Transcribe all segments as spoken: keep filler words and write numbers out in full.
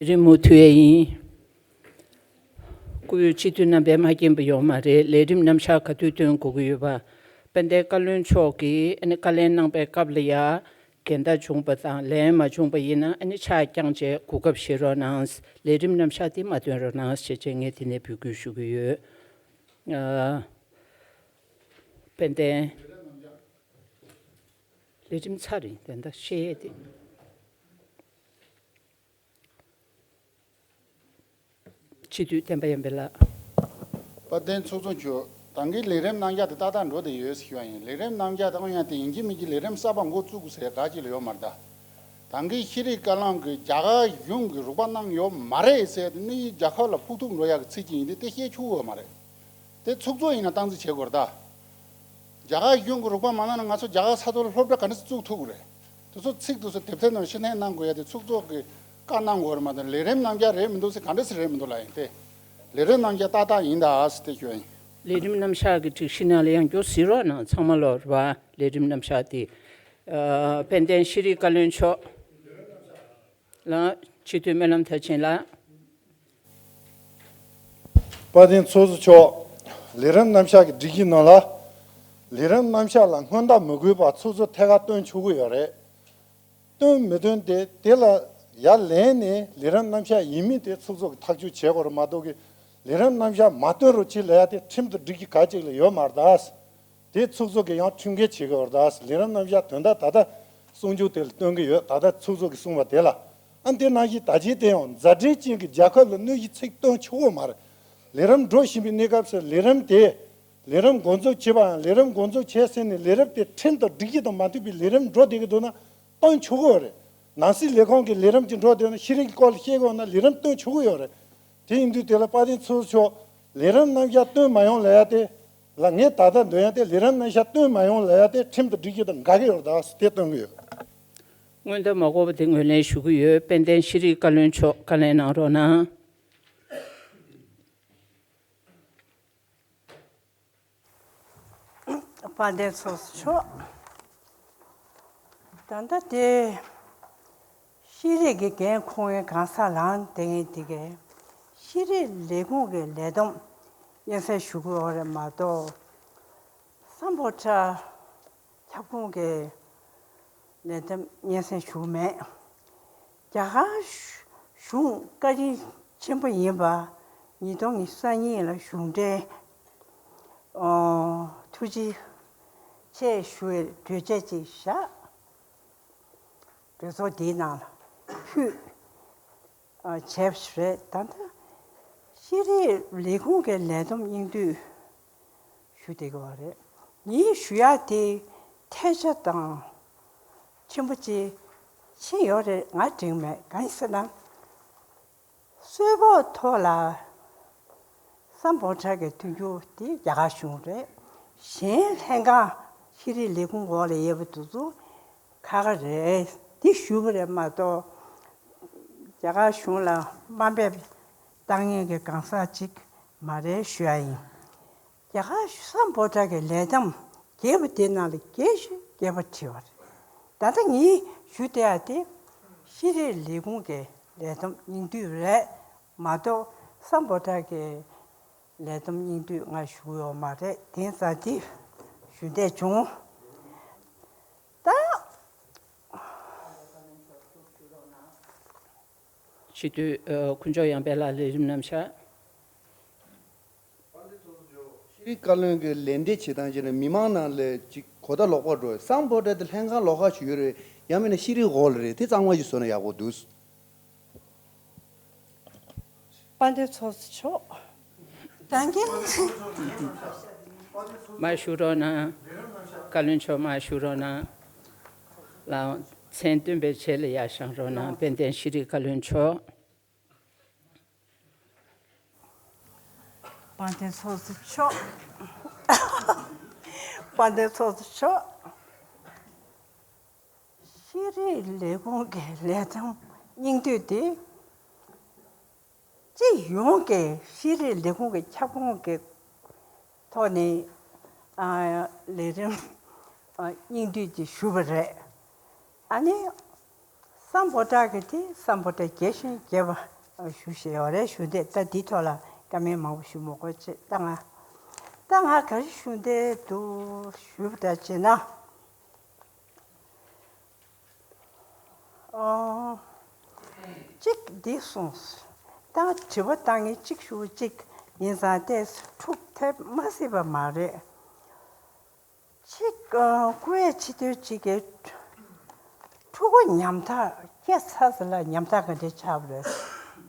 རིང་མུ་མཐུད་ཡས་ཡིན། སྐུའི་སྤྱི་འཐུས་རྣམ་པས་མ་མཁྱེན་པ་ཡོད་མ་རེད། ལས་རིམ་རྣམ་གཞག་ག་དུས་སྟོན་དགོས་ཀྱི་ཡོད་པ། དཔལ་ལྡན་བཀའ་བློན་མཆོག་གིས་ཨ་ནི་བཀའ་ལན་གནང་པའི་སྐབས་ལ་ཡ། འགལ་ཟླ་བྱུང་པ་དང་ལན་མ་བྱུང་པ་ཡིན་ན་ཨ་ནི་ཕྱག་བརྐྱངས་བྱས་གོ་སྐབས་བཞེས་རོགས་གནང་། ལས་རིམ་རྣམ་གཞག་དེ་མ་སྟོན་རོགས་གནང་ཞེས་བྱས་ངས་དེ་ནས་འབོད་སྐུལ་ཞུ་གི་ཡོད། ཨ། དཔལ་ལྡན། ལས་རིམ་ཚར་རེད་དེ་འདྲ་བཤད་ཡས་དེ། སྤྱི་འཐུས་བསྟན་པ་ཡར་འཕེལ་ལགས། དཔལ་ལྡན་ཚོགས་གཙོ་མཆོག་ད་གིན་ལས་རིམ་རྣམ་གཞག་དེ་ཏག་ཏག་འགྲོ་བསྡད་ཡོད་ཟེར་ཞུ་བ་ཡིན། ལས་རིམ་རྣམ་གཞག་དང་ཡང་དེ་ཡིན་གཅིག་མིན་གཅིག་ལས་རིམ་གསར་པ་འགོ་བཙུགས་དགོས་ཟེར་ག་ཅིག་ལ་ཡོད་མ་རེད་ད། ད་གིན་ཤེས་རིག་བཀའ་བློན་གྱིས་རྒྱ་གར་གཞུང་གིས་རོགས་པ་གནང་ཡོད་མ་རེད་ཟེར་དེ་ནི་རྒྱལ་ཁབ་ལ་ཕོག་ཐུག་འགྲོ་ཡག་གི་ཚིག་ཅིག་ཡིན་དེ་དེ་བཤད་ཆོག་གི་ཡོད་མ་རེད། དེ་ཚོགས་གཙོ་ཡིན་ན་སྟངས་འཛིན་བྱེད་དགོས་རེད་ད། རྒྱ་གར་གཞུང་གི་རོགས་པ་མ་གནང་ན་ང་ཚོ་རྒྱ་གར་ས་ཐོག་ལ་སློབ་གྲྭ་ག་འདྲ་སེ་བཙུགས་ཐུབ་ཀྱི་རེད། དེ་ཚོ་ཚིག་དེ་ཚོ་དེབ་ཐེར་ནང་ཕྱིར་འཐེན་གནང་དགོས་ཡ་དེ་ཚོགས་གཙོ་གི་བཀའ་གནང་དགོས་རེད་མ་གཏོགས་ལས་རིམ་རྣམ་གཞག་རེད་མི་འདུག་ཟེར་ག་འདྲ་སེ་རེད་མི་འདུག་ལབ་ཡིན་ཏེ། ལས་རིམ་རྣམ་གཞག་ཏག་ཏག་ཡིན་ད་ཟེར་དེ་ཞུ་ཡ་ཡིན། ལས་རིམ་རྣམ་གཞག་གི་སྒྲིག་གཞི་ནང་ལ་ཡང་མགྱོགས་གཟིགས་རོགས་གནང་ཚང་མ་ལོར་བ་ལས་རིམ་རྣམ་གཞག་དེ། ཨ། དཔལ་ལྡན་ཤེས་རིག་བཀའ་བློན་མཆོག་ལ་སྤྱི་འཐུས་སྨོན་ལམ་མཐར་ཕྱིན་ལགས། དཔལ་ལྡན་ཚོགས་གཙོ་མཆོག་ལས་རིམ་རྣམ་གཞག་གི་སྒྲིག་གཞི་ནང་ལ། ལས་རིམ་རྣམ་གཞག་ལ་སྔོན་བརྡ་མི་དགོས་པར་ཚོགས་གཙོ་ཐད་ཀར་སྟོན་ཆོག་གི་ཡོད་རེད། སྟོན་མི་སྟོན་དེ་དེ་ལ་ཡར་ལེན་ནས་ལས་རིམ་རྣམ་གཞག་ཡིན་མིན་དེ་ཚོགས་གཙོ་གིས་ཐག་གཅོད་བྱེད་དགོས་རེད་མ་གཏོགས་ཀྱི། ལས་རིམ་རྣམ་གཞག་མ་སྟོན་རོགས་གྱིས་ལབ་ཡ་དེ་ཁྲིམས་དང་སྒྲིག་གཞི་ག་ཅིག་ལ་ཡོད་མ་རེད་ད། དེ་ཚོགས་གཙོ་གིས་ཡང་ཁྲིམས་འགལ་བྱེད་ཀྱི་ཡོད་རེད་ད། ལས་རིམ་རྣམ་གཞག་དོན་དག་ད་ལྟ་གསུང་ཆོག་དེ་ལ་སྟོན་གྱི་ཡོད། ད་ལྟ་ཚོགས་གཙོ་གིས་གསུངས་པ་དེ་ལ། ཨ། དེ་ནང་བཞིན་ད་ཅི་དེ་ཡང་མཛའ་འབྲེལ་ཅན་གྱི་རྒྱལ་ཁབ་ལ་གནོད་གཞི་ཚིག་སྟོན་ཆོག་གི་མ་རེད། ལས་རིམ་འགྲོ་བཞིན་པའི་གནས་སྐབས་སུ་ལས་རིམ་དེ། ལས་རིམ་འགོ་འཛུགས་བྱས་པའམ་ལས་རིམ་འགོ་འཛུགས་བྱས་ཟིན་ནས་ལས་རིམ་དེ་ཁྲིམས་དང་སྒྲིག་གཞི་དང་མ་མཐུན་པའི་ལས་རིམ་འགྲོ་བསྡད་ཀྱི་འདུག་ན་སྟོན་ཆོག་གི་ཡོད་རེད། ནང་སྲིད་ལས་ཁུངས་ཀྱི་ལས་རིམ་ཅིག་འགྲོ་བསྡད་ན་ཤེས་རིག་གི་སྐོར་ལ་བཤད་དགོས་ན་ལས་རིམ་སྟོན་ཆོག་གི་ཡོད་རེད། དེ་ཡིན་དུས་དེ་ལ་དཔལ་ལྡན་ཚོགས་གཙོ་མཆོག་ལས་རིམ་རྣམ་གཞག་སྟོན་མ་ཡོང་ལབ་ཡ་དེ་ལ། ངས་ད་ལྟ་འདོན་ཡ་དེ་ལས་རིམ་རྣམ་གཞག་སྟོན་མ་ཡོང་ལབ་ཡ་དེ་ཁྲིམས་དང་སྒྲིག་གཞི་དང་འགལ་གྱི་ཡོད་རེད་ད་ཟེར་དེ་སྟོན་གྱི་ཡོད། སྔོན་བརྡ་མ་དགོས་པ་དེ་ངོས་ལེན་ཞུ་གི་ཡོད། དཔལ་ལྡན་ཤེས་རིག་བཀའ་བློན་མཆོག་བཀའ་ལན་གནང་རོགས་གནང་། དཔལ་ལྡན་ཚོགས་གཙོ་མཆོག་ད་ལྟ་དེ་ཤེས་རིག་གི་འགན་འཁུར་མཁན་གང་ཟག་ལངས་བསྡད་མཁན་དེ་གས་ཤེས་རིག་ལས་ཁུངས་ཀྱི་ལས་བསྡོམས་སྙན་སེང་ཞུ་དགོས་རེད་མ་གཏོགས། སམ་བྷོ་ཊ་ཁྱབ་ཁོངས་ཀྱི་ལས་བསྡོམས་སྙན་སེང་ཞུ་མེད། རྒྱ་གར་གཞུང་བཀའ་དྲིན་ཆེན་པོ་ཡིན་པ། ཉིས་སྟོང་ཉི་ཤུ་རྩ་གཉིས་ལ་གཞུང་འབྲེལ་ཨོ་ཐུགས་རྗེ་ཆེ་ཞུ་བའི་གྲོས་ཆོད་ཅིག་བཞག་གྲོས་ཚོགས་འདིའི་ནང་ལ་ཕུལ། ཨ། བྱས་པ་ཞིག་རེད། ད་ལྟ་ཤེས་རིག་ལས་ཁུངས་ཀྱི་ལས་བསྡོམས་སྙིང་བསྡུས་ཞུ་བསྡད་ཀྱི་ཡོད་རེད། ངས་ཞུ་ཡག་དེ་ཐལ་ཆ་དང་ཆེན་པོ་ཅིག་ཕྱིན་ཡོད་རེད། ང་དྲན་མེད། གང་ཡིན་ཟེར་ན། གསོལ་ཕོགས་ཐོག་ལ་སམ་བྷོ་ཊ་གི་མཐུན་འགྱུར་དེ་རྒྱ་གར་གཞུང་རེད། གཞན་ལྷན་ཁང་ཤེས་རིག་ལས་ཁུངས་འོག་ལ་ཡོད་པ་དེ་ཚོ་ཁག་ཁག་རེད། དེ་ཞུས་པ་རེད་མ་གཏོགས། རྒྱ་གར་གཞུང་ལ་དམའ་འབེབས་བཏང་མཁན་གྱི་གང་ཟག་ཅིག་མ་རེད་ཞུ་ཡ་ཡིན། རྒྱ་གར་སམ་བྷོ་ཊ་གི་ལས་བསྡོམས་རྒྱས་པ་དེ་ནང་ལ་རྒྱས་ཤིང་རྒྱས་པ་བྲིས་པ་རེད། ད་ལྟ་ངས་ཞུ་བསྡད་ཡ་དེ་ཤེས་རིག་ལས་ཁུངས་ཀྱི་ལས་བསྡོམས་སྙིང་བསྡུས་རེད་མ་གཏོགས། སམ་བྷོ་ཊ་གི་ལས་བསྡོམས་སྙིང་བསྡུས་ང་ཞུ་གི་ཡོད་མ་རེད། དེང་སང་དེ་ཞུ་བསྡད་བྱུང་། ད། སྤྱི་འཐུས་ཨ་དཀོན་མཆོག་ཡར་འཕེལ་ལགས། ལས་རིམ་རྣམ་གཞག་ཤེས་རིག་བཀའ་བློན་གྱི་ལན་འདེབས་བྱེད་སྟངས་བྱས་ན་མི་མང་ནང་ལ་ཅིག་གོ་བརྡ་ལོག་པ་འགྲོ། སམ་བྷོ་ཊ་དེ་ལྷན་ཁང་ལོགས་ཀ་ཞིག་ཡོད་རེད། ཡང་མིན་ན་ཤེས་རིག་འོག་ལ་རེད། དེ་གཙང་མ་ཞིག་བཟོས་ན་ཡག་པོ་འདུག་དཔལ་ལྡན་ཚོགས་གཙོ་མཆོག་ད་གིན། མར་བཞུགས་རོགས་གནང་། བཀའ་བློན་མཆོག་མར་བཞུགས་རོགས་གནང་། ལགས་འོང་། མཚན་བཏོན་པའི་རྗེས་ལ་ཡར་བཞེངས་རོགས་གནང་། དཔལ་ལྡན་ཤེས་རིག་བཀའ་བློན་མཆོག་དཔལ་ལྡན་ཚོགས་གཙོ་མཆོག་དཔལ་ལྡན་ཚོགས་གཙོ་མཆོག་ཤེས་རིག་ལས་ཁུངས་ཀྱི་ལས་བསྡོམས་སྙིང་བསྡུས་དེ། སྤྱི་ཡོངས་ཀྱི་ཤེས་རིག་ལས་ཁུངས་ཀྱི་ཁྱབ་ཁོངས་ཀྱི་ཐོག་ནས་ཨ་ལས་རིམ་ཨ་སྙིང་བསྡུས་ཀྱི་ཞུས་པ་རེད། ཨ་ནི་ སམ་བྷོ་ཊ་གི་དེ་སམ་བྷོ་ཊ་རྒྱས་ཤིང་རྒྱས་པ་ཞུ་ཞེས་ཡོད་རེད། ཞུ་འདོད་ད་འདིའི་ཐོག་ལ་བཀའ་མོལ་མང་པོ་ཞུ་མི་དགོས་ཅེས། ད་ང་ད་ང་ག་རེ་ཞུ་འདོད་འདུག་ཞུས་པ་འདྲ་བྱས་ན། ཨོ། གཅིག་འདི་གསུངས། ད་དྲི་བ་བཏང་མཁན་གཅིག་ཞུ་གཅིག་ཡིན་ཙང་ཏོག་ཙམ་འཁྲུག་ཐེབས་མ་སྲིད་པ་མ་རེད། གཅིག་ཨ། བཀུར་འོས་སྤྱི་འཐུས་གཅིག་གིས་ཕྲུ་གུ་ཉམ་ཐག་སྐྱེས་ཚར་ཟེར་ལ་ཉམ་ཐག་ག་འདྲ་ཆགས་པ་རེད།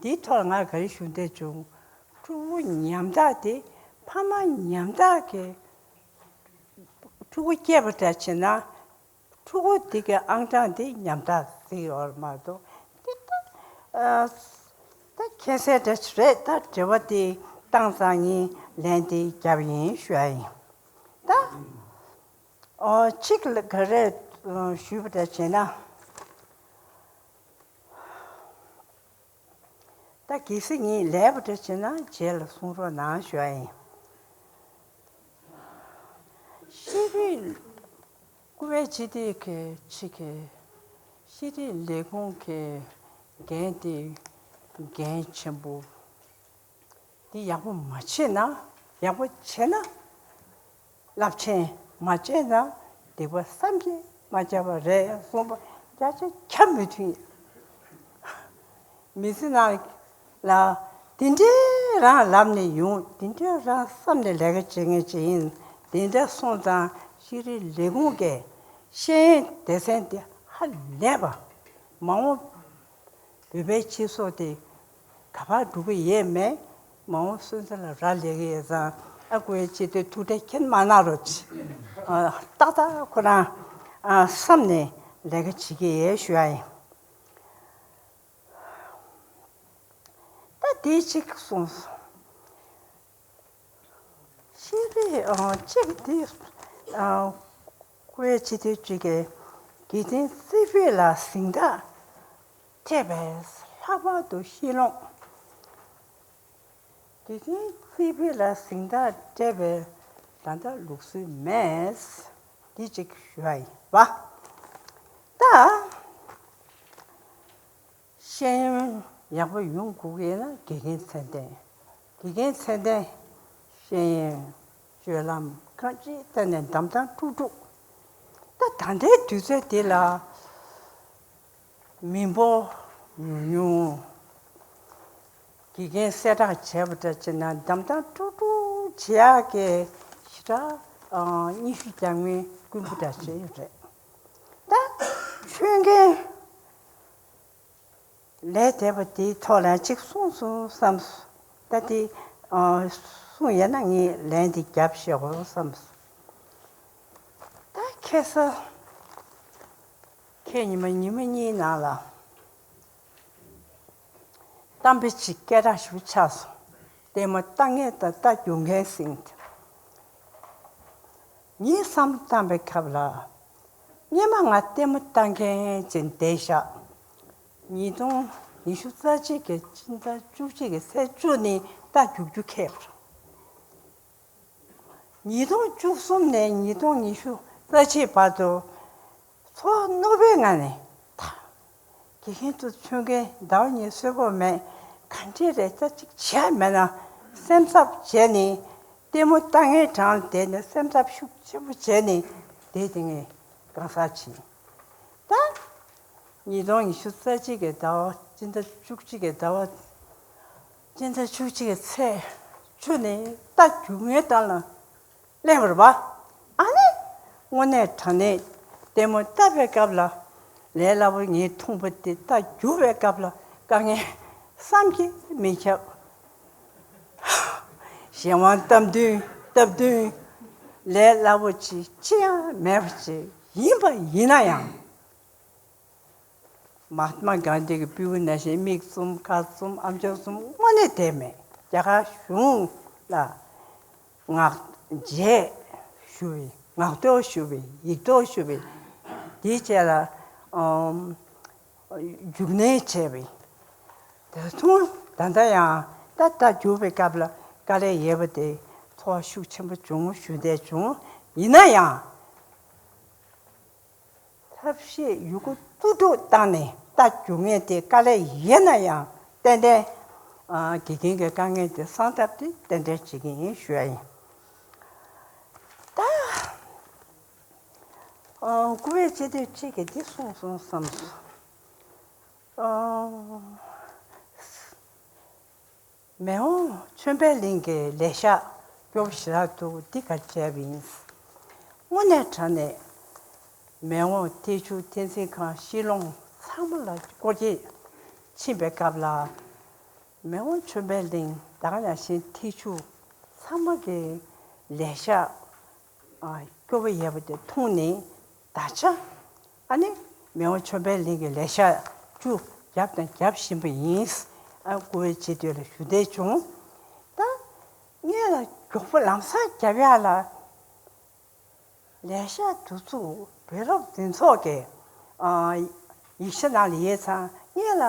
འདིའི་ཐོག་ལ་ང་ག་རེ་ཞུ་འདོད་བྱུང་། ཕྲུ་གུ་ཉམ་ཐག་དེ་ཕ་མ་ཉམ་ཐག་གིས་ཕྲུ་གུ་སྐྱེས་པ་འདྲ་བྱས་ན། ཕྲུ་གུ་དེ་གའི་ཨང་གྲངས་དེ་ཉམ་ཐག་ཟིག་ཡོད་མ་གཏོགས་དེ་ད་ཨ། ད་ཁྱད་གསད་འདྲ་ཞིག་རེད། ད་དྲི་བ་དེ་བཏང་ཙང་ངས་ལན་དེ་བརྒྱབ་ཡིན་ཞུ་ཡ་ཡིན། ད་ཨོ་གཅིག་ལ་ག་རེ་ཞུས་པ་འདྲ་བྱས་ན། ད་གལ་སྲིད་ངས་ལས་པ་འདྲ་བྱས་ན་རྗེས་ལ་གསུང་རོགས་གནང་ཞུ་ཡ་ཡིན། ཤེས་རིག་བཀུར་འོས་སྤྱི་འཐུས་ཀྱི་ཕྱི་གི་ཤེས་རིག་ལས་ཁུངས་ཀྱི་འགན་དེ་འགན་ཆེན་པོ། འདི་ཡག་པོ་མ་བྱས་ན། ཡག་པོ་བྱས་ན་རླབས་ཆེན། མ་བྱས་ན་སྡིག་པ་བསམ་གྱིས་མ་ཁྱབ་པ་རེད་གསུངས་པ་བརྒྱ་ཆ་བརྒྱ་མི་མཐུན། མི་ཚེ་ནང་ལ་དེ་འདྲའི་རང་ལབ་ནས་ཡོང་། དེ་འདྲའི་རང་བསམ་ནས་ལས་ཀ་བྱེད་མཁན་ཅིག་ཡིན། དེ་འདྲ་སོང་ཙང་ཤེས་རིག་ལས་ཁུངས་ཀྱི་ཤེས་ཡོན་སྡེ་ཚན་དེ་ཧ་ལས་པ། མ་འོངས་བོད་པའི་སྤྱི་ཚོགས་དེ་ག་པར་འགྲོ་གི་ཡོད་མེད། མ་འོངས་སོན་རྩ་ལ་རག་ལས་ཀྱི་ཡོད་ཙང་ཨ་ཁུ་བའི་ཆེད་དུ་ཐུགས་ཁྲལ་ཁྱེད་མ་གནང་རོགས་གྱིས། ཨ། ཏག་ཏག་ཁོ་རང་ཨ་བསམ་ནས་ལས་ཀ་བྱེད་ཀྱི་ཡོད་ཞུ་ཡ་ཡིན། ད་དེ་གཅིག་གསུངས་སོང་། ཤེས་རིག་ཨ་གཅིག་དེ་ཨ་བཀུར་འོས་སྤྱི་འཐུས་གཅིག་གིས་དགེ་ལྡན་རྩེ་ཕུད་ལ་གཟེངས་རྟགས་སྤྲད་པས་ལྷག་པར་དུ་ཤེས་ལོང་། དགེ་ལྡན་རྩེ་ཕུད་ལ་གཟེངས་རྟགས་སྤྲད་པའི་ད་ལྟ་ལུགས་སྲོལ་མེད། འདི་གཅིག་ཞུ་བ་ཡིན་པ། ད། ཤེས་ཡོན་ཡག་པོ་ཡོང་དགོས་ཀྱི་ཡིན་ན་དགེ་རྒན་ཚད་ལྡན། དགེ་རྒན་ཚད་ལྡན། ཤེས་ཡོན་སྤྱོད་ལམ་གང་ཅིའི་ཐད་ནས་འདེམས་ཐོན་དཀྲུག་དཀྲུག་ད་ད་ལྟའི་དུས་ཚོད་འདི་ལ་མི་འབོར་ཉུང་ཉུང་། དགེ་རྒན་གསལ་བསྒྲགས་བྱས་པ་འདྲ་བྱས་ན་འདེམས་ཐོན་དཀྲུག་དཀྲུག་བྱེད་ཡག་གི་ཞེ་དྲག་ཨང་། ཉི་ཤུ་གྱ་ལྔའི་རྐུན་པོ་འདྲ་བྱས་ཡོད་རེད། ད་ཆོས་རྒན་ལས་དེ་བ་དེའི་ཐོག་ལ་གཅིག་གསུངས་སོང་བསམ་སོང་། ད་དེ་ཨ་གསུངས་ཡོད་ན་ངས་ལན་དེ་རྒྱབ་ཤེས་དགོས་བསམ་སོང་། ད་ཁ་སང་ཁ་ཉི་མ་ཉི་མ་གཉིས་ནང་ལ་གཏམ་དཔེ་གཅིག་སྐད་གྲགས་ཞེ་པོ་ཆགས་སོང་། ལྟད་མོ་ལྟ་མཁན་དང་ལྟ་རྒྱུག་མཁན་ཟེར་མཁན་དེ། ངས་བསམ་བློ་བཏང་པའི་སྐབས་ལ། སྔོན་མ་ང་ལྟད་མོ་ལྟ་མཁན་ཅིག་བསྡད་བཞག་ཉིས་སྟོང་ཉི་ཤུ་རྩ་གཅིག་གི་སྤྱི་ཟླ་བཅུ་གཅིག་གི་ཚེས་བཅུ་ནས་ལྟ་རྒྱུག་རྒྱུ་ཁེལ་བ་རེད། ཉིས་སྟོང་བཅུ་གསུམ་ནས་ཉིས་སྟོང་ཉི་ཤུ་རྩ་གཅིག་བར་དུ་ཚོར་བ་རྣོ་པོའི་ངང་ནས་ད། དགེ་རྒན་ཚོ་ཆོས་རྒན་ཟླ་བ་གཉིས་གསོན་པོ་མེད། ག་འདྲས་རེད། ད་ཅིག་བྱས་མེད་ན་སེམས་འཚབ་བྱས་ནས་ལྟད་མོ་ལྟ་མཁན་གྲས་ལ་བསྡད་ནས་སེམས་འཚབ་ཤུགས་ཆེན་པོ་བྱས་ནས་བསྡད་དེ་ངས་གང་ཟག་ཕྱིན། ད་ཉིས་སྟོང་ཉི་ཤུ་རྩ་གཅིག་གི་ཟླ་བ་སྤྱི་ཟླ་བཅུ་གཅིག་གི་ཟླ་བ་སྤྱི་ཟླ་བཅུ་གཅིག་གི་ཚེས་བཅུ་ནས་ལྟ་རྒྱུག་མཁན་གྲས་ལ་སླེབས་པ་རེད་པ། ཨ་ནི་དངོས་གནས་དྲང་གནས་ལྟད་མོ་ལྟ་བའི་སྐབས་ལ་ལས་སླ་པོ་ངས་མཐོང་པ་དེ་ལྟ་རྒྱུག་པའི་སྐབས་ལ་དཀའ་ངལ་བསམ་གྱིས་མི་ཁྱབ། གཞན་དབང་སྟབས་བསྟུན་སྟབས་བསྟུན་ལས་སླ་པོ་ཅིག་ཅི་ཡང་མེད་པ་ཅིག་ཡིན་པ་ཡིན་ན་ཡང་། མ་ཧཱ་ཏྨ་གྷན་དྷི་གི་སྤྲེའུ་ནང་བཞིན་མིག་བཙུམ་ཁ་བཙུམ་ཨམ་ཅོག་བཙུམ་དངོས་གནས་བསྡད་མེད། རྒྱ་གར་གཞུང་ལ་ངག་བརྗེད་ཞུ་བའི་ངག་ཐོག་ཞུ་བའི་ཡིག་ཐོག་ཞུ་བའི་དེའི་རྗེས་ལ་ཨམ་རྒྱུགས་ལེན་བྱས་པའི་ད་དུང་ད་ལྟ་ཡང་ད་ལྟ་རྒྱུགས་པའི་སྐབས་ལ་དཀའ་ལས་ཡོད་པ་དེ་ཚོར་བ་ཤུགས་ཆེན་པོ་བྱུང་ཞུ་བསྡད་བྱུང་། ཡིན་ན་ཡང་། ཐབས་ཤེས་ཡོད་རྒུ་ཏུ་ཏུ་བཏང་ནས་ ལྟ་རྒྱུ་ངེས་དེ་དཀའ་ལས་ཡིན་ན་ཡང་ཏན་ཏན་ཨ་དགེ་རྒན་གྱི་དཀའ་ངལ་དེ་སངས་ཐབས་དེ་ཏན་ཏན་བྱེད་ཀྱི་ཡིན་ཞུ་ཡ་ཡིན། ད་ཨ་སྐུ་བལ་ཆེ་དུས་གཅིག་གིས་འདི་གསུངས་སོང་བསམ་སོང་། ཨ་མི་དབང་ཆོས་འཕེལ་གླིང་གི་ལས་ཤག་སྐྱོ་པོ་ཞེ་དྲག་འདུག་འདི་ག་རེ་བྱས་པ་ཡིན། དངོས་གནས་དྲང་གནས་མི་དབང་ཐེག་མཆོག་བསྟན་འཛིན་ཁང་ཤི་ལོང་ཚང་མ་ལ་སྐོར་སྐྱོད་ཕྱིན་པའི་སྐབས་ལ། མི་དབང་ཆོས་འཕེལ་གླིང་ད་ག་ནང་བཞིན་ཐེག་མཆོག་ཚང་མ་གི་ལས་ཤག་ཨ་སྐྱོ་པོ་ཡོད་པ་དེ་མཐོང་ནས་ད་ཆ་ཨ་ནི་མི་དབང་ཆོས་འཕེལ་གླིང་གི་ལས་ཤག་བཅུ་བརྒྱབ་དང་རྒྱབ་བཞིན་པ་ཡིན། ཨ་སྐུ་བལ་ཆེ་དུས་ལ་ཞུ་འདོད་བྱུང་། ད་ངས་ལ་མགྱོགས་པོ་ལམ་སང་རྒྱབ་ཡག་ལ། ལས་ཤག་དེ་ཚོ་བུ་རབས་འདི་ཚོ་གི་ཨ་ཡིག་ཆ་ནང་ལ་ཡོད་ཙང་ངས་ལ་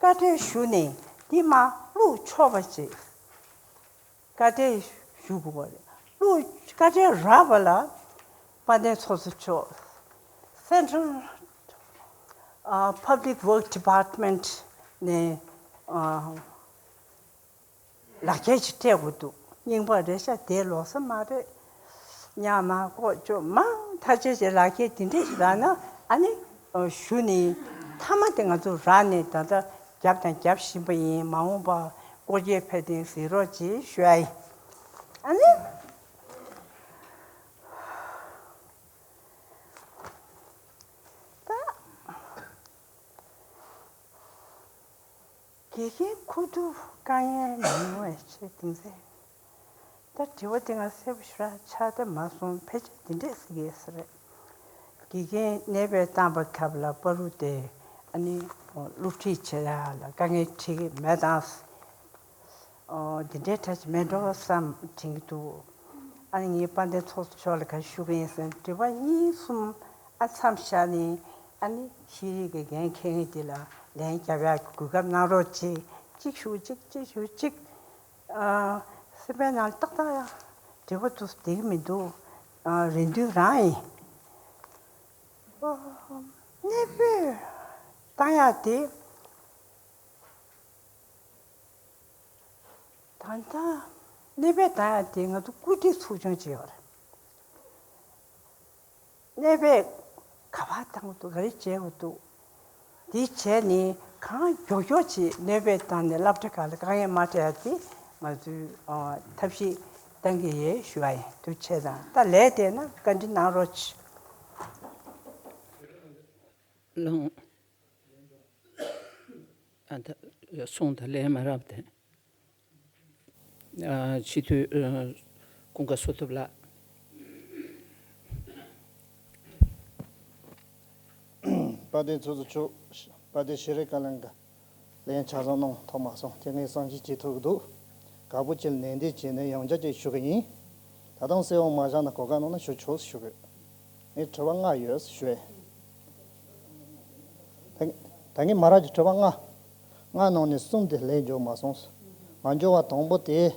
བཀའ་འཁྲོལ་ཞུ་ནས་འདི་མ་བླུགས་ཆོག་པ་ཅིག་བཀའ་འཁྲོལ་ཞུ་དགོས་པ་རེད། བླུགས་བཀའ་འཁྲོལ་རག་པ་ལ་དཔལ་ལྡན་ཚོགས་གཙོ་མཆོག Central ཨ་Public Work Department ནས་ཨ། ལག་ཁྱེར་ཅིག་སྤྲད་དགོས་འདུག་རྙིང་པ་རེད་ཤག་དེ་ལོགས་ས་མ་རེད། ཉག་མ་ལྐོག་ཅོག་མང་ཐག་ཆོད་ཅིག་ལག་ཁྱེར་དེ་འདྲས་ཞིག་རག་ན་ཨ་ནི་ཞུ་ནི་མཐའ་མ་དེ་ང་ཚོ་རག་ནས་ད་ལྟ་རྒྱབ་དང་རྒྱབ་བཞིན་པ་ཡིན། མ་འོངས་པ་སྐོར་སྐྱོད་ཕེབས་ཐེངས་གཟིགས་རོགས་གྱིས་ཞུ་ཡ་ཡིན། ཨ་ནི། ད། དགེ་རྒན་ཁུ་བསྡུ་དཀའ་ངལ་མི་ཡོང་བའི་ཆེད་དུ་མཛད། ད་དྲི་བ་དེ་ང་གསལ་པོ་ཞེ་དྲག་ཆགས་བསྡད་མ་སོང་། ཕལ་ཆེར་དེ་འདྲས་ཟེར་གྱི་ཡོད་ས་རེད། དགེ་རྒན་གནས་སྤོས་བཏང་པའི་སྐབས་ལ་བར་དུ་དེ་ཨ་ནི་སློབ་ཁྲིད་བྱེད་ཡག་ལ་དཀའ་ངལ་འཕྲད་ཀྱི་མེད་དམ། ཨོ་འདི་འདྲའི་གྲས་ཅིག་མེད་འགྲོ་བསམ་དྲན་གྱི་འདུག་ཨ་ནི་ངས་དཔལ་ལྡན་ཚོགས་གཙོ་མཆོག་ལ་ག་ཞུ་གི་ཡིན་ཟེར་ན་དྲི་བ་གཉིས་གསུམ་ཨ་མཚམས་བཞག་ནས་ཨ་ནི་ཤེས་རིག་གི་འགན་འཁྱེར་མཁན་དེ་ལ་ལན་རྒྱབ་ཡག་གི་གོ་སྐབས་གནང་རོགས་གྱིས། གཅིག་ཞུ་གཅིག་གཅིག་ཞུ་གཅིག་ཨ་སེམས་པའི་ནང་ཏག་ཏག་ཡ་དྲི་བ་དུ་བསྡད་ཀྱི་མི་འདུག་ཨ་རེ་འདུན་རང་ཡིན། ཨ་གནས་སྤོས་བཏང་ཡག་དེ། ད་ལྟ་གནས་སྤོས་བཏང་ཡག་དེ་ང་ཚོ་བཀོད་སྒྲིག་ཚོགས་ཆུང་ཅིག་ཡོད་རེད། གནས་སྤོས་ག་པར་བཏང་དགོས་འདུག་ག་རེ་བྱེད་དགོས་འདུག་དེ་བྱས་ནས་གང་མགྱོགས་མགྱོགས་ཅིག་གནས་སྤོས་བཏང་ནས་སློབ་གྲྭ་ཁག་ལ་དཀའ་ངལ་མ་འཕྲད་ཡག་དེ་ང་ཚོས་ཨ་ཐབས་ཤེས་གཏང་གི་ཡོད་ཞུ་བ་ཡིན། དུ་བྱས་ཙང་ད་ལས་བསྡད་ན་བཀའ་འདྲི་གནང་རོགས་གྱིས། ལོང་། ཨ་ད་གསུང་དང་ལན་མ་རག་པ་དེ། ཨ་སྤྱི་འཐུས་ཨ་ཀུན་དགའ་བསོད་སྟོབས་ལགས། དཔལ་ལྡན་ཚོགས་གཙོ་མཆོག་དཔལ་ལྡན་ཤེས་རིག་བཀའ་བློན་གྱིས་ལན་ཆ་ཚང་གནང་ཐུབ་མ་སོང་། དེ་ངས་བསམ་ཤེས་བྱེད་ཐུབ་ཀྱི་འདུག་དགའ་པོ་བྱས་ནན་ཏན་བྱས་ནས་ཡང་བསྐྱར་ཅིག་ཞུ་གི་ཡིན། ད་དུང་གསལ་བོ་མ་བཞག་ན་གོ་སྐབས་གནང་ན་ཞུ་ཆོག་ཞུ་གི། ངས་དྲི་བ་ལྔ་ཡོད་ཞུ་ཡས། ད་ད་ངས་མ་རག་གི་དྲི་བ་ལྔ། ལྔ་ནང་ནས་གསུམ་དེ་ལན་འབྱོར་མ་སོང་། མ་འབྱོར་བ་དང་པོ་དེ།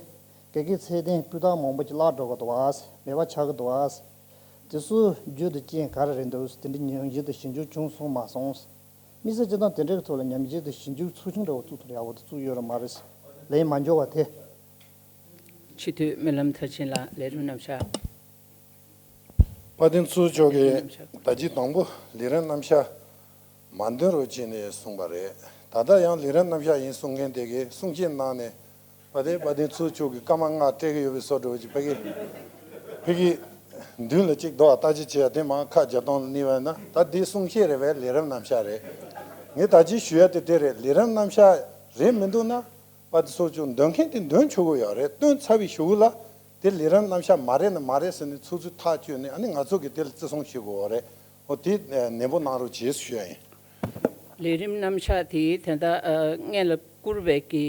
དགེ་རྒན་ཚད་ལྡན་སྤུས་དག་མང་པོ་ཅིག་བརླག་འགྲོ་གི་འདུག་བ། མེད་པ་ཆགས་ཀྱི་འདུག་བ། དེ་ཚོའི་རྒྱུ་དང་རྐྱེན་ག་རེ་རེད་འདུག་དེ་འདྲའི་ཉམས་ཞིབ་དང་ཞིབ་འཇུག་བྱུང་སོང་མ་སོང་། དམིགས་བསལ་སྤྱིར་བཏང་དེ་འདྲའི་ཐོག་ལ་ཉམས་ཞིབ་དང་ཞིབ་འཇུག་ཚོགས་ཆུང་འདྲ་བོ་བཙུགས་ཐུབ་ཡག་པོ་དེ་བཙུགས་ཡོད་རེད་མ་རེད། ལན་མ་འབྱོར་བ་དེ། སྤྱི་འཐུས་སྨོན་ལམ་མཐར་ཕྱིན་ལགས། ལས་རིམ་རྣམ་གཞག་དཔལ་ལྡན་ཚོགས་གཙོ་མཆོག་གིས་ད་ཅི་དང་པོ་ལས་རིམ་རྣམ་གཞག་མ་འདོན་རོགས་བྱས་ནས་གསུངས་པ་རེད། ད་ལྟ་ཡང་ལས་རིམ་རྣམ་གཞག་ཡིན་གསུང་མཁན་དེ་གིས་གསུང་བཤད་གནང་ནས་དཔལ་ལྡན་དཔལ་ལྡན་ཚོགས་གཙོ་མཆོག་གིས་སྐར་མ་ལྔ་སྤྲད་ཀྱི་ཡོད་པའི་བཟོ་འདྲ་བོ་ཅིག་ཕ་གི་ཕ་གི་མདུན་ལ་ཅིག་འདུག་བ། ལྟ་ཅི་བྱེད་ཡ་དེ་མ་ཁ་རྒྱབ་སྟངས་ལ་གནས་པ་ཡིན་ན་ད་འདི་གསུང་བཤད་རེད་པས། ལས་རིམ་རྣམ་གཞག་རེད། ངས་ད་ཅི་ཞུ་ཡ་དེ་དེ་རེད། ལས་རིམ་རྣམ་གཞག་རེད་མི་འདུག་ན། དཔལ་ལྡན་ཚོགས་གཙོ་མཆོག་འདོན་མཁན་དེ་འདོན་ཆོག་གི་ཡོད་རེད། བཏོན་ཚར་བའི་གཞུག་གུ་ལ་དེ་ལས་རིམ་རྣམ་གཞག་མ་རེད་ན་མ་རེད་ཟེར་ནས་ཚོགས་གཙོས་ཐག་གཅོད་ནས་ཨ་ནི་ང་ཚོ་གིས་དེ་ལ་བརྩི་སྲུང་ཞུ་དགོས་པ་རེད། འོ་དེ་ནན་པོ་གནང་རོགས་བྱེད་ཞུ་ཡ་ཡིན། ལས་རིམ་རྣམ་གཞག་དེ་ད་ལྟ་ཨ་སྔོན་ལ་བསྐུར་བའི་གི་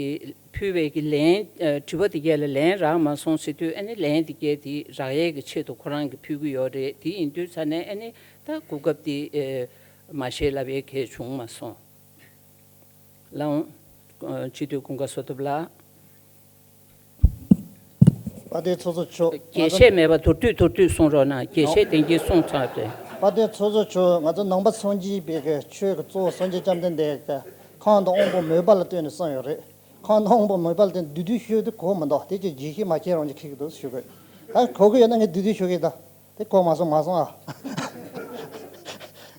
ཕུལ་བའི་གི་ལན་ཨ་དྲི་བ་དེ་གས་ལ་ལན་རག་མ་སོང་ཟེར་དུས་ཨ་ནི་ལན་དེ་གས་དེ་རག་ཡས་ཀྱི་ཆེད་དུ་ཁོ་རང་གིས་ཕུལ་གི་ཡོད་རེད། དེ་ཡིན་དུས་ཙ་ནས་ཨ་ནི་ད་གོ་སྐབས་དེ་ཨ་མ་བཞེས་ལབ་ཡས་གས་བྱུང་མ་སོང་། ལགས་འོང་། སྤྱི་འཐུས་ཀུན་དགའ་བསོད་སྟོབས་ལགས། དཔལ་ལྡན་ཚོགས་གཙོ་མཆོག་རྒྱས་བཤད་མེད་པ་མདོར་བསྡུས་མདོར་བསྡུས་གསུང་རོགས་གནང་། རྒྱས་བཤད་དེང་གི་གསུང་ཚར་ཏེ། དཔལ་ལྡན་ཚོགས་གཙོ་མཆོག་ང་ཚོ་ནང་པ་སངས་རྒྱས་པའི་གི་ཆོས་ཀྱི་གཙོ་བོ་སངས་རྒྱས་བཅོམ་ལྡན་འདས་ཀྱི་ཁམས་དང་དབང་པོ་མོས་པ་ལ་ལྟོས་ནས་གསུངས་ཡོད་རེད། ཁམས་དང་དབང་པོ་མོས་པ་ལ་ལྟོས་ནས་བསྡུས་བསྡུས་ཤོད་དུས་གོ་མི་འདུག་དེ་ཅི་རྗེས་ཤེས་མ་མཁྱེན་རང་ཅིག་ཁེགས་ཀྱི་འདུག་ཞུ་དགོས། ད་གོ་གི་ཡོད་ན་ངས་བསྡུས་བསྡུས་ཤོད་གི་ད། དེ་གོ་མ་སོང་མ་སོང་ཨ།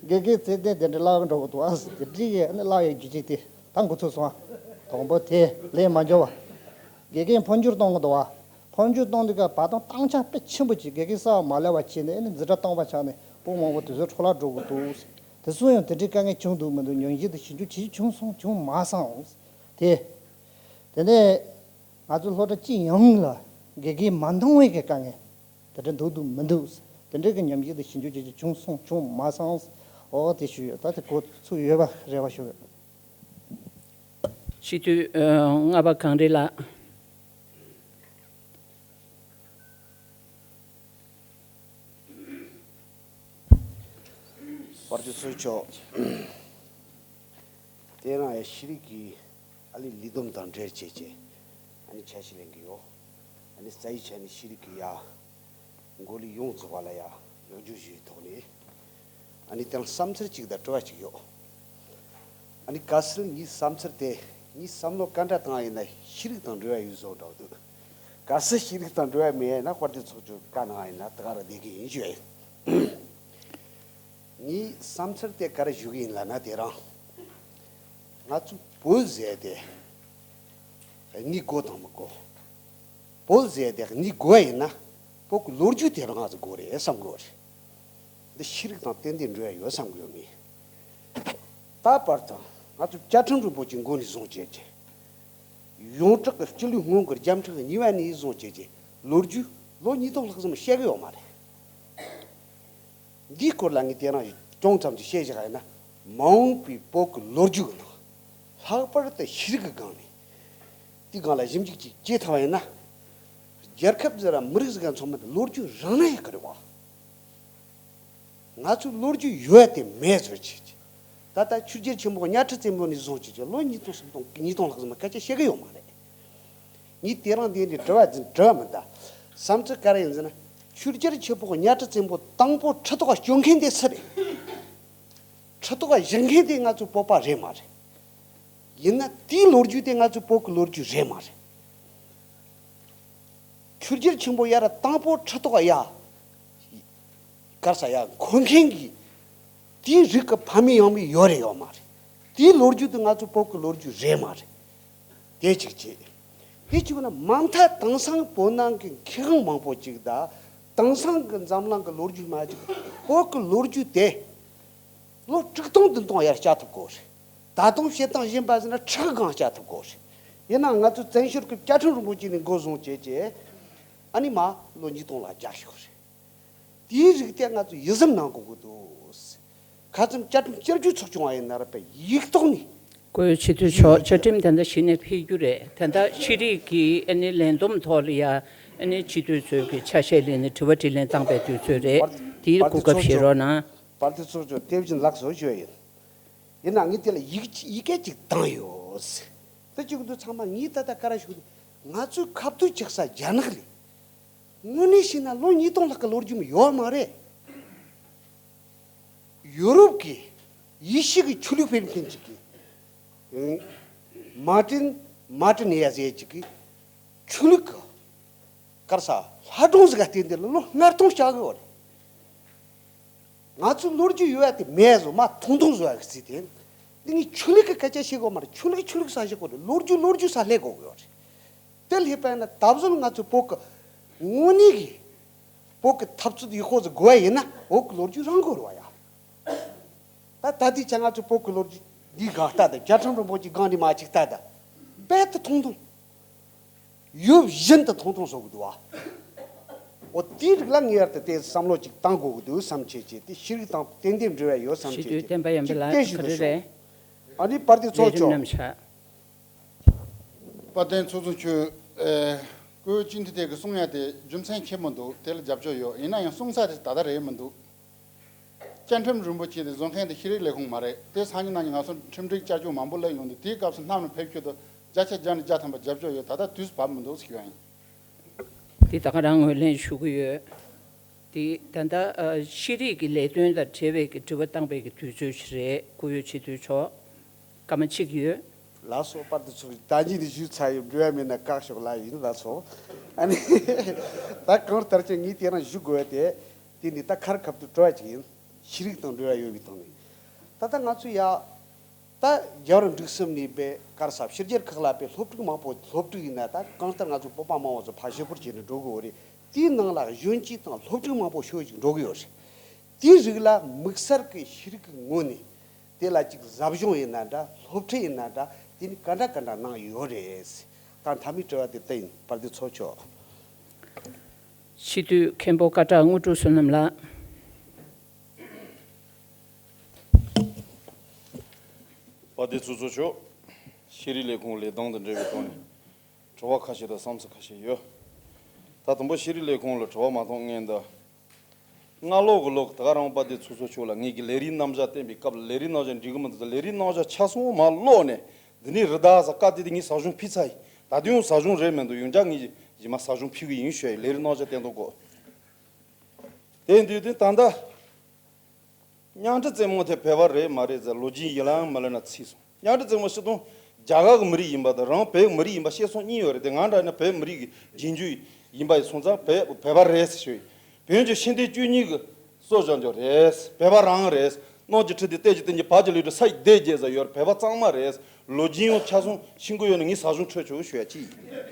དགེ་རྒན་ཚེ་བརྟན་དེ་འདྲ་ལབ་འགྲོ་གི་འདུག་ཨ། དེ་འདྲ་ཡི་ཨ་ནི་ལབ་ཡི་རྒྱུ་ཅིག་དེ་ད་འགོ་ཚུགས་སོང་ཨ། དང་པོ་དེ་ལས་མ་འཇོག་བ། དགེ་རྒན་འཕོ་འགྱུར་གཏོང་གི་འདུག་བ། འཕོ་འགྱུར་གཏོང་དུས་ཀ་བར་སྟོང་སྟངས་ཆ་དཔེ་ཆེན་པོ་ཅིག་དགེ་རྒན་གསར་བ་མ་སླེབས་པ་བྱས་ནས་ཨ་ནི་འཛིན་གྲྭ་སྟོང་པ་ཆགས་ནས་སྤུན་མང་པོ་དེ་ཚོ་འཕྲོ་བརླག་འགྲོ་གི་འདུག་དེ་ཚོ་ཡང་དེ་འདྲའི་དཀའ་ངལ་བྱུང་འདུག་མི་འདུག་ཉམས་ཞིབ་དེ་ཞིབ་འཇུག་བྱེད་རྒྱུ་བྱུང་སོང་བྱུང་མ་སོང་། དེ། དེ་ནས་ང་ཚོ་སློབ་གྲྭ་སྤྱི་ཡོངས་ལ་དགེ་རྒན་མ་འདང་བའི་གི་དཀའ་ངལ་དེ་འདྲ་འདུག་འདུག་མི་འདུག་དེ་འདྲའི་གི་ཉམས་ཞིབ་དེ་ཞིབ་འཇུག་བྱེད་རྒྱུ་བྱུང་སོང་བྱུང་མ་སོང་། འོ་དེ་ཞུས་ཡོད། ད་དེ་གོ་ཚུགས་ཡོད་པ་རེ་བ་ཞུ་ཡོད། སྤྱི་འཐུས་ཨ་ལྔ་པ་གངས་རི་ལགས། དཔལ་ལྡན་ཚོགས་གཙོ། དེ་རིང་ཡང་ཤེས་རིག་གི་ཨ་ལི་ལས་བསྡོམས་དང་འབྲེལ་བྱས་བྱས་ཨ་ནི་ཆ་ཤས་ལེན་གི་ཡོད། ཨ་ནི་རྩ་བའི་ཆ་ནས་ཤེས་རིག་གི་ཡ་མགོ་ལས་ཡོངས་རྫོགས་པ་ལ་ཡ་ཡག་བརྗོད་ཞུས་ཐོག་ནས་ཨ་ནི་དེ་རིང་བསམ་ཚུལ་གཅིག་དང་དྲི་བ་གཅིག་ཡོད། ཨ་ནི་གལ་སྲིད་ངའི་བསམ་ཚུལ་དེ་ངའི་བསམ་བློ་ག་འདྲ་བཏང་ཡིན་ན་ཤེས་རིག་དང་འབྲེལ་བ་ཡོད་བཟོ་འདྲ་འདུག་གལ་སྲིད་ཤེས་རིག་དང་འབྲེལ་བ་མེད་ན་དཔལ་ལྡན་ཚོགས་གཙོ་བཀའ་གནང་ཡིན་ན་དེ་ག་རང་བསྡད་ཀྱི་ཡིན་ཞུ་ཡ་ཡིན། ངའི་བསམ་ཚུལ་དེ་ག་རེ་ཞུ་གི་ཡིན་ལབ་ན་དེ་རིང་ང་ཚོ་བོད་ཟེར་དེ་ངས་དགོས་དང་མི་དགོས། བོད་ཟེར་དེ་ངས་དགོས་ཡིན་ན་བོད་ཀྱི་ལོ་རྒྱུས་དེ་རང་ང་ཚོ་དགོས་རེད་བསམ་དགོས་རེད། འདི་ཤེས་རིག་དང་ཏན་ཏན་འབྲེལ་བ་ཡོད་བསམ་གི་ཡོད་མེད། ད་བར་དུ་ང་ཚོ་བཅའ་ཁྲིམས་རིན་པོ་ཆེ་མགོ་ནས་བཟུང་བྱས་ཀྱི། ཡོངས་གྲགས་ཀྱི་སྤྱི་ལོའི་སྔོན་གྱི་རྒྱལ་ཕྲན་གཉིས་པ་ནས་བཟུང་བྱས་ཀྱི་ལོ་རྒྱུས་ལོ་ཉིས་སྟོང་ལྷག་ཙམ་བཤད་གི་ཡོད་མ་རེད། འདིའི་སྐོར་ལ་ངས་དེ་རིང་ཅུང་ཙམ་ཅིག་བཤད་བཞག་ཡིན་ན། མ་འོངས་པའི་བོད་ཀྱི་ལོ་རྒྱུས་ཀྱི་ནང་། ལྷག་པར་དུ་ཤེས་རིག་གི་སྒང་ནས། དེའི་སྒང་ལ་ཞིབ་འཇུག་ཅིག་བྱེད་ཐུབ་པ་ཡིན་ན། རྒྱལ་ཁབ་ཟེར་ར་མི་རིགས་ཟེར་ག་ཚང་མ་དེ་ལོ་རྒྱུས་རང་ན་ཡོད་ཀྱི་རེད་བ། ང་ཚོའི་ལོ་རྒྱུས་ཡོད་དེ་མེད་ཟེར་བྱས་ཀྱི། ད་ལྟ་ཆོས་རྒྱལ་ཆེན་པོ་གཉའ་ཁྲི་བཙན་པོ་ནས་བཟུང་བྱས་ཀྱི་ལོ་ཉིས་སྟོང་སུམ་སྟོང་ཉིས་སྟོང་ལྷག་ཙམ་སྐད་ཆ་བཤད་གི་ཡོད་མ་རེད། ངས་དེ་རིང་འདི་འདྲའི་དྲི་བ་འདི་དྲི་བ་མི་འདྲ། བསམ་ཚུལ་ག་རེ་ཡིན་ཟེར་ན། ཆོས་རྒྱལ་ཆེན་པོ་གཉའ་ཁྲི་བཙན་པོ་དང་པོ་ཁྲི་ཐོག་སྐྱོད་མཁན་དེ་སུ་རེད། ཁྲི་ཐོག་བཞུགས་མཁན་དེ་ང་ཚོའི་བོད་པ་རེད་མ་རེད། ཡིན་ན་དེའི་ལོ་རྒྱུས་དེ་ང་ཚོའི་བོད་ཀྱི་ལོ་རྒྱུས་རེད་མ་རེད། ཆོས་རྒྱལ་ཆེན་པོ་ཡར་དང་པོ་ཁྲི་ཐོག་ཡ། གར་ས་ཡ་འཁོད་མཁན་གྱི་དེའི་རིགས་ཀྱི་ཕ་མེས་ཡང་མེས་ཡོད་རེད་ཡོད་མ་རེད། དེའི་ལོ་རྒྱུས་དེ་ང་ཚོའི་བོད་ཀྱི་ལོ་རྒྱུས་རེད་མ་རེད། དེ་གཅིག་བྱས། དེ་གཅིག་ན་མ་མཐའ་དེང་སང་བོད་ནང་གི་མཁས་དབང་མང་པོ་གཅིག་དང་། དེང་སང་གི་འཛམ་གླིང་གི་ལོ་རྒྱུས་མ་གཅིག་བོད་ཀྱི་ལོ་རྒྱུས་དེ། ལོ་དྲུག་སྟོང་བདུན་སྟོང་ཡར་བསྐྱལ་ཐུབ་དགོས་རེད། ད་དུང་བཤད་སྟངས་གཞན་པ་ཟེར་ན་ཁྲག་སྒང་བསྐྱལ་ཐུབ་དགོས་རེད། ཡིན་ནའང་ང་ཚོ་བཙན་བྱོལ་གྱི་བཅའ་ཁྲིམས་རིན་པོ་ཆེ་ནས་འགོ་བཟུང་བྱས་རྗེས། ཨ་ནི་མ་ལོ་ཉིས་སྟོང་ལ་བརྒྱབ་ཤོག་རེད། དེའི་རིགས་དེ་ང་ཚོ་ཡིད་གཟབ་གནང་དགོས་ཀྱི་འདུག་ཁ་ཙམ་བཅའ་ཁྲིམས་བསྐྱར་བཅོས་ཚོགས་ཆུང་བ་ཡིན་ན་ར་པའི་ཡིག་ཐོག་ནས། བཀོད་སྤྱི་འཐུས་མཆོག་བཅའ་ཁྲིམས་ད་ལྟ་གཞི་ནས་འཕེལ་རྒྱུ་རེད། ད་ལྟ་ཤེས་རིག་གི་ཨ་ནི་ལས་བསྡོམས་ཐོག་ལ་ཡ་ཨ་ནི་སྤྱི་འཐུས་ཚོས་ཀྱི་ཆ་ཤས་ལེན་ནས་དྲི་བ་དྲིས་ལན་བཏང་པའི་དུས་ཚོད་རེད། དེའི་སྐུ་ཁབ་བཞེས་རོགས་གནང་། དཔལ་ལྡན་ཚོགས་གཙོ་དེ་བཞིན་ལགས་སོ་ཞུ་ཡ་ཡིན། ཡིན་ན་ངས་དེ་ལ་ཡིག་ཡི་གེ་གཅིག་བཏང་ཡོད། དེ་གཅིག་འདུག་ཚང་མ་ངས་ད་ལྟ་བཀའ་ར་ཞུ་གི་འདུག་ང་ཚོའི་ཁ་བཏུད་ཆགས་ས་རྒྱ་ནག་ལས། དངོས་གནས་བཤད་ན་ལོ་ཉིས་སྟོང་ལྷག་གི་ལོ་རྒྱུས་ཡོད་མ་རེད། ཡོ་རོབ་ཀྱི་ཡེ་ཤུ་གི་ཆོས་ལུགས་སྤེལ་མཁན་ཅིག་གིས། མར་ཏིན་མར་ཏིན་ཡ་ཟེར་ཅིག་གིས་ཆོས་ལུགས་ཀྱི་གར་ས་ལྷ་སྒྲུང་ཟིག་ག་བརྟེན་ཏེ་ལོ་ལྔ་སྟོང་བཞག་གི་ཡོད་རེད། ང་ཚོའི་ལོ་རྒྱུས་ཡོད་ཡ་དེ་མེད་བཟོ་མ་ཐུང་ཐུང་བཟོ་ཡ་གི་རྩིས་དེ། འདི་ངས་ཆོས་ལུགས་ཀྱི་སྐད་ཆ་བཤད་དགོས་མ་རེད། ཆོས་ལུགས་ཆོས་ལུགས་ས་བཤད་དགོས་རེད། ལོ་རྒྱུས་ལོ་རྒྱུས་ས་སླེབས་དགོས་གི་ཡོད་རེད། དེ་སླེབས་པ་ཡིན་ན་ད་གཟོད་ང་ཚོའི་བོད་ཀྱི་དངོས་གནས་ཀྱི་བོད་ཀྱི་འཐབ་རྩོད་ཡག་པོ་ཟིག་དགོས་ཡ་ཡིན་ན་བོད་ཀྱི་ལོ་རྒྱུས་རང་དགོས་རེད་བ་ཡ། ད་ད་ལྟའི་ཆ་ང་ཚོའི་བོད་ཀྱི་ལོ་རྒྱུས་འདིའི་སྒང་ལྟ་དང་བཅའ་ཁྲིམས་རིན་པོ་ཆེའི་སྒང་འདི་མ་གཅིག་ལྟ་དང་། རྦད་དེ་ཐུང་ཐུང་། ཡུལ་བཞིན་དུ་ཐུང་ཐུང་བཟོ་གི་འདུག་བ། འོ་དེའི་རིགས་ལ་ངེས་པར་དུ་དེ་བསམ་བློ་ཅིག་བཏང་དགོས་ཀྱི་འདུག་བསམ་བྱས་བྱས་ཏེ་ཤེས་རིག་དང་ཏན་ཏན་འབྲེལ་བ་ཡོད་བསམ་བྱས་ཏེ་ཅིག་བསྟན་པ་ཡམ་པའི་ལགས་ག་རེ་རེད། ཨ་ནི་དཔལ་ལྡན་ཚོགས་གཙོ། ལས་རིམ་རྣམས་ཆགས། དཔལ་ལྡན་ཚོགས་གཙོ་མཆོག་ཨེ། བཀོད་སྤྱི་འཐུས་དེ་གི་གསུང་ཡ་དེ་རྒྱུ་མཚན་ཆེན་པོ་འདུག་དེ་ལ་རྒྱབ་སྐྱོར་ཡོད། ཡིན་ན་ཡང་གསུང་ས་དེ་ད་ལྟ་རེད་མི་འདུག་བཅའ་ཁྲིམས་རིན་པོ་ཆེ་དེ་བཟོ་མཁན་དེ་ཤེས་རིག་ལས་ཁུངས་མ་རེད། དེ་སང་ཉིན་གནངས་ཉིན་ང་ཚོ་ཁྲིམས་སྒྲིག་བསྐྱར་བཅོས་མང་པོ་སླེབས་ཡོང་དུས་དེའི་སྐབས་སུ་བསྣམས་ནས་ཕེབས་ཁྱོད་དུ་བརྒྱ་ཆ་བརྒྱ་ནས་བརྒྱ་ཐམ་པ་རྒྱབ་སྐྱོར་ཡོད། ད་ལྟ་དུས་སུ་བབས་མི་འདུག་ཟེར་གྱི་ཡོད་ཡིན། འདི་ད་ག་རང་ངོས་ལེན་ཞུ་གི་ཡོད། དེ་ད་ལྟ་ཨ་ཤེས་རིག་གི་ལས་དོན་དང་འབྲེལ་བའི་གི་དྲི་བ་བཏང་པའི་གི་དུས་ཚོད་ཞིག་རེད། སྐུ་ཡོད་ཆེ་བསྟོད་ཆོག་སྐར་མ་གཅིག་ཡོད། ལགས་སོ། པར་དུ་ཚུགས་ད་གཉིས་དེ་ཞུས་ཚར་ཡོད། འགྲོ་ཡ་མེད་ན་བཀག་ཤོག་ལ་ཡིན། ལགས་སོ། ཨ་ནི་ད་གང་ལྟར་ཀྱང་ངས་དེ་རང་ཞུ་དགོས་ཡ་དེ། དེ་ནི་ད་ཁར་ཁབ་ཏུ་སྤྲོ་བ་ཅིག་ཡིན། ཤེས་རིག་དང་འབྲེལ་བ་ཡོད་པའི་ཐོག་ནས། ད་ལྟ་ང་ཚོ་ཡ། ད་རྒྱལ་བ་རིན་པོ་ཆེ་གསུམ་ནས་པའི་ག་རེ་ཟེར། ཕྱི་རྒྱལ་ཁག་ལ་པའི་སློབ་ཕྲུག་མང་པོ། སློབ་ཕྲུག་ཡིན་ན་ད་གང་ལྟར་ང་ཚོ་བོད་པ་མང་བོ་ཚོ་ཕར་ཞེ་པོ་བྱས་ནས་འགྲོ་དགོས་རེད། དེའི་ནང་ལ་གཞོན་སྐྱེས་དང་སློབ་ཕྲུག་མང་པོ་ཤོས་ཅིག་འགྲོ་གི་ཡོད་རེད། དེའི་རིགས་ལ་དམིགས་བསལ་གྱི་ཤེས་རིག་གི་ངོས་ནས་དེ་ལ་ཅིག་ཟབ་སྦྱོང་ཡིན་ན་འདྲ། སློབ་ཁྲིད་ཡིན་ན་འདྲ། དེ་ནི་ག་འདྲ་ག་འདྲ་གནང་ཡོད་རེད། ད་མཐའ་མའི་དྲི་བ་དེ་ད་ཡིན། པར་དེ་ཚོ་ཆོག་ཕྱི་དུས་མཁན་པོ་སྐད་གྲགས་དངོས་གྲུབ་བསོད་ནམས་ལགས། པར་དེ་ཚོ་ཚོ་ཆོག་ཤེས་རིག་ལས་ཁུངས་ལས་སྟངས་དང་འབྲེལ་བའི་ཐོག་ནས་དྲི་བ་ཁ་ཤས་དང་བསམ་ཚུལ་ཁ་ཤས་ཡོད། ད་དང་པོ་ཤེས་རིག་ལས་ཁུངས་ལ་དྲི་བ་མ་གཏོང་སྔོན་དུ། སྔ་ལོགས་ཀྱི་ལོགས་ད་ག་རང་པ་དེ་ཚོ་ཚོ་ཆོག་ལ། ངེད་ཀྱི་ལས་རིགས་རྣམ་གཞག་བསྟན་པའི་སྐབས་ལ་ལས་རིགས་རྣམ་གཞག་འགྲིག་གི་མི་འདུག་ལས་རིགས་རྣམ་གཞག་ཆ་ཚང་མ་ཀློག་ནས་འདི་ནས་རི་དྭགས་ས་བཀའ་དེ་དེ་ངས་ཟབ་སྦྱོང་ཕུལ་ཚར་ཡིན། ད་དུང་ཟབ་སྦྱོང་རེད་མི་འདུག་ཡོང་ཆ་ངས་ཡི་མ་ཟབ་སྦྱོང་ཕུལ་གི་ཡིན་ཞུ་ཡ་ཡིན། ལས་རིགས་རྣམ་གཞག་བསྟན་ཐོག་གོ། དེ་འདུག་དེ་ད་ལྟ། གཉའ་ཁྲི་རྩེ་མོ་དེ་བོད་པ་རེད་མ་རེད་ཟེར་ལོ་རྒྱུས་ཡིན་ལ་མ་ལ་ན་ཚིག་སོང་། གཉའ་ཁྲི་རྩེ་མོ་སྤྱིར་བཏང་རྒྱ་གར་གྱི་མི་རིགས་ཡིན་པ་དང་རང་བོད་མི་རིགས་ཡིན་པ་བཤད་སྲོལ་གཉིས་ཡོད་རེད་དེ། ང་འདྲ་ན་བོད་མི་རིགས་ཀྱི་རྗེས་འཇུག་ཡིན་པ་ཡིན་སོང་ཙང་བོད་བོད་པ་རེད་ཟེར་ཞུ་ཡིན། བོད་ཀྱི་ཤིང་རྟའི་བཅུ་གཉིས་ཀྱི་སྲོལ་བཞག་འཇོག་རེད། བོད་པ་རང་རེད། སྣོད་ཀྱི་ཁྲི་དེ་གཏད་ཀྱི་སྟེང་གྱི་བར་གྱི་ལུས་དེ་ས་ཡི་སྡེ་བརྒྱད་ཟེར་ཡོད་རེད། བོད་པ་གཙང་མ་རེད། ལོ་རྒྱུས་ཡང་ཆ་ཚང་ཤེས་ཀྱི་ཡོད་ན་ངས་ཟབ་སྦྱོང་འཕྲོད་ཆོག་ཞུ་ཡ་གཅིག་ཡིན།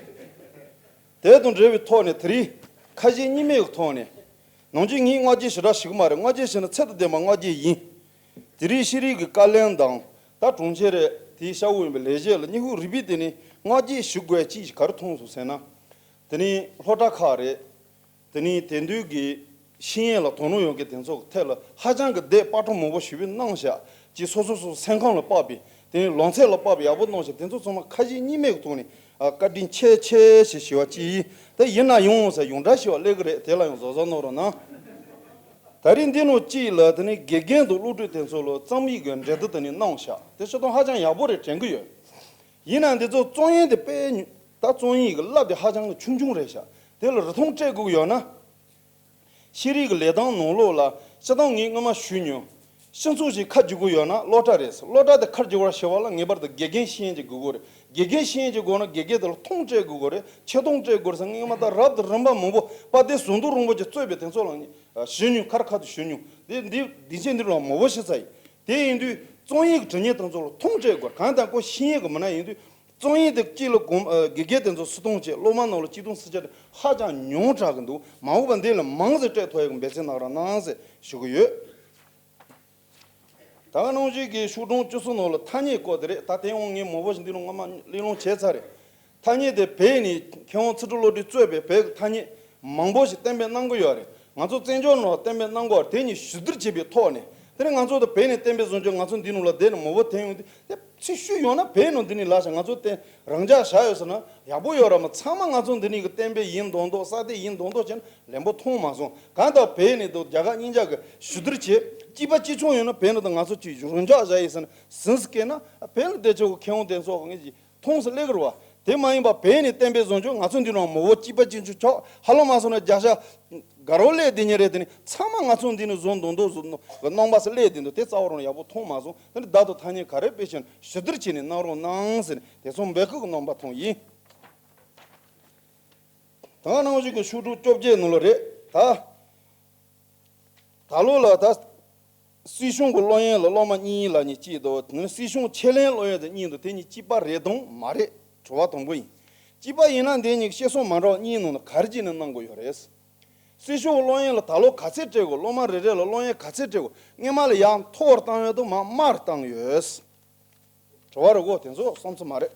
དེ་དང་འབྲེལ་བའི་ཐོག་ནས་དེ་རིང་ཁ་ཞེ་གཉིས་མེད་ཀྱི་ཐོག་ནས། ནང་ཆོས་ངས་བསྔགས་བརྗོད་ཞེ་དྲག་ཞུ་གི་མ་རེད། བསྔགས་བརྗོད་ཞུ་ན་ཚད་དང་ལྡན་པ་བསྔགས་བརྗོད་ཡིན། དེ་རིང་ཤེས་རིག་གི་བཀའ་བློན་དང་ད་དྲུང་ཆེ་རེད། དེའི་ཤ་བོ་ཡིན་པའི་ལས་བྱེད་ལ་སྙིང་ཁུང་རུས་པའི་སྟེང་ནས་བསྔགས་བརྗོད་ཞུ་དགོས་ཅིག་ག་རེ་མཐོང་སོང་ཟེར་ན། དེ་ནི་སློབ་གྲྭ་ཁག་རེད། དེ་ནི་དེང་དུས་ཀྱི་ཤེས་ཡོན་ལ་དོ་སྣང་ཡོད་མཁན་དེ་ཚོ་གི་ཐད་ལ་ཧ་ཅང་གི་དེབ་དཔར་སྐྲུན་མང་པོ་ཞེ་པོ་གནང་ཤག་ཅིག་སོ་སོ་སོ་སོ་སེམས་ཁམས་ལ་དཔག་པའི་དེ་ནི་ལོ་ཚད་ལ་དཔག་པའི་ཡག་པོ་གནང་ཤག་དེ་ཚོ་ཚང་མ་ཁ་ཞེ་གཉིས་མེད་ཀྱི་ཐོག་ནས་ཨ་བཀའ་དྲིན་ཆེ་ཆེ་ཞེས་ཞུ་བ་ཅིག་ཡིན། དེ་ཡིན་ན་ཡང་ཟེར་ཡོངས་གྲགས་ཞུ་བ་སླེབས་ཀྱི་རེད། དེ་ལ་ཡང་གཟབ་གཟབ་གནང་རོགས་གནང་། ད་རིང་འདི་ནང་གཅིག་ལ་དེ་ནི་དགེ་རྒན་དང་སློབ་ཕྲུག་དེ་ཚོ་ལ་རྩོམ་ཡིག་གི་འགྲན་བསྡུར་དེ་ནི་གནང་ཤག་དེ་སྤྱིར་བཏང་ཧ་ཅང་ཡག་པོ་རེད་དྲན་གྱི་ཡོད། ཡིན་ན་འདི་ཚོ་རྩོམ་ཡིག་དེ་དཔེ་ཉུང་། ད་རྩོམ་ཡིག་གི་རླབས་དེ་ཧ་ཅང་གི་ཆུང་ཆུང་རེད་ཤག་དེ་ལ་རིན་ཐང་སྤྲད་དགོས་ཀྱི་ཡོད་ན། ཤེས་རིག་གི་ལས་སྟངས་ནང་ལོགས་ལ་སྤྱིར་བཏང་ངས་སྔོན་མ་ཞུས་མྱོང་། སྤྱི་ཚོགས་ཤིག་ཁ་འཇུག་དགོས་ཡོད་ན་སློབ་གྲྭ་རེད། སློབ་གྲྭ་དེ་ཁ་འཇུག་པར་བྱེད་པ་ལ་ངེས་པར་དུ་དགེ་རྒན་ཤེས་ཡོན་ཅིག་དགོས་ཀྱི་རེད། དགེ་རྒན་ཤེས་ཡོན་ཅིག་དགོས་ན་དགེ་རྒན་དེ་ལ་མཐོང་སྤྲད་དགོས་ཀྱི་རེད། ཆེ་མཐོང་སྤྲད་དགོས་རེད་ཟེར་ངས་སྔོན་མ་ད་རབ་དང་རིམ་པ་མང་པོ་དཔལ་ལྡན་ཟམ་གདོང་རིན་པོ་ཆེ་གཙོས་པའི་དེ་ཚོ་ལ་ངས་ཞུས་མྱོང་། ཁར་ཁ་དུ་ཞུས་མྱོང་། དེ་འདི་འདི་ཆེད་འདི་ལ་མང་པོ་ཞིག་ཚ་ཡིན། དེ་ཡིན་དུས་རྩོམ་ཡིག་འབྲི་མཁན་དེ་ཚོ་ལ་མཐོང་སྤྲད་དགོས། གང་ལྟར་ཁོ་ཤེས་ཡོན་གྱི་མི་སྣ་ཡིན་དུས། རྩོམ་ཡིག་དེ་གཅིག་ལ་གོང་ཨ་དགེ་རྒན་དེ་ཚོ་སུ་གཏོང་བྱེད། སློབ་མ་ནང་ལ་གཅིག་སྟོང་སུ་བྱེད་ཧ་ཅང་ཉུང་དྲགས་ཀྱི་འདུག་མ་འོངས་པ་འདི་ལ་མང་ཙམ་སྤྲད་ཐུབ་ཡག་གི་འབད་བརྩོན་གནང་རོགས་གནང་ཟེར་ཞུ་གི་ཡོད། ད་ག་ནང་བཞིན་གྱི་ཤོག་གྲངས་བཅུ་གསུམ་ནང་ལ་ཐ་སྙད་སྐོར་དེ་རེད། ད་དེ་ཡང་ངས་མང་པོ་ཞིག་འདི་ལ་སྔོན་མ་གླེང་སློང་བྱས་ཚར་རེད། ཐ་སྙད་དེ་བོད་ནས་མཁས་དབང་ཚུལ་ཁྲིམས་བློ་གྲོས་གཙོས་པའི་བོད་ཀྱི་ཐ་སྙད་མང་པོ་ཞིག་གཏན་འབེབས་གནང་གི་ཡོད་རེད། ང་ཚོ་བཙན་བྱོལ་ནང་གཏན་འབེབས་གནང་གི་ཡོད་རེད། དེ་གཉིས་ཞུ་བསྡུར་བྱས་པའི་ཐོག་ནས་དེ་ནས་ང་ཚོ་དེ་བོད་ནས་གཏན་འབེབས་བཟོ་རྒྱུ། ང་ཚོ་འདི་ནང་ལ་བསྡད་ནས་མང་པོ་ཐོན་ཡོང་དུས་དེ་ཚིག་ཤུ་ཡོང་ན་བོད་ནང་འདི་ནས་ལབ་བྱས་ང་ཚོ་དེ་རང་འཇགས་བཞག་ཡོད་ཟེར་ན་ཡག་པོ་ཡོད་ར་མ། ཚང་མ་ང་ཚོ་འདི་ནས་གི་གཏན་འབེབས་ཡིན་མདོག་མདོག་ས་དེ་ཡིན་མདོག་མདོག་བྱས་ན་ལན་པོ་མཐོང་མ་སོང་། གང་ལྟར་བོད་ནས་དང་རྒྱ་གར་གཉིས་ཆ་གི་ཞུ་བསྡུར་བྱས་གཅིག་པ་གཅིག་རྐྱང་ཡོད་ན་བོད་ནང་དུ་ང་ཚོ་གཅིག་རང་འཇགས་བཞག་ཡོད་ཟེར་ན་ཟིན་སི་སྐད་ན་བོད་ལ་བསྡད་ཆོག་གི་མཁས་དབང་དེ་ཚོ་ངས་ཀྱི་མཐོང་སུ་སླེབས་ཀྱི་རེད་བ། དེ་མ་ཡིན་པ་བོད་ནས་གཏན་འབེབས་བཟོ་རྒྱུ། ང་ཚོ་འདི་ནང་མང་པོ་གཅིག་པ་གཅིག་རྐྱང་ཆོག་ཧ་ལམ་མ་སོང་ན་བརྒྱ་ཆ་དགའ་རོགས་སླེབས་བསྡད་མཁན་རེད། དེ་ནི་ཚང་མ་ང་ཚོ་འདི་ནས་བཟོ་མདོག་མདོག་བཟོ་གི་རྣམ་པ་སུ་སླེབས་བསྡད་འདུག་དེ་རྩ་བ་རང་ཡག་པོ་མཐོང་མ་སོང་། དེ་ནི་བདག་ཏུ་ཐ་སྙད་ག་རེ་སྤེལ་ཕྱིན་ཞུ་བསྡུར་བྱས་ནས་གནང་རོགས་གནང་ཟེར་ནས་དེ་ཚོ་འབོད་སྐུལ་གྱི་རྣམ་པ་མཐོང་ཡིན། ད་ག་ནང་བཞིན་གྱི་ཤོག་གྲངས་བཅོ་བརྒྱད་ནང་ལ་རེད་ད། ད་ལོ་ལ་ད་སྲིད་གཞུང་གི་སློབ་ཡོན་ལ་སློབ་མ་གཉིས་ལ་ནི་གཅིག་དང་། དེ་ནི་སྲིད་གཞུང་ཆེད་ལས་སློབ་ཡོན་དེ་གཉིས་འདུག་དེ་གཉིས་གཅིག་པ་རེད་དང་མ་རེད། དྲི་བ་དང་པོ་ཡིན། གཅིག་པ་ཡིན་ན་འདི་གཉིས་ཀྱི་བཤད་སྲོལ་མ་འདྲ་བ་གཉིས་ནང་ནས་ག་རེ་བྱས་ནས་གནང་དགོས་ཡོད་རེད། སྲིད་གཞུང་གི་སློབ་ཡོན་ལ་ད་ལོ་ག་ཚད་སྤྲད་དགོས། སློབ་མ་རེ་རེ་ལ་སློབ་ཡོན་ག་ཚད་སྤྲད་དགོས། སྔོན་མ་ལ་ཡང་མཐོ་བར་བཏང་ཡོད་དང་མ་དམའ་བར་བཏང་ཡོད། དྲི་བ་རེད་གོ། དེ་ཚོ་བསམ་ཚུལ་མ་རེད།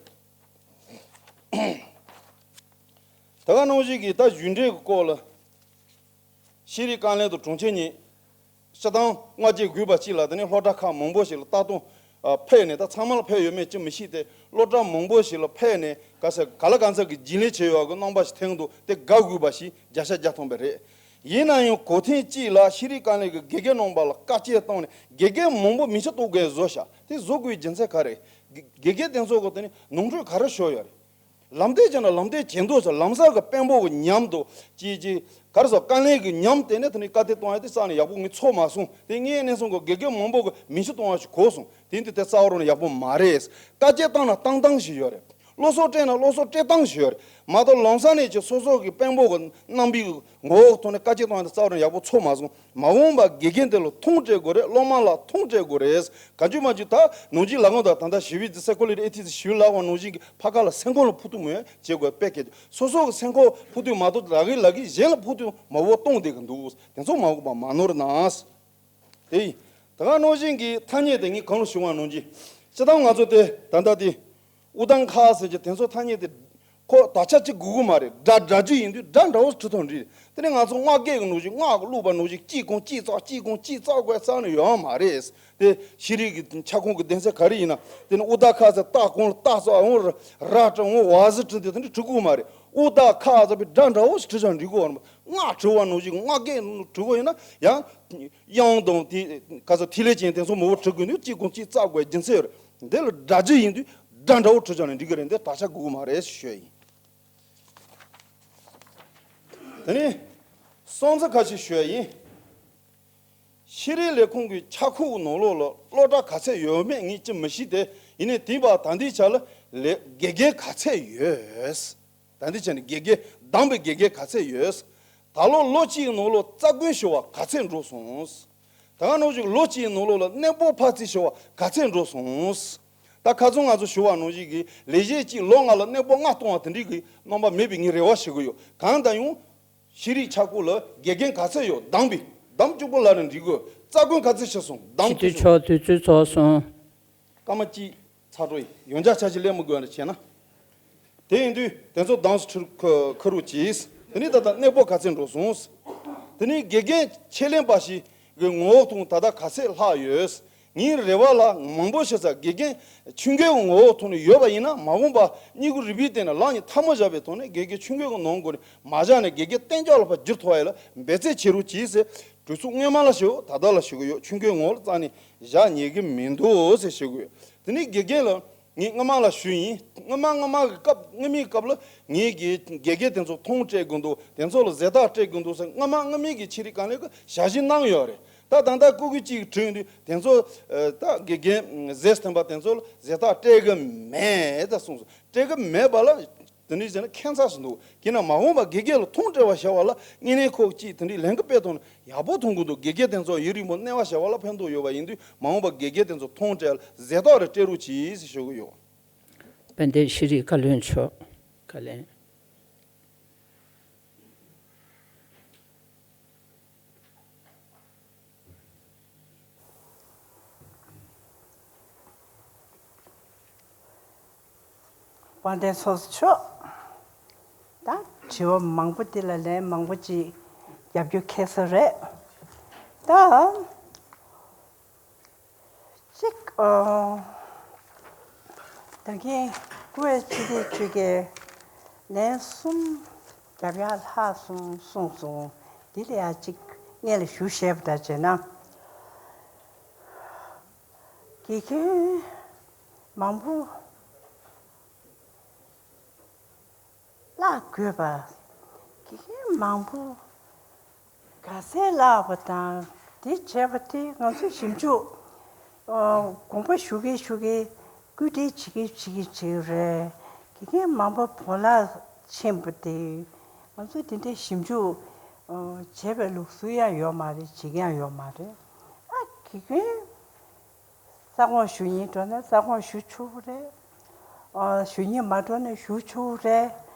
ད་ག་ནང་བཞིན་གྱི་ད་རྒྱུན་འབྲས་ཀྱི་སྐོར་ལ། ཤེས་རིག་བཀའ་བློན་དང་དྲུང་ཆེ་གཉིས་སྤྱིར་བཏང་སྔ་རྗེས་དགོས་པ་ཅིག་ལ་དེ་ནས་སློབ་གྲྭ་ཁག་མང་པོ་ཞིག་ལ་ལྟ་སྟངས་ཨ་ཕེབས་ནས། ད་ཚང་མ་ལ་ཕེབས་ཡོད་མེད་ཅི་མི་ཤེས་ཏེ། སློབ་གྲྭ་མང་པོ་ཞིག་ལ་ཕེབས་ནས་ག་ས་ག་ལ་གང་འཚམ་གྱི་རྒྱུན་ལས་བྱས་ཡོད་གི་རྣམ་པ་ཞིག་ཐོན་འདུག་དེ་དགའ་དགོས་པ་ཞིག་བརྒྱ་ཆ་བརྒྱ་ཐམ་པ་རེད། ཡིན་ན་ཡང་གོ་ཐེངས་གཅིག་ལ་ཤེས་རིག་བཀའ་བློན་གྱིས་དགེ་རྒན་རྣམ་པ་ལ་བཀའ་སྐྱིལ་བཏང་ནས་དགེ་རྒན་མང་པོ་མི་ཆ་གཏོགས་དགོས་བཟོ་བཞག་དེ་བཟོ་དགོས་རྒྱུ་མཚན་ག་རེ། དགེ་དགེ་རྒན་དེ་ཚོ་གི་དེ་ནས་ནོར་འཁྲུལ་ག་རེ་ཤོར་ཡོད་རེད། ལམ་སྟོན་བྱས་ན་ལམ་སྟོན་བྱེད་འདུག་ཟེར། ལམ་སང་གི་དཔོན་པོ་གི་མཉམ་དུ་ཅིག་ཅིག་ ག་རེ་ཟེར། དཀའ་ལས་ཀྱི་ཉམས་དེ་ནས་དེ་ནས་བཀའ་བསྟན་གཏོང་ཡ་དེ་རྩ་ནས་ཡག་པོ་ངས་ཚོར་མ་སོང་། དེ་ངས་ནས་སོང་གི་དགེ་རྒན་མང་པོ་གི་མིང་ཤོག་གཏོང་བ་ཞིག་གོ་སོང་། དེ་འདི་དེ་རྩ་བ་རང་ནས་ཡག་པོ་མ་རེད། བཀའ་བཀྱོན་བཏང་ན་བཏང་སྟངས་ཤིག་ཡོད་རེད། སློབ་གསོ་སྤྲད་ན་སློབ་གསོ་སྤྲད་སྟངས་ཤིག་ཡོད་རེད། མ་གཏོགས་ལམ་སང་ནས་ཀྱི་སོ་སོ་གི་དཔོན་པོ་གི་རྣམ་པའི་ངོ་བོ་ཐོག་ནས་བཀའ་བཀྱོན་གཏོང་ཡ་དེ་རྩ་བ་རང་ཡག་པོ་ཚོར་མ་སོང་། མ་འོངས་པ་དགེ་རྒན་དེ་ལ་མཐོང་སྤྲད་དགོས་རེད། སློབ་མ་ལ་མཐོང་སྤྲད་དགོས་རེད། ག་ཅུ་མ་ཅུ་ད་ནང་བཞིན་ལབ་གོང་ད་ད་ལྟ་ཞི་བའི་འདི་སའི་ཀོ་ལོ་ཇི་ཨེ་ཐིག་སི་ཞི་བའི་ལབ་པ་ནང་བཞིན་གྱི་ཕ་ཁ་ལ་སེམས་ཁོང་ལ་ཕོག་ཐུག་མེད་བྱེད་དགོས་པའི་སྐད་ཆ། སོ་སོ་གི་སེམས་ཁོང་ཕོག་ཐུག་མ་གཏོགས་ལབ་གི་ལབ་གི་གཞན་ལ་ཕོག་ཐུག་མ་འོ་གཏོང་བསྡད་གི་འདུག་དེ་ཚོ་མ་འོངས་པ་མ་ནོར་གནང་། དེ་ཡིན། ད་ག་ནང་བཞིན་གྱི་ཐ་སྙད་དེ་ངས་གང་ལ་ཞུ་བ་ནང་བཞིན། སྤྱིར་བཏང་ང་ཚོ་དེ་ད་ལྟ་དེ་དབུ་ཐང་ཁ་ཟེར་གྱི་དེ་ཚོ་ཐ་སྙད་དེ་ཁོ་དག་ཆ་གཅིག་དགོས་ཀྱི་མ་རེད། སྒྲ་སྒྲ་རྒྱུ་ཡིན་དུས་སྒྲ་འདྲ་བོ་ཁྲི་ཐོག་འདྲི། དེ་ནས་ང་ཚོ་སྔགས་སྐད་ཀྱི་ནང་བཞིན་སྔགས་ཀྱི་བླུགས་པ་ནང་བཞིན་གཅིག་གོང་གཅིག་བཙག་གཅིག་གོང་གཅིག་བཙག་དགོས་རྩ་ནས་ཡོད་མ་རེད། དེ་ཤེས་རིག་གི་ཁྱབ་ཁོངས་ཀྱི་སྡེ་ཚན་ག་རེ་ཡིན་ན། དེ་ནི་དབུ་ཐང་ཁ་ཟེར་སྟག་གོང་ལ་སྟག་ཟེར་འོང་། ར་ཏྲ་འོང་། བ་ཟི་ཏྲི་འདི་དེ་འདྲ་འབྲི་དགོས་མ་རེད། དབུ་ཐང་ཁ་ཟེར་བའི་སྒྲ་འདྲ་བོ་ཞིག་འབྲི་ཆོག་འབྲི་དགོས་རེད། སྔགས་འབྲི་བ་ནང་བཞིན་སྔགས་སྐད་འབྲི་དགོས་ཡིན་ན་ཡང་། དབྱངས་དང་དེ་ག་ཚོད་ཐིག་ལེ་ཅན་དེ་ཚོ་མང་པོ་འབྲི་དགོས་འདུག་གཅིག་གོང་གཅིག་བཙག་དགོས་རྒྱུ་མཚན་ཡོད་རེད། འདི་ལ་སྒྲ་རྒྱུ་ཡིན་དུས་སྒྲ་འདྲ་བོ་འབྲི་ཆོག་ནས་འགྲིག་གི་རེད། འདི་དག་ཆ་དགོས་ཀྱི་མ་རེད་ཞུ་ཡ་ཡིན། དེ་ནས་སོང་ཙང་ཁ་ཤས་ཞུ་ཡ་ཡིན། ཤེས་རིག་ལས་ཁུངས་ཀྱི་ཁྱབ་ཁོངས་ནང་ལོགས་ལ་སློབ་གྲྭ་ག་ཚད་ཡོད་མེད་ངས་ཅི་མི་ཤེས་ཏེ། ཡིན་ནའི་དེང་བ་ད་ལྟའི་ཆ་ལ་ལས་དགེ་རྒན་ག་ཚད་ཡོད། ད་ལྟའི་ཆ་ནས་དགེ་རྒན་གདམས་པའི་དགེ་རྒན་ག་ཚད་ཡོད། ད་ལོ་ལོ་གཅིག་ནང་ལོགས་རྩ་དགོན་ཞུ་བ་ག་ཚད་འགྲོ་སོང་། ད་ག་ནང་བཞིན་ལོ་གཅིག་ནང་ལོགས་ལ་གནས་སྤོ་ཕར་རྩིས་ཞུ་བ་ག་ཚད་འགྲོ་སོང་། ད་ཁ་སང་ང་ཚོ་ཞུ་བ་ནང་བཞིན་གྱི་ལས་གཞི་གཅིག་ལོ་ལྔ་ལ་གནས་སྤོ་ལྔ་གཏོང་བ་དེ་འདྲའི་གི་རྣམ་པ་མེད་པའི་ངས་རེ་བ་ཞུ་གི་ཡོད། གང་ལྟར་ཡང་ཤེས་རིག་ཁྱབ་ཁོངས་ལ་དགེ་རྒན་ག་ཚད་ཡོད་གདམས་པའི་གདམས་གཅིག་པོ་ལབ་ན་འགྲིག་གི། རྩ་དགོན་ག་ཚད་ཆགས་སོང་གདམས། སྤྱི་འཐུས་མཆོག་དུས་ཚོད་ཚོགས་སོང་། སྐར་མ་གཅིག་ཚར་འགྲོ་ཡིན། ཡང་བསྐྱར་ཆ་ཞིག་ལེན་མི་དགོས་ན་བྱས་ན། དེ་ཡིན་དུས་དེ་ཚོ་གདམས་སུ་ཁུར་ཁུར་རོགས་གྱིས། དེ་ནས་ད་ལྟ་གནས་སྤོ་ག་ཚད་འགྲོ་སོང་། དེ་ནས་དགེ་རྒན་ཆེད་ལས་པ་ཞིག་གི་ངོ་བོ་ཐོག་ད་ལྟ་ག་ཚད་ལྷག་ཡོད། ངའི་རེ་བ་ལ་མང་པོ་ཞིག་ས་དགེ་རྒན་ཆུང་གོའི་ངོ་བོ་ཐོག་ནས་ཡོད་པ་ཡིན་ན། མ་འོངས་པ་སྙིང་ཁུ་རུས་པའི་སྟེང་ནས་ལག་གཉིས་ཐལ་མོ་སྦྱར་བའི་ཐོག་ནས་དགེ་རྒན་ཆུང་གོའི་ནང་སྒོ་ནས་མ་བཞག་ནས་དགེ་རྒན་གཏན་འཇགས་ལ་ཕར་འགྱུར་ཐུབ་པ་ཡིན་ལ་འབད་བརྩོན་བྱེད་རོགས་གྱིས་ཟེར་དུས་ཚོད་སྔོན་མ་ལ་ཞུ། ད་ལྟ་ལ་ཞུ་གི་ཡོད། ཆུང་གོའི་ངོ་བོ་ལ་རྩ་ནས་བཞག་ཉན་གི་མི་འདུག་ཟེར་ཞུ་གི་ཡོད། དེ་ནས་དགེ་རྒན་ལ་ངས་སྔ་མ་ལ་ཞུས་ཡིན། སྔ་མ་སྔ་མ་གི་སྐབས་སྔ་མའི་སྐབས་ལ་ངས་དགེ་དགེ་རྒན་དེ་ཚོ་མཐོང་སྤྲད་དགོས་འདུག་དེ་ཚོ་ལ་ཟས་རྟགས་སྤྲད་དགོས་འདུག་ཟེར་སྔ་མ་སྔ་མའི་གི་ཆེད་རིག་དཀའ་ལས་ཀྱི་ཞལ་བཞེས་གནང་ཡོད་རེད། ད་ད་ལྟ་སྐུ་སྒེར་གཅིག་བྲིས་དུས་དེ་ཚོ་ད་དགེ་རྒན་ཟས་སྟོན་པ་དེ་ཚོ་ལ་ཟས་རྟགས་སྤྲད་གི་མེད་ད་གསུངས་སོང་། སྤྲད་གི་མེད་པ་ལ། དེ་འདྲའི་བྱས་ན་ཁྱད་མཚར་ཞིག་འདུག་དེས་ན་མ་འོངས་པ་དགེ་རྒན་ལ་མཐོང་སྤྲད་པ་བྱ་བ་ལ་བསྙེན་གནས་ཁོག་གཅིག་དེ་འདྲའི་ལན་ཁ་སྤེལ་ཐུབ་ན་ཡག་པོ་མཐོང་གི་འདུག་དགེ་རྒན་དེ་ཚོ་ཡུན་རིང་པོ་གནས་པ་བྱ་བ་ལ་ཕན་ཐོགས་ཡོད་པ་ཡིན་དུས་མ་འོངས་པ་དགེ་རྒན་དེ་ཚོ་མཐོང་སྤྲད་ལ་ཟས་རྟགས་རེ་སྤྲད་རོགས་གྱིས་ཞེས་ཞུ་གི་ཡོད། དཔལ་ལྡན་ཤེས་རིག་བཀའ་བློན་མཆོག་བཀའ་ལན། དཔལ་ལྡན་ཚོགས་གཙོ་མཆོག་ད་དྲི་བ་མང་པོ་འདི་ལ་ལན་མང་པོ་ཅིག་རྒྱབ་སྐྱོར་ཁེལ་ས་རེད། ད་གཅིག་ཨ། ད་གིན་སྐུ་ངོ་སྤྱི་འཐུས་ཆོས་རྒྱལ་ལན་གསུམ་རྒྱབ་ཡག་ལྷག་སོང་གསུངས་སོང་། འདི་ལ་ཡང་གཅིག་སྔོན་ལ་ཞུ་བཞག་པ་འདྲ་བྱས་ན། དགེ་རྒན་མང་པོ་བརླག་དགོས་པ། དགེ་རྒན་མང་པོ་ག་ཚད་བརླག་པ་དང་དེ་བྱས་པ་དེ་ང་ཚོ་ཞིབ་འཇུག་ཨ། དགོངས་པ་ཞུ་གི་ཞུ་གི་སྐུལ་ཁྲིད་བྱེད་ཀྱི་བྱེད་ཀྱི་བྱེད་ཀྱི་རེད། དགེ་རྒན་མང་པོ་བོར་བརླག་ཕྱིན་པ་དེ་ང་ཚོ་དེ་འདྲའི་ཞིབ་འཇུག་ཨ། བྱས་པའི་ལུགས་སྲོལ་ཡང་ཡོད་མ་རེད། བྱེད་ཀྱི་ཡང་ཡོད་མ་རེད། ཨ། དགེ་རྒན་རྩ་དགོངས་ཞུ་སྙིང་འདོད་ན་རྩ་དགོངས་ཞུ་ཆོག་གི་རེད། ཨ། ཞུ་སྙིང་མ་འདོད་ན་ཞུ་ཆོག་གི་རེད།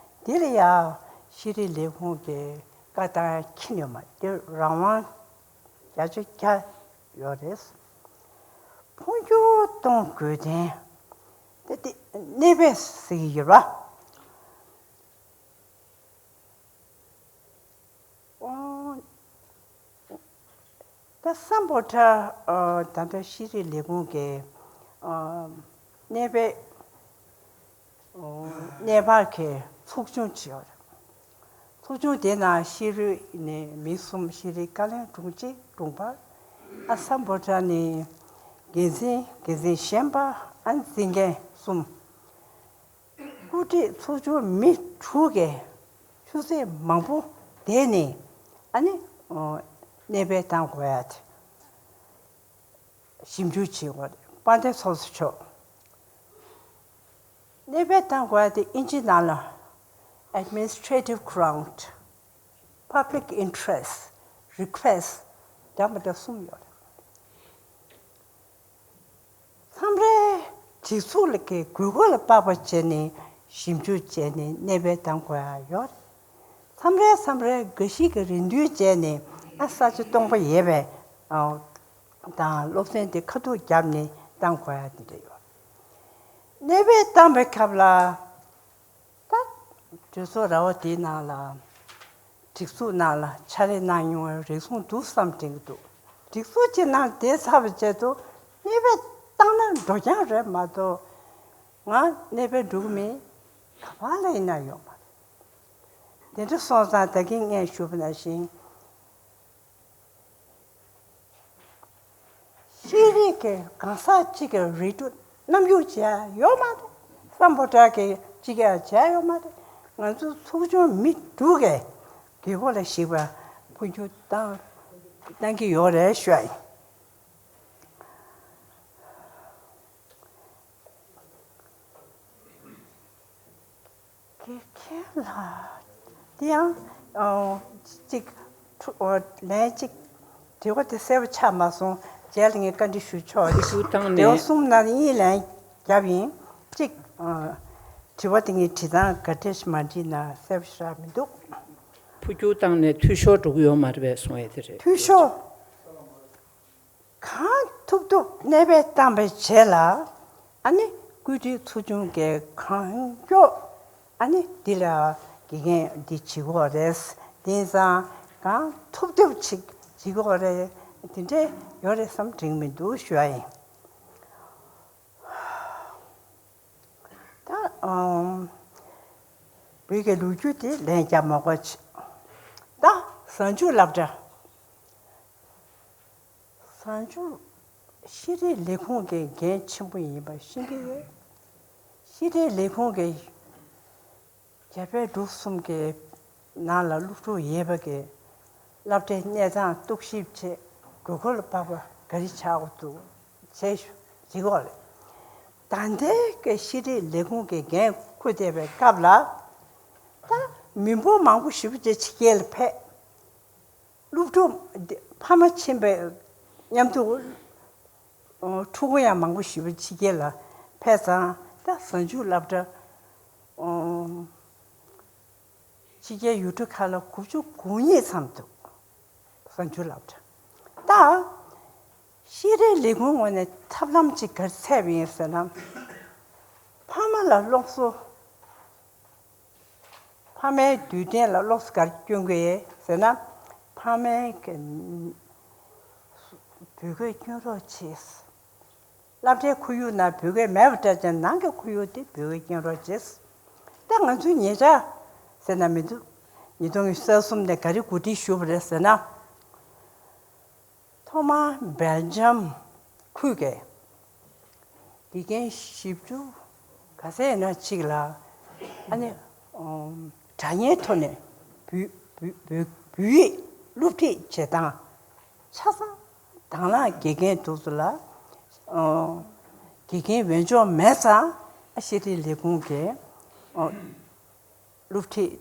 འདི་ལ་ཡང་ཤེས་རིག་ལས་ཁུངས་ཀྱི་བཀའ་བཏང་ཁྱི་ནས་མ་དེ་རང་དབང་བརྒྱ་ཆ་བརྒྱ་ཡོད་རེད། འཕོ་འགྱུར་གཏོང་དགོས་དོན་དེ་དེ་གནས་པས་ཟེར་གྱི་ཡོད་པ། ཨོ། ད་སམ་བྷོ་ཊ་ཨ། ད་ལྟ་ཤེས་རིག་ལས་ཁུངས་ཀྱི་ཨ། གནས་པའི་ཨོ། གནས་པར་གྱི་ཚོགས་ཆུང་ཅིག་ཡོད་རེད། ཚོགས་ཆུང་དེ་ནང་ཤེས་རིག་ནས་མི་གསུམ། ཤེས་རིག་བཀའ་བློན་དྲུང་ཆེ་དྲུང་འཕར། ཨ། སམ་བྷོ་ཊ་ནས་འགན་འཛིན། འགན་འཛིན་གཞན་པ་ཨ། འཛིན་མཁན་གསུམ། སྐུ་ཁྲིད་ཚོགས་ཆུང་མི་དྲུག་གིས་ཆུ་ཚོད་མང་པོ་བསྡད་ནས་ ཨ་ནི་ཨོ་གནས་སྤོས་བཏང་དགོས་ཡ་དེ་ཞིབ་འཇུག་བྱེད་དགོས་རེད། དཔལ་ལྡན་ཚོགས་གཙོ་མཆོག་གནས་སྤོས་བཏང་དགོས་ཡ་དེ་ཨིན་ཇི་ནང་ལ་administrative grant, public interest request འདྲ་མི་འདྲ་གསུམ་ཡོད་རེད། མཚམས་རེ་སྒྲིག་འཛུགས་ལ་གི་དགོས་མཁོ་ལ་དཔག་པ་བྱས་ནས་ཞིབ་འཇུག་བྱས་ནས་གནས་སྤོས་བཏང་དགོས་ཡ་ཡོད། མཚམས་རེ་མཚམས་རེ་འགའ་ཞིག་གིས་རེ་འདུན་བྱས་ནས་ཨ་ས་ཆ་སྟོང་པ་ཡོད་པའི་ཨ་དང་སློབ་ཚན་དེ་ཁ་ཐུག་བརྒྱབ་ནས་བཏང་དགོས་ཡ་དེ་འདྲ་ཡོད། གནས་སྤོས་བཏང་པའི་སྐབས་ལ། ད་གྲོས་ཚོགས་ར་བ་དེའི་ནང་ལ་སྒྲིག་འཛུགས་ནང་ལ་ཕྱག་ལས་གནང་མྱོང་བའི་རེ་ཟུང་འདུག་བསམ་དྲན་གྱི་འདུག་སྒྲིག་འཛུགས་ཀྱི་ནང་བསྡད་ཚར་བའི་རྗེས་སུ་གནས་སྤོས་བཏང་ན་འགྲོ་རྐྱང་རེད་མ་གཏོགས། ང་གནས་སྤོས་འགྲོ་གི་མེད། ག་པར་ལ་ཡིན་ན་ཡོང་མ་རེད། དེ་འདྲ་སོང་ཙང་ད་གིན་ངས་ཞུས་པ་ནང་བཞིན། ཤེས་རིག་གི་གང་ཟག་གཅིག་གི་རེ་སྒུག་རྣམ་འགྱུར་བྱས་ཡོད་མ་རེད། སམ་བྷོ་ཊ་གི་གཅིག་ཡང་བྱས་ཡོད་མ་རེད། ང་ཚོ་ཚོགས་ཆུང་མི་དྲུག་གིས་དགོས་མཁོ་ལ་གཞིགས་པ་འཕོ་འགྱུར་བཏང་བཏང་གི་ཡོད་རེད་ཞུ་ཡ་ཡིན། དགེ་རྒན་ལགས། དེ་ཡང་ཨོ་གཅིག་ཁྲུ་ཨོ་ལན་གཅིག་དྲི་བ་དེ་གསལ་པོ་ཆགས་མ་སོང་། རྗེས་ལ་ངས་བཀའ་འདྲི་ཞུ་ཆོག་རེད། ཞུ་བཏང་ནས། དྲི་བ་གསུམ་ནང་ནས་གཉིས་ལན་བརྒྱབ་ཡིན། གཅིག་ཨ་དྲི་བ་དེ་ངས་བྲིས་སྟངས་ག་འདྲས་ཤིག་མ་བྲིས་ན་གསལ་པོ་ཞེ་དྲག་མི་འདུག་འཕོ་འགྱུར་བཏང་ནས་འཐུས་ཤོར་འགྲོ་གི་ཡོད་མ་རེད་པས་གསུང་ཡས་དེ་རེད། འཐུས་ཤོར། གང་ཐུབ་ཐུབ་གནས་སྤོས་བཏང་པའི་རྗེས་ལ། ཨ་ནི་བཀོད་སྒྲིག་ཚོགས་ཆུང་གིས་གང་མགྱོགས་ཨ་ནི་འདི་ལ་དགེ་རྒན་འདི་བྱེད་དགོས་རེད། དེང་སང་གང་ཐུབ་ཐུབ་ཅིག་བྱེད་དགོས་རེད། དེ་འདྲས་ཡོད་རེད་བསམ་དྲན་མི་འདུག་ཞུ་ཡ་ཡིན། ད་ཨམ། བོད་ཀྱི་ལོ་རྒྱུས་དེ་ལན་རྒྱག་མ་དགོས་ཆེ། ད་གཟའ་མཇུག་སློབ་གྲྭ། གཟའ་མཇུག་ཤེས་རིག་ལས་ཁུངས་ཀྱི་འགན་ཆེན་པོ་ཡིན་པ་ཤེས་ཀྱི་ཡོད། ཤེས་རིག་ལས་ཁུངས་ཀྱི་རྒྱ་བལ་འབྲུག་གསུམ་གྱི་ནང་ལ་སློབ་ཕྲུག་ཡོད་པ་གི་སློབ་གྲྭའི་གནས་སྟངས་རྟོག་ཞིབ་ཆེད་དགོས་མཁོ་ལ་དཔག་པ་ག་རེ་ཆགས་འདུག་བྱས་ཞུ་བྱེད་དགོས་རེད། ད་ལྟའི་གི་ཤེས་རིག་ལས་ཁུངས་ཀྱི་འགན་འཁུར་བསྡད་པའི་སྐབས་ལ། ད་མི་འབོར་མང་པོ་ཞེ་པོ་ཅིག་ཕྱི་རྒྱལ་ལ་ཕེབས། སློབ་ཕྲུག་འདི་ཕ་མ་ཕྱིན་པའི་མཉམ་དུ་ཕྲུ་གུ་ཡང་མང་པོ་ཞེ་པོ་ཕྱི་རྒྱལ་ལ་ཕེབས་ཙང་། ད་གཟའ་མཇུག་སློབ་གྲྭ་ཕྱི་རྒྱལ་ཡུལ་གྲུ་ཁག་ལ་དགུ་བཅུ་གོ་གཉིས་ཙམ་འདུག་གཟའ་མཇུག་སློབ་གྲྭ། ད་ཤེས་རིག་ལས་ཁུངས་ངོས་ནས་ཐབས་ལམ་ཅིག་ག་རེ་འཚོལ་བ་ཡིན་ཟེར་ན། ཕ་མ་ལ་སློབ་གསོ། ཕ་མའི་དུས་དྲན་ལ་སློབ་གསོ་ག་རེ་སྐྱོན་གྱི་ཡོད་ཟེར་ན། ཕ་མའི་གི་བོད་སྐད་སྐྱོན་རོགས་བྱེད། སློབ་གྲྭའི་ཁོར་ཡུག་ནང་བོད་སྐད་མེད་པ་འདྲ་ཅིག་ནང་གི་ཁོར་ཡུག་དེ་བོད་སྐད་སྐྱོན་རོགས་བྱེད། ད་ང་ཚོའི་ཉེ་ཆར་ཟེར་ན་མི་འདུག་ཉིས་སྟོང་ཉི་ཤུ་རྩ་གསུམ་ནས་ག་རེ་གོ་སྒྲིག་ཞུས་པ་རེད་ཟེར་ན། ཐོག་མར་སྦེལ་ཇམ་ཁུལ་གྱི་དགེ་རྒན་བཞི་བཅུ་ག་ཚད་ཡིན་ན་གཅིག་ལ། ཨ་ནི་ཨོ་དྲ་བརྙན་ཐོག་ནས་བོད་བོད་བོད་བོད་ཡིག་སློབ་ཁྲིད་བྱེད་སྟངས། ཆ་ཚང་དང་བླངས་དགེ་རྒན་དེ་ཚོ་ལ་ཨོ་དགེ་རྒན་འོས་སྦྱོར་མེད་ཙང་། ཨ་ཤེས་རིག་ལས་ཁུངས་ཀྱིས་ཨོ་སློབ་ཁྲིད་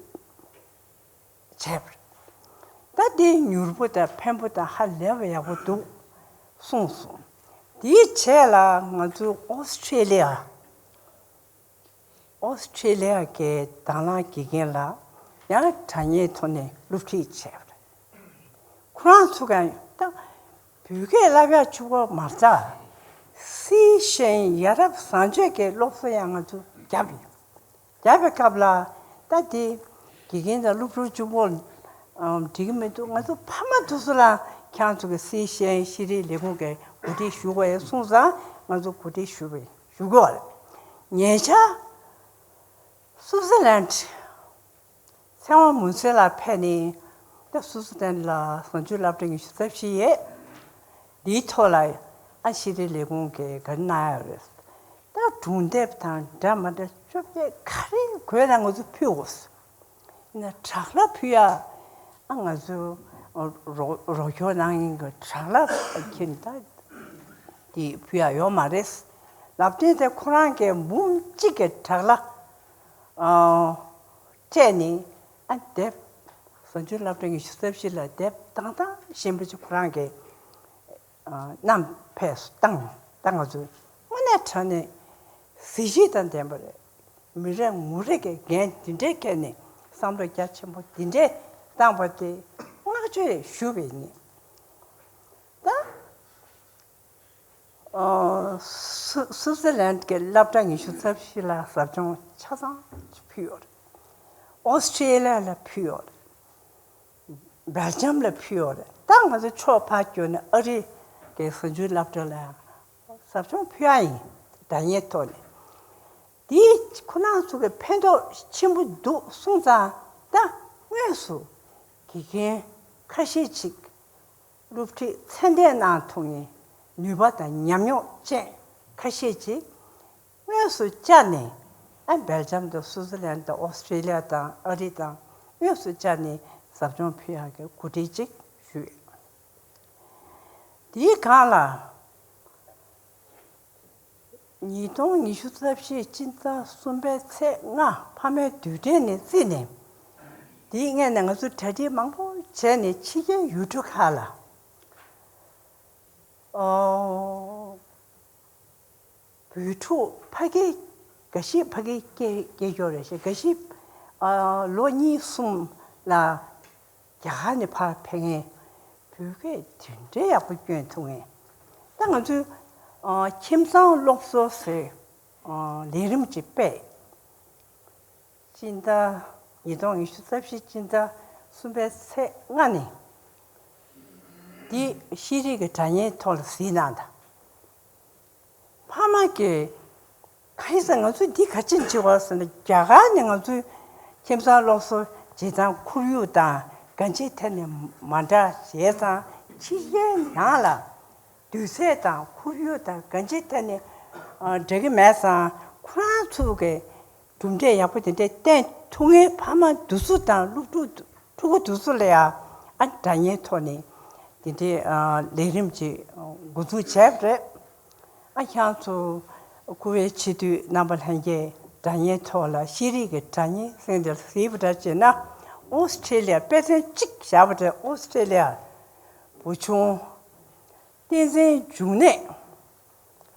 བྱས་པ་རེད། ད་དེ་མྱུར་པོ་དང་ཕན་པོ་དང་ཧ་ལས་པ་ཡག་པོ་འདུག་གསུངས་སོང་། དེའི་རྗེས་ལ་ང་ཚོ་ཨོ་སི་ཁྲེ་ལི་ཡ། ཨོ་སི་ཁྲེ་ལི་ཡ་གི་དང་བླངས་དགེ་རྒན་ལ་ཡང་དྲ་བརྙན་ཐོག་ནས་སློབ་ཁྲིད་བྱས་པ་རེད། ཁོ་རང་ཚོ་གང་ད་བོད་སྐད་བསླབ་ཡག་གཅིག་པོ་མ་རེད། སི་ཤན་ཡ་རབས་བཟང་སྤྱོད་ཀྱི་སློབ་གསོ་ཡང་ང་ཚོ་བརྒྱབ་ཡོད། བརྒྱབ་པའི་སྐབས་ལ་ད་དེ་དགེ་རྒན་དང་སློབ་ཕྲུག་གཅིག་པོ་འགྲིག་གི་མི་འདུག་ང་ཚོ་ཕ་མ་དེ་ཚོ་ལ་ཁྱེད་རང་ཚོ་གི་སི་ཤན་ཤེས་རིག་ལས་ཁུངས་ཀྱི་གོ་སྒྲིག་ཞུ་དགོས་ཡོད་གསུངས་ཙང་། ང་ཚོ་གོ་སྒྲིག་ཞུ་བའི་ཞུ་དགོས་པ་རེད། ཉེ་ཆར་སུའུ་ཙི་ལན། ཚེ་དབང་མུན་སེལ་ལགས་ཕེབས་ནས། ད་སུའུ་ཙི་ལན་ལ་གཟའ་མཇུག་སློབ་གྲྭ་ཉི་ཤུ་རྩ་བཞི་ཡོད། འདིའི་ཐོག་ལ་ཨ་ཤེས་རིག་ལས་ཁུངས་ཀྱིས་ག་རེ་གནང་ཡོད་རེད། ད་སྒྲུང་དེབ་དང་འདྲ་མ་འདྲ་བཅོ་བརྒྱད་ག་རེ་དགོས་ན་ང་ཚོ་ཕུལ་དགོས། ཡིན་ན་དྲག་སློང་ཕུལ་ཡ། ཨ་ང་ཚོ་ རོགས་རོགས་སྐྱོར་གནང་མཁན་གྱི་བྲག་ལྷ་ཁྱེད་ད་དེ་ཕུལ་ཡག་ཡོད་མ་རེད། ལབ་སྟེ་དེ་ཁོ་རང་གི་འབུམ་གཅིག་གི་བྲག་ལྷ་སྤྲད་ནས། ཨ་དེབ་གཟའ་མཇུག་སློབ་གྲྭ་ཉི་ཤུ་རྩ་བཞི་ལ་དེབ་བཏང་སྟངས་ཞིམ་པོ་ཅིག་ཁོ་རང་གིས་བསྣམས་ཕེབས་སུ་བཏང་། ད་ང་ཚོས་དངོས་གནས་དྲང་གནས་གཟི་བརྗིད་དང་ལྡན་པ་རེད། མི་རེ་ངོ་རེ་གིས་འགན་འདི་འདྲའི་འཁྱེར་ནས་བསམ་བློ་རྒྱ་ཆེན་པོ་འདི་འདྲའི་བཏང་བ་དེ་བསྔགས་བརྗོད་ཞུ་བ་ཡིན། ད་ཨ་སུ་སུའུ་ཙི་ལན་གྱི་སློབ་གྲྭ་ཉི་ཤུ་རྩ་བཞི་ལ་ཟབ་སྦྱོང་ཆ་ཚང་ཕུལ་ཡོད་རེད། ཨོ་སི་ཀྲེ་ལི་ཡ་ལ་ཕུལ་ཡོད་རེད། སྦེལ་ཇམ་ལ་ཕུལ་ཡོད་རེད། ད་ང་ཚོ་ཕྱོགས་ཕར་བསྐྱོར་ནས་ཨ་རི་གི་གཟའ་མཇུག་སློབ་གྲྭ་ལ་ཟབ་སྦྱོང་ཕུལ་ཡག་ཡིན། སྒྲ་སྙན་ཐོག་ནས། དེས་ཁོ་རང་ཚོ་གི་ཕན་ཐོགས་ཆེན་པོ་འདུག་གསུངས་ཙང་། ད་དངོས་སུ་དགེ་རྒན་ཁ་ཤས་ཅིག་སློབ་ཁྲིད་ཚད་ལྡན་གནང་ཐུབ་མཁན་ནུས་པ་དང་ཉམས་མྱོང་ཅན་ཁ་ཤས་ཅིག་དངོས་སུ་བཅར་ནས། ཨ་སྦེལ་ཇམ་དང་སུའུ་ཙི་ལན་དང་ཨོ་སི་ཀྲེ་ལི་ཡ་དང་ཨ་རི་དང་དངོས་སུ་བཅར་ནས་ཟབ་སྦྱོང་ཕུལ་ཡག་གི་གོ་སྒྲིག་ཅིག་ཞུས། དེའི་སྒང་ལ། ཉིས་སྟོང་ཉི་ཤུ་རྩ་བཞི་སྤྱི་ཟླ་གསུམ་པའི་ཚེས་ལྔ་ཕ་མའི་དུས་དྲན་ནས་བརྩིས་ནས། དེའི་སྔོན་ནས་ང་ཚོ་གྲ་སྒྲིག་མང་པོ་བྱས་ནས་ཕྱི་རྒྱལ་ཡུལ་གྲུ་ཁག་ལ། ཨོ། བོད་ཕྲུག་ཕ་གི་འགའ་ཤས་ཕ་གི་སྐྱེས་སྐྱེས་ཡོད་རེད་ཤག་འགའ་ཤས་ཨ་ལོ་གཉིས་གསུམ་ལ་རྒྱ་གར་ནས་ཕར་ཕེབས་མཁན། བོད་སྐད་དེ་འདྲའི་ཡག་པོ་སྐྱོན་ཐུབ་མཁན། ད་ང་ཚོའི་ཨ་ཁྱིམ་ཚང་སློབ་གསོ་ཟེར་ཨ་ལས་རིམ་ཅིག་སྤེལ། སྤྱི་ཟླ་ཉིས་སྟོང་ཉི་ཤུ་རྩ་བཞི་སྤྱི་ཟླ་གསུམ་པའི་ཚེས་ལྔ་ནས་འདི་ཤེས་རིག་གི་སྒྲ་སྙན་ཐོག་ལ་གཟིགས་གནང་དང་། ཕ་མ་གིས་གང་ཡིན་ཟེར་ང་ཚོས་འདི་ག་ཅི་བྱེད་པ་ཟེར་ན། རྒྱ་གར་ནས་ང་ཚོའི་ཁྱིམ་ཚང་སློབ་གསོ་བྱེད་སྟངས་ཁོར་ཡུག་དང་གང་ཅིའི་ཐད་ནས་མ་འདྲ་བྱས་ཙང་། ཕྱི་རྒྱལ་ནང་ལ་དུས་ཚོད་དང་ཁོར་ཡུག་དང་གང་ཅིའི་ཐད་ནས་ཨ་འདྲ་གི་མེད་ཙང་། ཁོ་རང་ཚོ་གི་གྲུབ་འབྲས་ཡག་པོ་དེ་འདྲས་བསྟན་ཐུབ་མཁན་ཕ་མ་འདི་ཚོ་དང་སློབ་ཕྲུག་ཕྲུ་གུ་འདི་ཚོ་ལ་ཡང་ཨ་སྒྲ་སྙན་ཐོག་ནས་དེ་འདྲའི་ཨ་ལས་རིམ་ཅིག་འགོ་འཛུགས་བྱས་པ་རེད། ཨ་ཁྱེད་ཚོ་ཀུ་ཝེ་ཊི་སྤྱི་འཐུས་རྣམ་པ་ལྷན་རྒྱས་སྒྲ་སྙན་ཐོག་ལ་ཤེས་རིག་གི་སྒྲ་སྙན་ཟེར་འདིར་གཟིགས་པ་འདྲ་བྱས་ན། ཨོ་སི་ཀྲེ་ལི་ཡ་དཔེ་མཚོན་གཅིག་བཞག་པ་རེད། ཨོ་སི་ཀྲེ་ལི་ཡ་བུ་ཆུང་བསྟན་འཛིན་འབྱུང་གནས།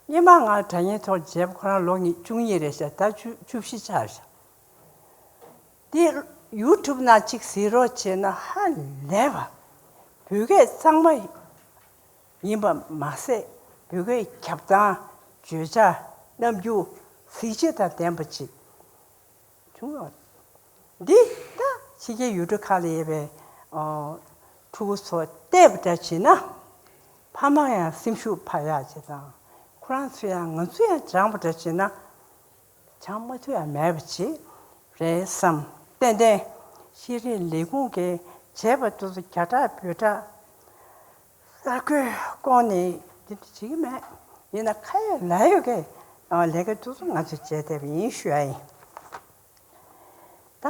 སྔོན་མ་ང་སྒྲ་སྙན་ཐོག་མཇལ་བ་ཁོ་རང་ལོ་ཉི་བཅུ་གཉིས་རེད་ཤག་ད་བཅུ་བཅུ་བཞི་ཆགས་ཤག་དེ་ཡུ་ཊུབ་ནང་གཅིག་གཟིགས་རོགས་བྱས་ན་ཧ་ལས་པ། བོད་སྐད་གཙང་མ་ཡིན་པ་མ་ཟད། བོད་སྐད་ཁྱབ་སྟངས། བརྗོད་བྱ། རྣམ་འགྱུར། གཟི་བརྗིད་དང་ལྡན་པ་ཅིག་བྱུང་ཡོད། འདི་ད་ཕྱི་རྒྱལ་ཡུལ་གྲུ་ཁག་ལ་ཡོད་པའི་ཨོ་ཕྲུ་གུ་ཚོ་བལྟས་པ་འདྲ་བྱས་ན། ཕ་མ་ཡང་སེམས་ཤུགས་འཕར་ཡག་ཅིག་དང་། ཁོ་རང་ཚོ་ཡང་ང་ཚོ་ཡང་སྦྱངས་པ་འདྲ་བྱས་ན་སྦྱང་མ་ཐུབ་ཡག་མེད་པ་ཅིག་རེད་བསམ། ཏན་ཏན་ཤེས་རིག་ལས་ཁུངས་ཀྱིས་བྱས་པ་དེ་ཚོ་རྒྱ་གྲགས་བོད་གྲགས་གསར་འགོད་བསྐོང་ནས་འདི་འདྲ་བྱེད་ཀྱི་མེད། ཡིན་ན་ཁ་ཡོད་ལག་ཡོད་ཀྱི་ལས་ཀ་དེ་ཚོ་ང་ཚོས་བྱས་བསྡད་པ་ཡིན་ཞུ་ཡ་ཡིན། ད་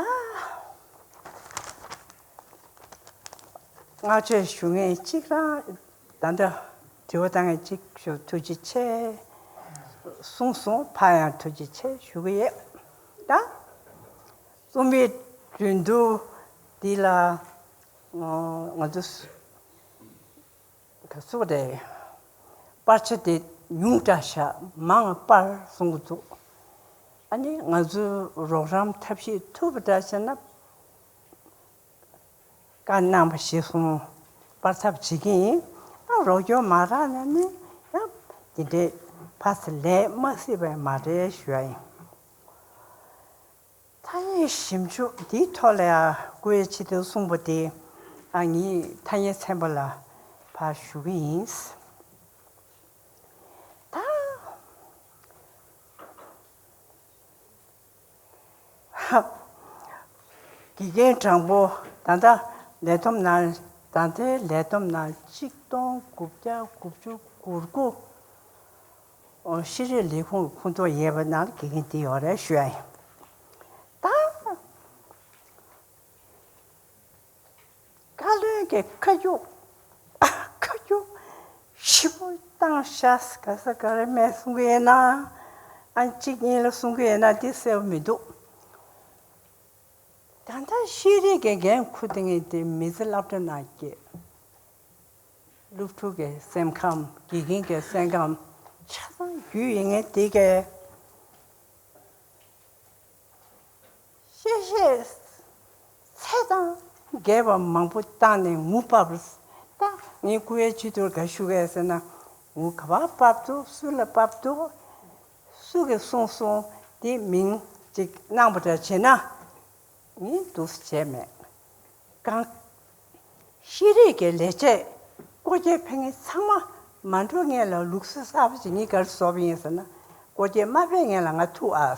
བསྔགས་བརྗོད་ཞུ་མཁན་གཅིག་རང་། ད་ལྟ་དྲི་བ་བཏང་མཁན་གཅིག་ཞུ། ཐུགས་རྗེ་ཆེ་གསུངས་སོང་། ཕར་ཡང་ཐུགས་རྗེ་ཆེ་ཞུ་གི་ཡོད། ད་རྩོམ་པའི་འགྲན་བསྡུར་འདི་ལ་ང་ཚོ་ག་ཚོད་རེད། པར་ཆ་དེ་ཉུང་དྲགས་ཤག་མང་པར་གསུང་གི་འདུག་ཨ་ནི་ང་ཚོས་རོགས་རམ་ཐབས་ཤེས་ཐུབ་པ་འདྲ་བྱས་ན། བཀའ་གནང་བ་གཞིར་བཟུང་པར་ཚབ་བྱེད་ཀྱི་ཡིན། ཨ་རོགས་སྐྱོར་མ་རག་ན་ནི་ཡང་དེ་འདྲའི་ཕར་ཚུར་ལས་མ་སྲིད་པ་མ་རེད་ཞུ་ཡ་ཡིན། ཐ་སྙད་ཞིབ་འཇུག་འདིའི་ཐོག་ལ་ཡང་ཀུ་ཝེ་ཊི་སྤྱི་འཐུས་གསུངས་པ་དེ། ཨ་ངས་ཐ་སྙད་ཚན་པ་ལ་ཕར་ཞུ་གི་ཡིན། ད་དགེ་རྒན་དྲང་པོ་ད་ལྟ་ལས་བསྡོམས་ནང་། ད་ལྟའི་ལས་བསྡོམས་ནང་གཅིག་སྟོང་དགུ་བརྒྱ་དགུ་བཅུ་གོ་དགུ། ཨོ་ཤེས་རིག་ལས་ཁུངས་ཀྱི་ཁོངས་གཏོགས་ཡོད་པ་ནང་དགེ་རྒན་དེ་ཡོད་རེད་ཞུ་ཡ་ཡིན། ད་བཀའ་བློན་གྱི་ཁ་ ཁ་རྒྱུག་ཞིབ་པོ་བཏང་ཤག་ག་ས་ག་རེ་མེད་གསུང་གི་ཡིན་ན། ཨ་གཅིག་གཉིས་ལ་གསུང་གི་ཡིན་ན་དེ་གསལ་པོ་མི་འདུག་ད་ལྟ་ཤེས་རིག་གི་འགན་འཁུར་དེ་ངས་དེ་མི་ཚེ་སློབ་གྲྭ་ནང་སྐྱེས། སློབ་ཕྲུག་གི་སེམས་ཁམས། དགེ་རྒན་གྱི་སེམས་ཁམས་ཆ་ཚང་རྒྱུས་ཡིན་ངེས་དེ་གས། གཤེ་གཤེ་ཚད་དང་བརྒལ་བ་མང་པོ་བཏང་ནས་ངུ་བབས། ད་ངས་སྐུ་ཡི་བྱི་དོར་ག་ཞུ་གས་ཟེར་ན། ངུ་ག་བ་བབས་འདུག་སུ་ལ་བབས་འདུག་སུ་གིས་གསུངས་སོང་། དེ་མིང་ཅིག་གནང་པ་འདྲ་བྱས་ན། ངས་འདུག་སེ་བྱས་མེད། གང་། ཤེས་རིག་གི་ལས་བྱེད་སྐོར་སྐྱོད་ཕེབས་མཁན་ཚང་མ་མ་འགྲོ་སྔོན་ལ་ལུགས་སྲོལ་གསར་པ་ཅིག་ངས་ག་རེ་བཟོ་བ་ཡིན་ཟེར་ན། སྐོར་སྐྱོད་མ་ཕེབས་སྔོན་ལ་ང་ཐུག་ཨ།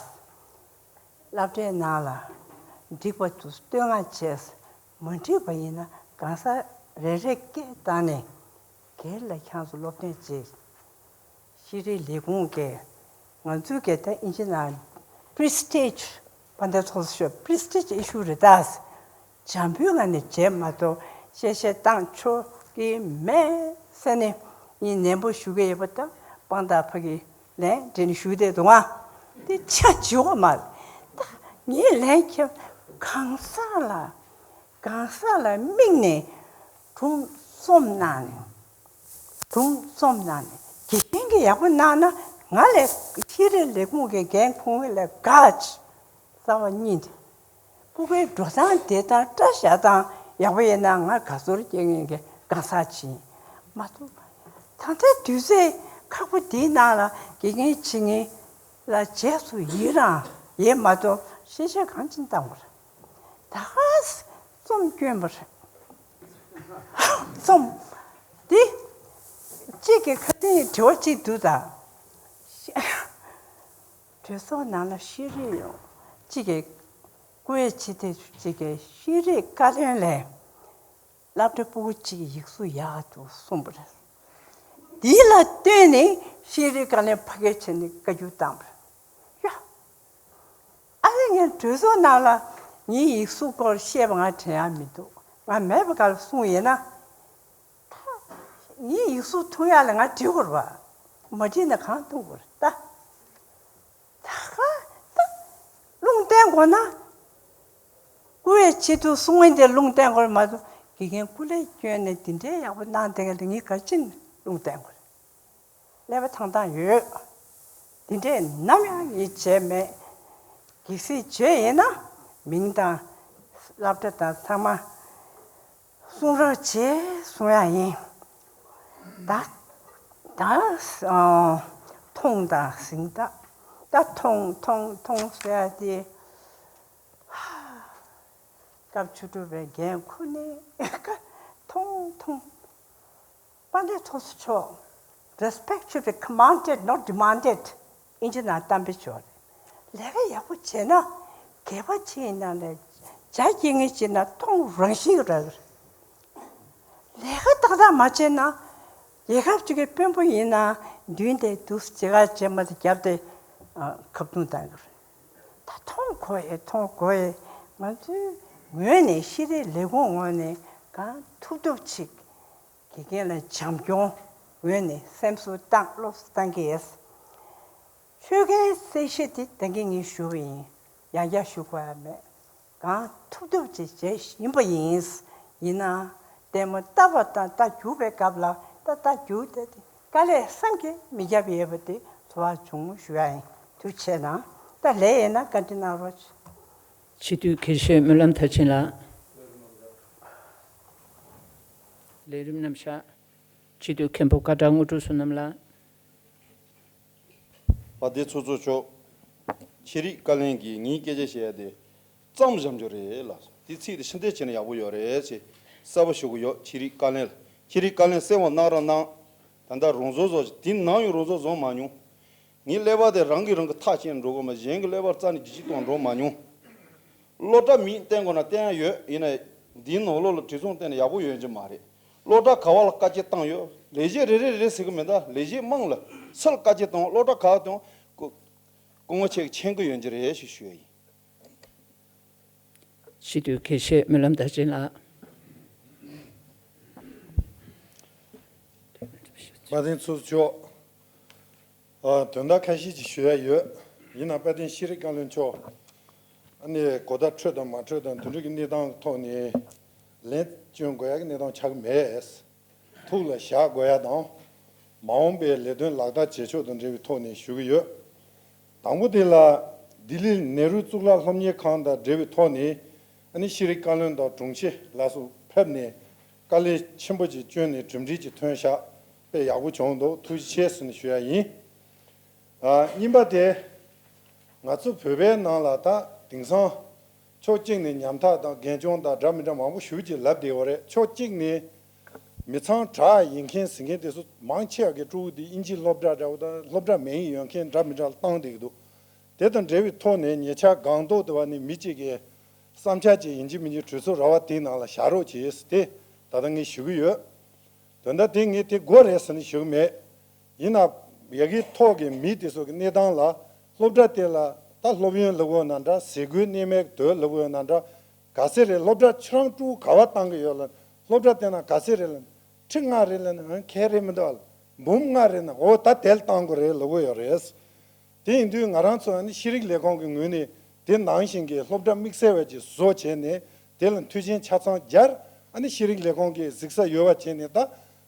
སློབ་གྲྭའི་ནང་ལ་འགྲིག་པ་དུ་བསྟོད་བསྔགས་བྱས། མ་འགྲིག་པ་ཡིན་ན་གང་ཟག་རེ་རེ་སྐད་བཏང་ནས། སྒེར་ལ་ཁྱེད་ཚོ་སློབ་སྟོན་བྱེད། ཤེས་རིག་ལས་ཁུངས་ཀྱིས་ང་ཚོའི་གི་ད་ཨིན་ཇི་ནང་prestige། དཔལ་ལྡན་ཚོགས་གཙོ་མཆོག prestige issue རེད་ད། འཇམ་པོའི་ངང་ནས་བྱས་མ་གཏོགས་གཤེ་གཤེ་བཏང་ཆོག་གི་མེད་ཟེར་ནས་ངས་ནན་པོ་ཞུ་གི་ཡོད་པ་དང་། དཔང་རྟགས་ཕ་གི་ལན་འདྲེན་ཞུ་བསྡད་འདུག་ཨ། དེ་ཆ་བྱེད་དགོས་མ་རེད། ད་ངས་ལན་ཁྱབ། གང་ཟག་ལ། གང་ཟག་ལ་དམིགས་ནས་སྒྲུང་རྩོམ་གནང་ནས། སྒྲུང་རྩོམ་གནང་ནས་དགེ་རྒན་གྱིས་ཡག་པོ་གནང་ན། ང་ལས་ཤེས་རིག་ལས་ཁུངས་ཀྱི་འགན་འཁུར་མཁན་ལས་དགའ་ཅིག་རྩ་བ་ཉིད་དེ། སྤུ་གུའི་འགྲོ་སྟངས་བསྡད་སྟངས་བཀྲ་ཤིས་སྟངས་ཡག་པོ་ཡིན་ན་ང་དགའ་ཚོར་སྐྱེ་མཁན་གྱི་གང་ཟག་ཅིག་ཡིན་མ་གཏོགས། ད་ལྟའི་དུས་ཚོད་ཁག་པོ་འདིའི་ནང་ལ་དགེ་རྒན་བྱེད་མཁན་ལ་རྗེས་སུ་ཡི་རང་ཡིན་མ་གཏོགས་གཤེ་གཤེ་གང་ཅིན་བཏང་བར། ད་ག་རྩོམ་སྐྱོན་པར། རྩོམ་འདི་གཅིག་གི་ཁ་སྟེང་དྲི་བ་གཅིག་འདུག་ད། གྲོས་ཚོགས་ནང་ལ་ཤེས་རིག་ཡོང་། གཅིག་གི་སྐུ་ཡི་ཆེ་དེ་གཅིག་གི་ཤེས་རིག་བཀའ་བློན་ལས་སློབ་གྲྭ་སྤུ་གུ་གཅིག་ཡིག་གཟུགས་ཡག་འདུག་གསུངས་པ་རེད། འདི་ལ་ལྟོས་ནས་ཤེས་རིག་བཀའ་བློན་ཕ་གིར་བྱས་ནས་བཀའ་བཀྱོན་བཏང་པ་རེད། ཡ། ཨ་ནི་ངས་གྲོས་ཚོགས་ནང་ལ་ངའི་ཡིག་གཟུགས་སྐོར་བཤད་པ་ང་དྲན་ཡག་མི་འདུག་ང་མེད་པ་ག་ལ་གསུངས་ཡིན་ན། ད་ངའི་ཡིག་གཟུགས་མཐོང་ཡག་ལ་ང་འབྲི་དགོས་རེད་པ། མ་བྲིས་ན་གང་གཏོང་དགོས་རེད་ད། ད་ག་ད་རླུང་བསྟན་དགོས་ན། སྐུ་ཡི་ཆེད་དུ་གསུང་མཁན་དེ་རླུང་བསྟན་དགོས་རེད་མ་གཏོགས། དགེ་རྒན་སྐུ་ལས་བསྐྱོན་ནས་འདི་འདྲའི་ཡག་པོ་གནང་བསྡད་མཁན་དེ་ངས་ག་ཅིན་རླུང་བསྟན་དགོས་རེད། ཀླད་པ་ཐང་ཐང་ཡོད། འདི་འདྲས་ནམ་ཡང་ངས་བྱས་མེད། གལ་སྲིད་བྱས་ཡིན་ན་མིང་དང་སློབ་གྲྭ་དང་ཚང་མ་གསུང་རོགས་བྱེད་གསུང་ཡག་ཡིན། ད་ད་ཨ་མཐོང་དང་གཟེངས་རྟགས། ད་མཐོང་མཐོང་མཐོང་ཟེར་ཡག་དེ། སྐབས་བཅུ་དྲུག་པའི་འགན་འཁུར་ནས་མཐོང་མཐོང་། དཔལ་ལྡན་ཚོགས་གཙོ་མཆོག Respect should be commanded, not demanded. ཨིན་ཇི་ནང་གཏམ་དཔེ་ཅིག་ཡོད་རེད། ལས་ཀ་ཡག་པོ་བྱས་ན། སྒེར་པ་ཅིག་ཡིན་ན་ལས་བྱ་སྐྱེལ་མཁན་ཅིག་ཡིན་ན་མཐོང་རང་བཞིན་གྱིས་རག་གི་རེད། ལས་ཀ་ཏག་ཏག་མ་བྱས་ན། རྒྱལ་ཁབ་ཅིག་གི་དཔོན་པོ་ཡིན་ན་མདུན་དེ་འདུག་སེ་མཇལ་ཁ་བྱས་མ་ཐག་རྒྱབ་དེ་ཨ་ཁ་བརྡུང་བཏང་གི་རེད། ད་མཐོང་དགོས་ཡས་མཐོང་དགོས་ཡས། ང་ཚོའི་ངོས་ནས་ཤེས་རིག་ལས་ཁུངས་ངོས་ནས་གང་ཐུབ་ཐུབ་ཅིག་དགེ་རྒན་ལ་བྱམས་སྐྱོང་ངོས་ནས་སེམས་གསོ་བཏང་སློབ་གསོ་བཏང་གི་ཡོད། ཆོས་རྒྱལ་གསལ་བཤད་དེ་ད་གིན་ངས་ཞུས་པ་ཡིན། ཡང་བསྐྱར་ཞུ་དགོས་ཡ་མེད། གང་ཐུབ་ཐུབ་ཅིག་བྱེད་བཞིན་པ་ཡིན། ཡིན་ནའང་ལྟད་མོ་ལྟ་བ་དང་ལྟ་རྒྱུག་པའི་སྐབས་ལ་ད་ལྟ་རྒྱུག་བསྡད་དེ་དཀའ་ལས་བསམ་གྱིས་མི་ཁྱབ་ཡོད་པ་དེ་ཚོར་བ་བྱུང་ཞུ་ཡ་ཡིན། ཐུགས་རྗེ་གནང་། ད་ལས་ཡིན་ན་བཀའ་འདྲི་གནང་རོགས། སྤྱི་འཐུས་དགེ་བཤེས་སྨོན་ལམ་མཐར་ཕྱིན་ལགས། ལས་རིམ་རྣམ་གཞག་སྤྱི་འཐུས་མཁན་པོ་སྐ་བྲག་དངོས་གྲུབ་བསོད་ནམས་ལགས། ཨ་དེ་ཚོ་ཚོ་ཆོག་ཤེས་རིག་བཀའ་བློན་གྱིས་ངའི་སྐད་ཆ་བཤད་ཡ་དེ་ཙམ་བཞམ་རྒྱུ་རེད་ལགས། དེ་ཚིག་དེ་ཕྱིར་འཐེན་བྱས་ན་ཡག་པོ་ཡོད་རེད་ཅེས་གསལ་པོ་ཞུ་གི་ཡོད། ཤེས་རིག་བཀའ་བློན་ལ། ཤེས་རིག་བཀའ་བློན་གསལ་བོ་གནང་རོགས་གནང་། ད་ལྟ་རང་བཟོ་བཟོ་ཅིག་དེ་ནང་ཡང་རང་བཟོ་བཟོ་མ་མྱོང་། ངའི་ཀླད་པ་དེ་རང་གིས་རང་གི་ཐག་བཅད་འགྲོ་གི་མ་གཞན་གྱི་ཀླད་པར་རྩ་ནས་བརྒྱུད་བཤུད་གཏོང་འགྲོ་མ་མྱོང་། སློབ་གྲྭ་མིང་བསྟན་དགོས་ན་བསྟན་ཡ་ཡོད། ཡིན་ན་འདིའི་ནང་ལོགས་ལ་དྲི་བསུང་བསྟན་ན་ཡག་པོ་ཡོད་ཀྱི་མ་རེད། སློབ་གྲྭ་ག་བ་ལ་བཀའ་ཁྱེར་བཏང་ཡོད། ལས་བྱེད་རེ་རེ་རེ་ཟེར་གི་མེད། ད་ལས་བྱེད་དམངས་ལ་སུ་ལ་བཀའ་ཁྱེར་བཏང་། སློབ་གྲྭ་ག་བ་བཏང་སྐུ་སྐུ་ངོ་ཁྱེད་ཀྱིས་མཁྱེན་གི་ཡོད་ཀྱི་རེད་ཞེས་ཞུ་ཡ་ཡིན། སྤྱི་འཐུས་དགེ་བཤེས་སྨོན་ལམ་མཐར་ཕྱིན་ལགས། དཔལ་ལྡན་ཚོགས་གཙོ་མཆོག་ཨ། དོན་དག་ཁ་ཤས་ཅིག་ཞུ་ཡ་ཡོད། ཡིན་ནའང་དཔལ་ལྡན་ཤེས་རིག་བཀའ་བློན་མཆོག་ཨ་ནི་གོ་བརྡ་འཕྲོད་དང་མ་འཕྲོད་དང་དེ་འདྲ་གི་གནས་སྟངས་ཀྱི་ཐོག་ནས་ལན་སྐྱོན་དགོས་ཡ་གི་གནས་སྟངས་ཆགས་ཀྱི་མེད། ཐུགས་ལ་བཞག་དགོས་ཡ་དང་། མ་འོངས་པའི་ལས་དོན་ལག་བསྟར་བྱེད་ཕྱོགས་དང་འབྲེལ་བའི་ཐོག་ནས་ཞུ་གི་ཡོད། དང་པོ་དེ་ལ་ལྡི་ལིའི་ནེ་རུ་གཙུག་ལག་སློབ་གཉེར་ཁང་དང་འབྲེལ་བའི་ཐོག་ནས་ཨ་ནི་ཤེས་རིག་བཀའ་བློན་དང་དྲུང་ཆེ་ལ་སོགས་ཕེབས་ནས་དཀའ་ལས་ཆེན་པོ་ཅིག་བསྐྱོན་ནས་གྲུབ་འབྲས་ཅིག་ཐོན་ཤག་དཔེ་ཡག་པོ་བྱུང་འདུག་ཐུགས་རྗེ་ཆེ་ཟེར་ནས་ཞུ་ཡ་ཡིན། ཨ། གཉིས་པ་དེ། ང་ཚོ་བོད་པའི་ནང་ལ་ད་དེང་སང་ཕྱོགས་གཅིག་ནས་ཉམ་ཐག་དང་རྒན་གཅོང་དང་འདྲ་མི་འདྲ་མང་པོ་ཞེ་པོ་ཅིག་ལབ་བསྡད་ཡོད་རེད། ཕྱོགས་གཅིག་ནས་མི་ཚང་དྲག་ཡིན་མཁན་ཟེར་མཁན་དེ་ཚོ་མང་ཆེ་བ་གི་ཕྲུ་གུ་དེ་དབྱིན་ཇིའི་སློབ་གྲྭ་འདྲ་བོ་དང་སློབ་གྲྭ་མིང་ཡོད་མཁན་འདྲ་མི་འདྲ་ལ་བཏང་བསྡད་ཀྱི་འདུག་དེ་དང་འབྲེལ་བའི་ཐོག་ནས་ཉེ་ཆར་སྒང་ཏོག་དེ་བ་ནས་མི་གཅིག་གིས་བསམ་འཆར་ཅིག་ཡིན་གཅིག་མིན་གཅིག་གྲོས་ཚོགས་ར་བ་དེའི་ནང་ལ་བཞག་རོགས་གྱིས་ཟེར་དེ་ད་ལྟ་ངས་ཞུ་གི་ཡོད། དོན་དག་དེ་ངས་དེ་དགོས་རེད་ཟེར་ནས་ཞུ་གི་མེད། ཡིན་ན་ཡ་གིའི་ཐོག་གི་མི་དེ་ཚོ་གི་གནས་སྟངས་ལ་སློབ་གྲྭ་དེ་ལ་ད་སློབ་ཡོན་ལབ་དགོས་ན་འདྲ། ཟས་གོས་གནས་མལ་དོ་ལབ་དགོས་ན་འདྲ། ག་ཚད་རེད། སློབ་གྲྭ་ཁྱེད་རང་ཕྲུ་གུ་ག་པར་བཏང་གི་ཡོད་ལ། སློབ་གྲྭ་དེ་ན་ག་ཚད་རེད་ལ། ཁྲི་ལྔ་རེད་ལ་ན་ག་རེ་མི་འདུག་ཨ། འབུམ་ལྔ་རེད་ན་འོ་ད་དེ་ལ་བཏང་དགོས་རེད་ལབ་དགོས་ཡོད་རེད། དེ་ཡིན་དུས་ང་རང་ཚོ་ཨ་ནི་ཤེས་རིག་ལས་ཁུངས་ཀྱི་ངོས་ནས་དེ་ནང་བཞིན་གྱི་སློབ་གྲྭ་དམིགས་བསལ་བ་ཅིག་བཟོ་བྱས་ནས་དེ་ལ་མཐུན་རྐྱེན་ཆ་ཚང་སྦྱར། ཨ་ནི་ཤེས་རིག་ལས་ཁུངས་ཀྱིས་གཟིགས་ས་ཡོད་པ་བྱས་ནས་ད་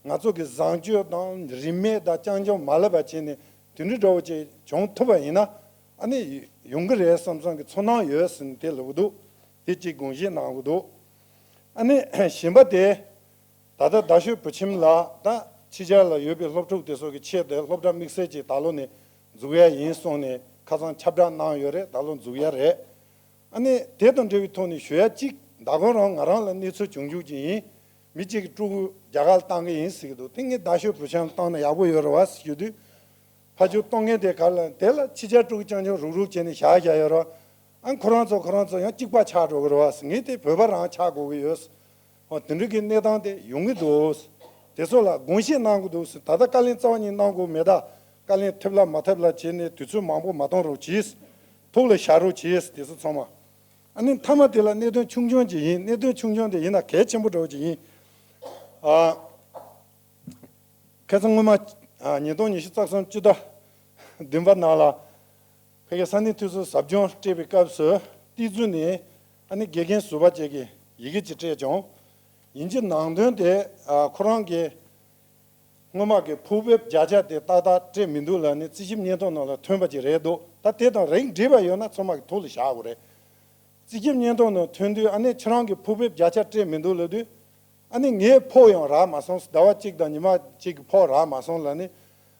ང་ཚོ་གི་བཟང་སྤྱོད་དང་རིན་མེད་དང་རྐྱང་རྐྱང་མ་ལབ་པ་བྱས་ནས་དེ་འདྲ་འདྲ་བོ་ཅིག་བྱུང་ཐུབ་པ་ཡིན་ན་ཨ་ནི་ཡོང་གི་རེད་བསམ་བསམ་གྱི་ཚོར་སྣང་ཡོད་ཟེར་ནས་དེ་ལབ་ཀྱི་འདུག་དེ་གཅིག་དགོངས་བཞེས་གནང་གི་འདུག་ཨ་ནི་གཞན་པ་དེ། ད་ལྟ་རྡ་ཤོད་བོད་ཁྱིམ་ལ་ད་ཕྱི་རྒྱལ་ལ་ཡོད་པའི་སློབ་ཕྲུག་དེ་ཚོ་གི་ཆེད་དུ་སློབ་གྲྭ་དམིགས་བསལ་ཅིག་ད་ལོ་ནས་འཛུགས་ཡ་ཡིན་གསུངས་ནས་ཁ་སང་ཁྱབ་བསྒྲགས་གནང་ཡོད་རེད། ད་ལོ་འཛུགས་ཡ་རེད། ཨ་ནི་དེ་དང་འབྲེལ་བའི་ཐོག་ནས་ཞུ་ཡ་གཅིག་ཟླ་གོང་རང་ང་རང་ལ་གནས་ཚུལ་བྱུང་རྒྱུ་ཅིག་ཡིན། མི་གཅིག་གི་ཕྲུ་གུ་རྒྱ་གར་ལ་བཏང་གི་ཡིན་ཟེར་གི་འདུག་དེ་ངས་རྡ་ཤོད་བོད་ཁྱིམ་ལ་བཏང་ན་ཡག་པོ་ཡོད་རེད་བ་ཟེར་ཞུ་དུས། ཕ་ཇོ་གཏོང་མཁན་དེ་ག་ལ་དེ་ལ་ཕྱི་རྒྱལ་ཕྲུ་གུ་རྐྱང་རྐྱང་རུག་རུག་བྱས་ནས་བཞག་བཞག་ཡོད་རེད། ཨ་ཁོ་རང་ཚོ་ཁོ་རང་ཚོ་ཡང་གཅིག་པ་ཆགས་འགྲོ་གི་རེད་བ། ངས་དེ་བོད་པ་རང་ཆགས་དགོས་ཀྱི་ཡོད། ཨ་དེ་འདྲ་གི་གནས་སྟངས་དེ་ཡོང་གི་འདུག་དེ་ཚོ་ལ་དགོངས་བཞེས་གནང་དགོས་འདུག་ད་ལྟ་བཀའ་ལན་རྩ་བ་ཉིད་གནང་དགོས་མེད། ད་བཀའ་ལན་ཐེབས་ལ་མ་ཐེབས་ལ་བྱས་ནས་དུས་ཚོད་མང་པོ་མ་གཏོང་རོགས་གྱིས། ཐུགས་ལ་བཞག་རོགས་གྱིས་དེ་ཚོ་ཚང་མ། ཨ་ནི་མཐའ་མ་དེ་ལ་གནད་དོན་ཆུང་ཆུང་ཅིག་ཡིན། གནད་དོན་ཆུང་ཆུང་དེ་ཡིན་ན་གལ་ཆེན་པོ་འདྲ་བོ་ཅིག་ཡིན། ཨ། ཁ་སང་སྔོན་མ། ཨ། ཉིས་སྟོང་ཉི་ཤུ་རྩ་གསུམ་སྤྱི་ཟླ་བདུན་པ་ནང་ལ་ཕ་གིའི་ས་གནས་འཐུས་ཚོགས་ཟབ་སྦྱོང་སྤྲད་པའི་སྐབས་སུ་ཏི་ཛུ་ནས་ཨ་ནི་དགེ་རྒན་ཟུར་པ་བཅས་ཀྱིས་ཡི་གེ་ཅིག་སྤྲད་བྱུང་། ཡིན་གྱི་ནང་དོན་དེ། ཨ། ཁོ་རང་གིས་སྔོན་མ་གི་ཕུགས་འབེབས་བརྒྱ་ཆ་དེ་ཏག་ཏག་སྤྲད་མི་འདུག་ལབ་ནས་རྩིས་ཞིབ་སྙན་ཐོ་ནང་ལ་ཐོན་པ་ཅིག་རེད་འདུག་ད་དེ་དང་རིགས་འགྲིག་པ་ཡོད་ན་ཚང་མ་གི་ཐུགས་ལ་བཞག་དགོས་རེད། རྩིས་ཞིབ་སྙན་ཐོ་ནང་ཐོན་དུས་ཨ་ནི་ཁྱེད་རང་གི་ཕུགས་འབེབས་བརྒྱ་ཆ་སྤྲད་མི་འདུག་ལབ་དུས། ཨ་ནི་ངའི་ཕོགས་ཡང་རག་མ་སོང་། ཟླ་བ་གཅིག་དང་ཉི་མ་གཅིག་གི་ཕོགས་རག་མ་སོང་ལབ་ནི།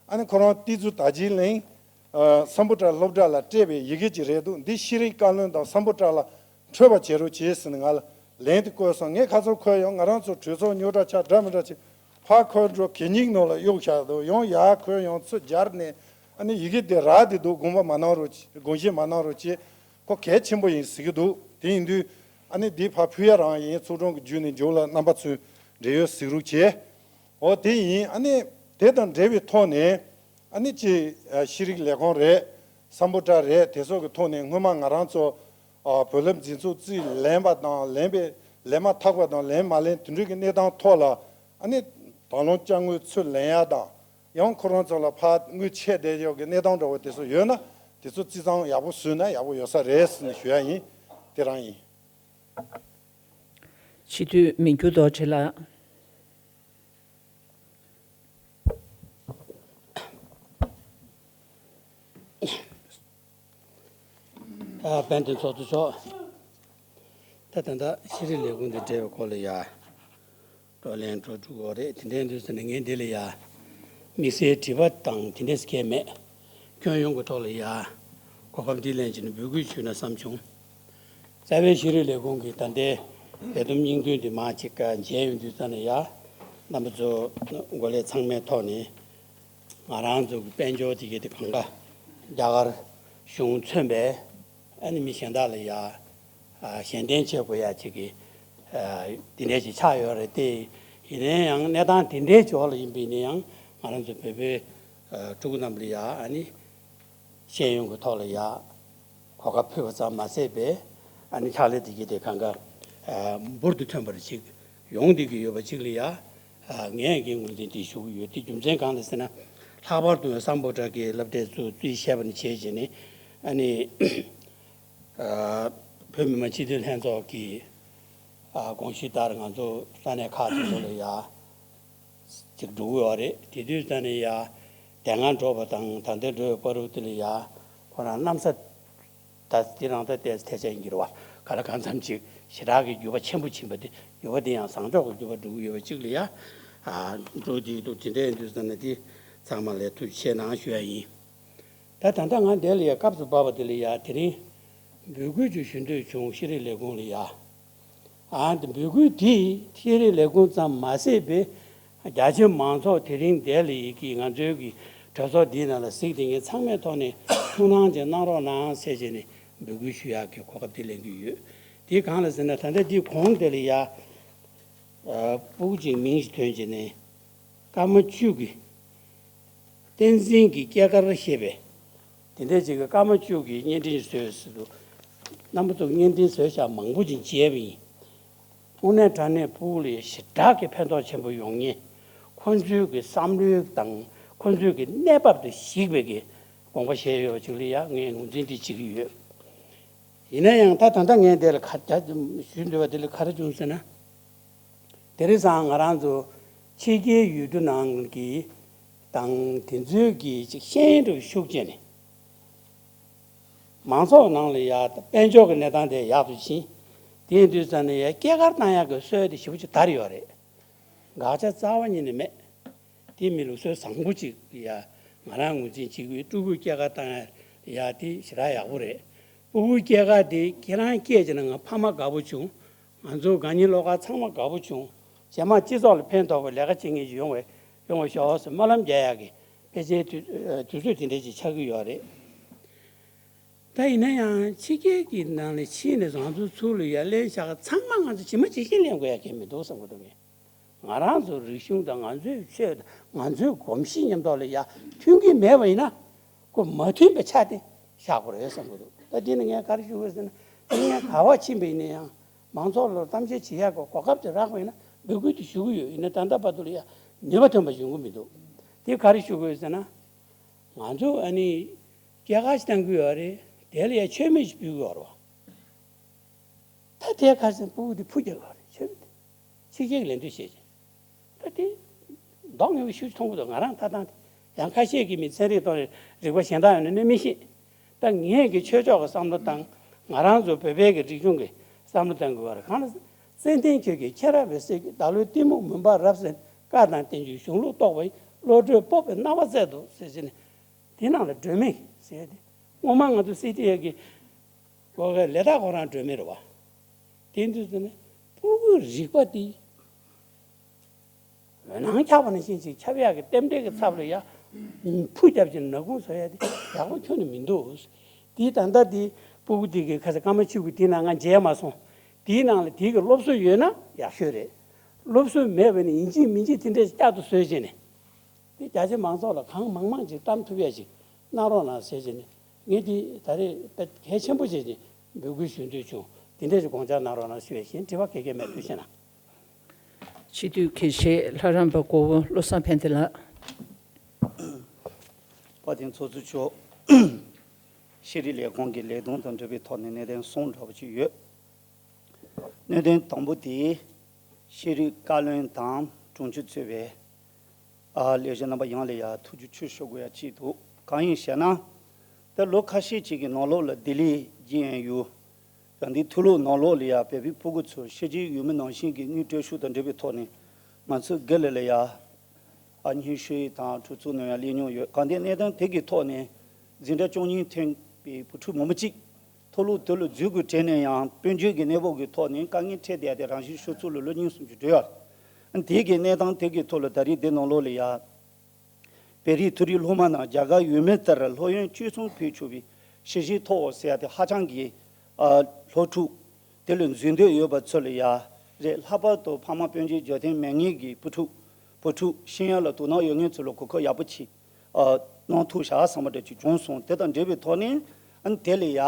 ཨ་ནི་ཁོ་རང་ཏི་ཛུ་དར་ཇི་ལིང་། ཨ། སམ་བྷོ་ཊ་སློབ་གྲྭ་ལ་སྤྲད་པའི་ཡི་གེ་ཅིག་རེད་འདུག་འདི་ཤེས་རིག་བཀའ་བློན་དང་སམ་བྷོ་ཊ་ལ་འཕྲོད་པ་བྱེད་རོགས་བྱེད་ཟེར་ནས་ང་ལ་ལན་དེ་བསྐུར་སོང་། ངས་ཁ་སང་འཁོད་ཡོང་། ང་རང་ཚོ་གྲོས་ཚོགས་རྙོག་དྲ་ཆགས་འདྲ་མི་འདྲ་བྱས་ཕར་འཁོད་འགྲོ་གད་སྙིགས་ནང་ལ་གཡུག་བཞག་འདུག་ཡང་ཡར་འཁོད་ཡོང་། ཚུར་སྦྱར་ནས་ཨ་ནི་ཡི་གེ་དེ་རག་བསྡད་འདུག་དགོངས་པ་མ་གནང་རོགས། དགོངས་བཞེས་མ་གནང་རོགས་བྱེད། ཁོ་གལ་ཆེན་པོ་ཡིན་ཟེར་གྱི་འདུག་དེ་ཡིན་དུས་ཨ་ནི་འདི་ཕར་ཕུལ་ཡ་རང་ཡིན། ཚོགས་དྲུང་གི་བརྒྱུད་ནས་མཇུག་ལ་རྣམ་པ་ཚོས་འབྲེལ་ཡོད་གཟིགས་རོགས་བྱེད། འོ་དེ་ཡིན། ཨ་ནི་དེ་དང་འབྲེལ་བའི་ཐོག་ནས་ཨ་ནི་ཅིག་ཤེས་རིག་ལས་ཁུངས་རེད། སམ་བྷོ་ཊ་རེད། དེ་ཚོ་གི་ཐོག་ནས་སྔོན་མ་ང་རང་ཚོ་ཨ་བོད་རླབས་འཛིན་ཚོགས་རྩིས་ལེན་པ་དང་ལེན་པའི་ལེན་མ་ཐག་པ་དང་ལེན་མ་ལེན་དེ་འདྲ་གི་གནས་སྟངས་ཐོག་ལ་ཨ་ནི་དང་བླངས་དཔྱ་དངུལ་ཚུར་ལེན་ཡ་དང་། ཡང་ཁོ་རང་ཚོ་ལ་ཕར་དངུལ་ཆད་བསྡད་ཡོད་ཀྱི་གནས་སྟངས་འདྲ་བོ་དེ་ཚོ་ཡོད་ན་དེ་ཚོ་རྩིས་གཙང་ཡག་པོ་བཟོས་ན་ཡག་པོ་ཡོད་ས་རེད་ཟེར་ནས་ཞུ་ཡ་ཡིན། དེ་རང་ཡིན། སྤྱི་འཐུས་མི་འགྱུར་རྡོ་རྗེ་ལགས། ཨ། དཔལ་ལྡན་ཚོགས་གཙོ་མཆོག་ད་ད་ལྟ་ཤེས་རིག་ལས་ཁུངས་དང་འབྲེལ་བའི་སྐོར་ལ་ཡ། བགྲོ་གླེང་འགྲོ་འགྲོ་གི་རེད། དེ་འདྲའི་དུས་ཙམ་ནས་ངས་འདི་ལ་ཡ་དམིགས་བསལ་དྲི་བ་དང་དེ་འདྲས་སྐད་མེད། ཁྱོན་ཡོངས་ཀྱི་ཐོག་ལ་ཡ་གོ་སྐབས་འདི་ལེན་བྱས་ནས་འབོད་སྐུལ་ཞུས་ན་བསམ་བྱུང་། རྩ་བའི་ཤེས་རིག་ལས་ཁུངས་ཀྱི་ད་ལྟའི་ལས་བསྡོམས་སྙིང་དོན་འདི་མར་ཅིག་མཇལ་ཡོང་དུས་ཙམ་ནས་ཡ། རྣམ་པ་ཚོ་འགོ་ལས་ཚང་མའི་ཐོག་ནས་ང་རང་ཚོ་གི་དཔལ་འབྱོར་དེ་གའི་དེ་གང་ག་རྒྱ་གར་གཞུང་མཚོན་པའི་ཨ་ནི་མི་གཞན་དག་ལ་ཡ། ཨ། གཞན་བརྟེན་བྱེད་དགོས་ཡ་ཅིག་གི། ཨ། དེ་འདྲས་ཅིག་ཆགས་ཡོད་རེད་དེ། ཡིན་ན་ཡང་གནས་སྟངས་དེ་འདྲའི་འབྱོར་ལ་ཡིན་པ་ཡིན་ན་ཡང་ང་རང་ཚོ་བོད་པའི། ཨ། ཕྲུ་གུ་རྣམས་ལ་ཡ་ཨ་ནི་ཤེས་ཡོན་གྱི་ཐོག་ལ་ཡ་གོ་སྐབས་ཕུལ་བ་ཙམ་མ་ཟད་པའི་ཨ་ནི་ཕྱག་ལས་དེ་གི་དེ་གང་ག་ཨ། འབུར་དུ་ཐོན་པར་ཅིག་ཡོང་བསྡད་ཀྱི་ཡོད་པ་ཅིག་ལ་ཡ། ཨ་ངས་ཀྱི་ངོས་འཛིན་དེ་ཞུ་གི་ཡོད། དེ་རྒྱུ་མཚན་གང་ལ་ཟེར་ན། ལྷག་པར་དུ་སམ་བྷོ་ཊ་གི་སློབ་གྲྭའི་གཙོ་བོས་བཤད་པ་ནས་བྱས་བྱས་ནས་ཨ་ནི་ཨ་བོད་མི་མང་སྤྱི་འཐུས་ལྷན་ཚོགས་ཀྱི་ཨ་དགོངས་གཞི་ལྟར་ང་ཚོ་ས་གནས་ཁག་དེ་ཚོ་ལ་ཡ་ཅིག་འགྲོ་གི་ཡོད་རེད། དེ་དུས་ས་ནས་ཡ་དེ་སྔ་འགྲོ་བ་དང་ད་ལྟ་འགྲོ་བའི་བར་དུ་དེ་ལ་ཡ་ཁོ་རང་གནམ་ས་ད་དེ་རང་ད་ལྟའི་ཐལ་ཆ་ཡིན་གྱི་རེད་བ། ག་ལ་གང་འཚམ་ཅིག་ཞེ་དྲག་གི་འགྱུར་བ་ཆེན་པོ་ཕྱིན་པ་དེ། འགྱུར་བ་དེ་ཡང་བཟང་ཕྱོགས་ཀྱི་འགྱུར་བ་འགྲོ་གི་ཡོད་པ་གཅིག་ལ་ཡ་ཨ་འགྲོ་གི་འདུག་དེ་འདྲ་ཡིན་དུས་ཙམ་ན་དེ་ཚང་མ་ལ་ཐུགས་རྗེ་ཆེ་གནང་ཞུ་ཡ་ཡིན། ད་ད་ལྟ་ང་འདི་ལ་ཡ་སྐབས་སུ་བབས་པ་དེ་ལ་ཡ་དེ་རིང་འབོད་སྐུལ་ཅིག་ཞུ་འདོད་བྱུང་། ཤེས་རིག་ལས་ཁུངས་ལ་ཡ། ཨ་འདི་འབོད་སྐུལ་དེ་ཤེས་རིག་ལས་ཁུངས་ཙམ་མ་ཟད་པའི་རྒྱ་ཆེ་མང་ཚོགས་དེ་རིང་འདི་ལ་ཡི་གི་ང་ཚོའི་གི་གྲོས་ཚོགས་འདིའི་ནང་ལ་གཟིགས་དེ་ངས་ཚང་མའི་ཐོག་ནས་ཐུགས་སྣང་ཅིག་གནང་རོགས་གནང་ཟེར་བྱས་ནས་འབོད་སྐུལ་ཞུ་ཡག་གི་གོ་སྐབས་དེ་ལེན་གྱི་ཡོད། དེ་གང་ལ་ཟེར་ན། ད་ལྟ་འདི་གོང་དེ་ལ་ཡ་ཨ་སྤུ་གུ་ཅིག་མིང་ཞིག་ཐོན་བྱས་ནས་སྐར་མ་བཅུ་གི་བསྟན་འཛིན་གྱི་སྐྱེས་སྐར་ཞེས་པའི་དེ་འདྲ་ཅིག་གི་སྐར་མ་བཅུ་གི་བརྙན་འཕྲིན་བཟོས་སུ་འདུག་རྣམ་པ་ཚོ་བརྙན་འཕྲིན་བཟོས་བཞག་མང་པོ་ཅིག་མཇལ་བ་ཡིན། དངོས་གནས་དྲང་གནས་སྤུ་གུ་ལ་ཞེ་དྲག་གི་ཕན་ཐོགས་ཆེན་པོ་ཡོང་མཁན། ཁོ་ཚོའི་གི་བསམ་བློའི་དང་ཁོ་ཚོའི་གི་གནས་བབ་དང་གཞིགས་པའི་གི་དགོངས་པ་བཞེས་ཡོད་པ་ཅིག་ལ་ཡ་ངས་ངོས་འཛིན་དེ་བྱེད་ཀྱི་ཡོད། ཡིན་ན་ཡང་ད་ད་ལྟ་ངས་དེ་ལ་ག་རྒྱ་ཞུ་འདོད་པ་དེ་ལ་ག་རེ་བྱུང་ཟེར་ན། དེ་རིང་སང་ང་རང་ཚོ་ཕྱི་རྒྱལ་ཡུལ་གྲུ་ནང་གི་དང་དེ་ཚོའི་གི་ཅིག་ཤེས་ཡོན་ཤུགས་ཆེ་ནས་མང་ཚོགས་ནང་ལ་ཡ་དཔལ་འབྱོར་གྱི་གནས་སྟངས་དེ་ཡག་ཏུ་ཕྱིན། དེ་ཡིན་དུས་ཙམ་ནས་ཡ་སྐྱེས་སྐར་བཏང་ཡག་གི་སྲོལ་དེ་ཞེ་པོ་ཅིག་དར་ཡོད་རེད། དགག་བྱ་རྩ་བ་ཉིད་ནས་མེད། དེ་མིན་ལུགས་སྲོལ་བཟང་པོ་ཅིག་ཡ་ང་རང་ངོས་འཛིན་བྱེད་ཀྱི་ཡོད། ཕྲུ་གུའི་སྐྱེས་སྐར་བཏང་ཡ་དེ་ཞེ་དྲག་ཡག་པོ་རེད། ཕྲུ་གུའི་སྐྱེས་སྐར་དེ་ཁྱེད་རང་སྐྱེས་བྱས་ན་ང་ཕ་མ་དགའ་པོ་བྱུང་། ང་ཚོ་དགའ་ཉེ་བློ་དཀར་ཚང་མ་དགའ་པོ་བྱུང་། རྗེས་མ་སྤྱི་ཚོགས་ལ་ཕན་ཐོགས་པའི་ལས་ཀ་བྱེད་མཁན་ཞིག་ཡོང་བའི་ཡོང་བ་ཤོག་ཟེར་སྨོན་ལམ་རྒྱག་ཡག་གི་ཕལ་ཆེར་དུས་དུས་ཚོད་དེ་འདྲ་ཅིག་ཆགས་ཀྱི་ཡོད་རེད། ད་ཡིན་ན་ཡང་ཕྱི་རྒྱལ་གྱི་ནང་ནས་ཕྱིན་ནས་ང་ཚོ་ཚུར་ལ་ཡར་ལེན་བཞག་ཚང་མ་ང་ཚོ་ཇི་མ་ཇི་བཞིན་ལེན་དགོས་ཡ་གང་ཡང་མི་འདུག་བསམ་གྱི་འདུག་ངས། ང་རང་ཚོའི་རིག་གཞུང་དང་ང་ཚོའི་ཆོས་དང་ང་ཚོའི་གོམས་གཤིས་མཉམ་དུ་ལ་ཡ་མཐུན་གྱི་མེད་པ་ཡིན་ན་ཁོ་མ་མཐུན་པའི་ཆ་དེ་བཞག་དགོས་རེད་བསམ་གྱི་འདུག་ད་འདི་ནི་ངས་ག་རེ་ཞུ་དགོས་ཟེར་ན། ངས་ག་པར་ཕྱིན་པ་ཡིན་ན་ཡང་མང་ཚོགས་ལ་གཏམ་བཤད་བྱེད་ཡག་གི་གོ་སྐབས་དེ་རག་པ་ཡིན་ན་འབོད་སྐུལ་དེ་ཞུ་གི་ཡོད། ཡིན་ན་ད་ལྟ་བར་དུ་ལ་ཡ་ནུས་པ་ཐོན་པ་ཡོང་གི་མི་འདུག་དེ་ག་རེ་ཞུ་དགོས་ཟེར་ན། ང་ཚོ་ཨ་ནི་སྐྱེས་སྐར་ཞིག་བཏང་གི་ཡོད་རེད། དེ་ལ་ཡ་མཆོད་མེ་ཞིག་ཕུལ་གི་ཡོད་རེད་བ། ད་དེ་ག་ཚོད་སྤུ་གུ་དེ་ཕུ་རྒྱག་གི་ཡོད་རེད། མཆོད་མེ་དེ་ཕྱི་རྒྱལ་གྱི་ལས་དོན་བྱེད་ཅིང་། ད་དེ་མདོག་ངན་པ་ཤུགས་ཆེ་མཐོང་གི་འདུག་ང་རང་ལྟ་སྟངས་དེ་ཡང་ཁ་ཤས་ཀྱིས་མི་ཚན་རིག་ཐོག་ནས་རིག་པ་གཞན་དག་ཡོད་ན་ནི་མི་ཤེས། ད་ངས་ཀྱི་ཆོས་ཕྱོགས་ཀྱི་བསམ་བློ་དང་ང་རང་ཚོ་བོད་པའི་གི་རིག་གཞུང་གི་བསམ་བློ་བཏང་དགོས་པ་རེད། གང་ལ་ཙན་དན་ཁྱོད་ཀྱིས་མཁྱེན་རབ་པའི་སྲས་ཀྱིས། བདག་བློའི་གཏི་མུག་མུན་པ་རབ་བསལ། བཀའ་དང་བསྟན་བཅོས་གཞུང་ལུགས་རྟོགས་པ་ཡི། བློ་གྲོས་སྤོབས་པའི་སྣང་བ་བསྩལ་དུ་ཟེར་བྱས་ནས། དེ་ནང་ལ་སྒྲོན་མེ་ཟེར་ཏེ། སྔོན་མ་ང་ཚོ་སི་ཏི་ཨེ་གི་གོ་གའི་ལས་རྟགས་ཁོ་རང་སྒྲོན་མེ་རེད་བ། དེ་འདུག་ཟེར་ནས་སྤུ་གུའི་རིག་པ་དེ་འོད་སྣང་ཁྱབ་པ་ནང་བཞིན་ཅིག་ཁྱབ་ཡག་གི་རྟེན་འབྲེལ་གྱི་ཚབ་ལ་ཡ་ཕུ་རྒྱབ་ཀྱི་ནག་ཁུང་བཟོ་ཡ་དེ་ཡག་པོ་ཁྱོན་ནས་མི་འདུག་དེའི་ད་ལྟ་དེ་སྤུ་གུ་དེ་གི་ཁ་ས་སྐར་མ་བཅུ་གི་དེའི་ནང་ང་མཇལ་མ་སོང་། དེའི་ནང་ལ་དེ་གི་སློབ་གསོ་ཡོད་ན་ཡག་ཤོས་རེད། སློབ་གསོ་མེད་པ་ནི་ཡིན་གཅིག་མིན་གཅིག་དེ་འདྲས་བསྐྱར་དུ་བཟོས་བྱས་ནས། དེ་རྒྱ་ཆེ་མང་ཚོགས་ལ་གང་མང་མང་ཅིག་གཏམ་ཐུབ་ཡ་ཅིག་གནང་རོགས་གནང་ཟེར་བྱས་ནས། ངས་དེ་ད་རེས་དཔེ་གལ་ཆེན་པོ་བྱས་ནས་འབོད་སྐུལ་ཞུ་འདོད་བྱུང་། དེ་འདྲས་ཅིག་དགོངས་འཇགས་གནང་རོགས་གནང་ཞུ་བ་ཡིན། དྲི་བ་ག་གེ་མེད་དུས་ཤེས་ན། སྤྱི་འཐུས་དགེ་བཤེས་ལྷ་རམས་པ་གོ་བོ་བློ་བཟང་ཕན་བདེ་ལགས། དཔལ་ལྡན་ཚོགས་གཙོ་མཆོག་ཤེས་རིག་ལས་ཁུངས་ཀྱི་ལས་དོན་དང་འབྲེལ་བའི་ཐོག་ནས་གནད་དོན་གསུམ་འདྲ་པོ་ཅིག་ཡོད། གནད་དོན་དང་པོ་དེ་ཤེས་རིག་བཀའ་བློན་དང་དྲུང་ཆེ་གཙོས་པའི་ཨ་ལས་བྱེད་རྣམ་པ་ཡོངས་ལ་ཡ་ཐུགས་རྗེ་ཆེ་ཞུ་དགོས་ཡ་གཅིག་འདུག་གང་ཡིན་ཞེ་ན། ད་ལོ་ཁ་ཤས་ཅིག་གི་ནང་ལོགས་ལ་ལྡི་ལི་ཇི་ཨེན་ཡུ་ཡང་འདི་མཐོ་སློབ་ནང་ལོགས་ལ་ཡ་བོད་པའི་སྤུ་གུ་ཚོ་ཕྱི་རྒྱལ་ཡུལ་མི་ནང་བཞིན་གྱི་དངུལ་སྤྲོད་ཤུགས་དང་འབྲེལ་བའི་ཐོག་ནས་ང་ཚོའི་སྒེར་ལ་ལ་ཡ་ཨ་སྙན་ཞུ་དང་གྲོས་ཚོགས་ནང་ཡ་སླེབས་མྱོང་ཡོད། གང་ལྟར་གནས་སྟངས་དེ་གི་ཐོག་ནས་འཛིན་གྲྭ་བཅུ་གཉིས་ཐོན་པའི་བུ་ཕྲུག་མང་པོ་ཅིག་མཐོ་སློབ་དེ་ལ་འཛུལ་དགོས་དྲན་ནས་ཡང་དཔལ་འབྱོར་གྱི་གནས་བབ་ཀྱི་ཐོག་ནས་དཀའ་ངལ་འཕྲད་བསྡད་དེ་རང་བཞིན་ཤོར་ཚུལ་ལ་ལོ་གཉིས་སུམ་ཅུ་འགྲོ་ཡོད། དེ་གི་གནས་སྟངས་དེ་གི་ཐོག་ལ་ད་རེས་འདི་ནང་ལོགས་ལ་ཡ། བོད་རིགས་མཐོ་རིམ་སློབ་མ་རྣམས་རྒྱ་གར་ཡུལ་མི་ལྟར་སློབ་ཡོན་སྤྱོད་གཙང་ཕུལ་ཆོག་པའི་ཞི་བྱེད་ཐོབ་ཟེར་ཡ་དེ་ཧ་ཅང་གི་ཨ་སློབ་ཕྲུག་དེ་ལ་འཛུལ་འདོད་ཡོད་པ་ཚོ་ལ་ཡ་རེད། ལྷག་པར་དུ་ཕ་མ་དཔལ་འབྱོར་འཇོན་ཐང་མེད་མཁན་གྱི་བུ་ཕྲུག་བུ་ཕྲུག་ཤེས་ཡོན་ལ་དོ་སྣང་ཡོད་མཁན་ཚོ་ལ་གོ་སྐབས་ཡག་པོ་ཅིག་ཨ་གནང་ཐུབ་བཞག་བསམ་པ་འདྲ་ཅིག་བྱུང་སོང་། དེ་དང་འབྲེལ་བའི་ཐོག་ནས་ཨ་ནི་དེ་ལ་ཡ་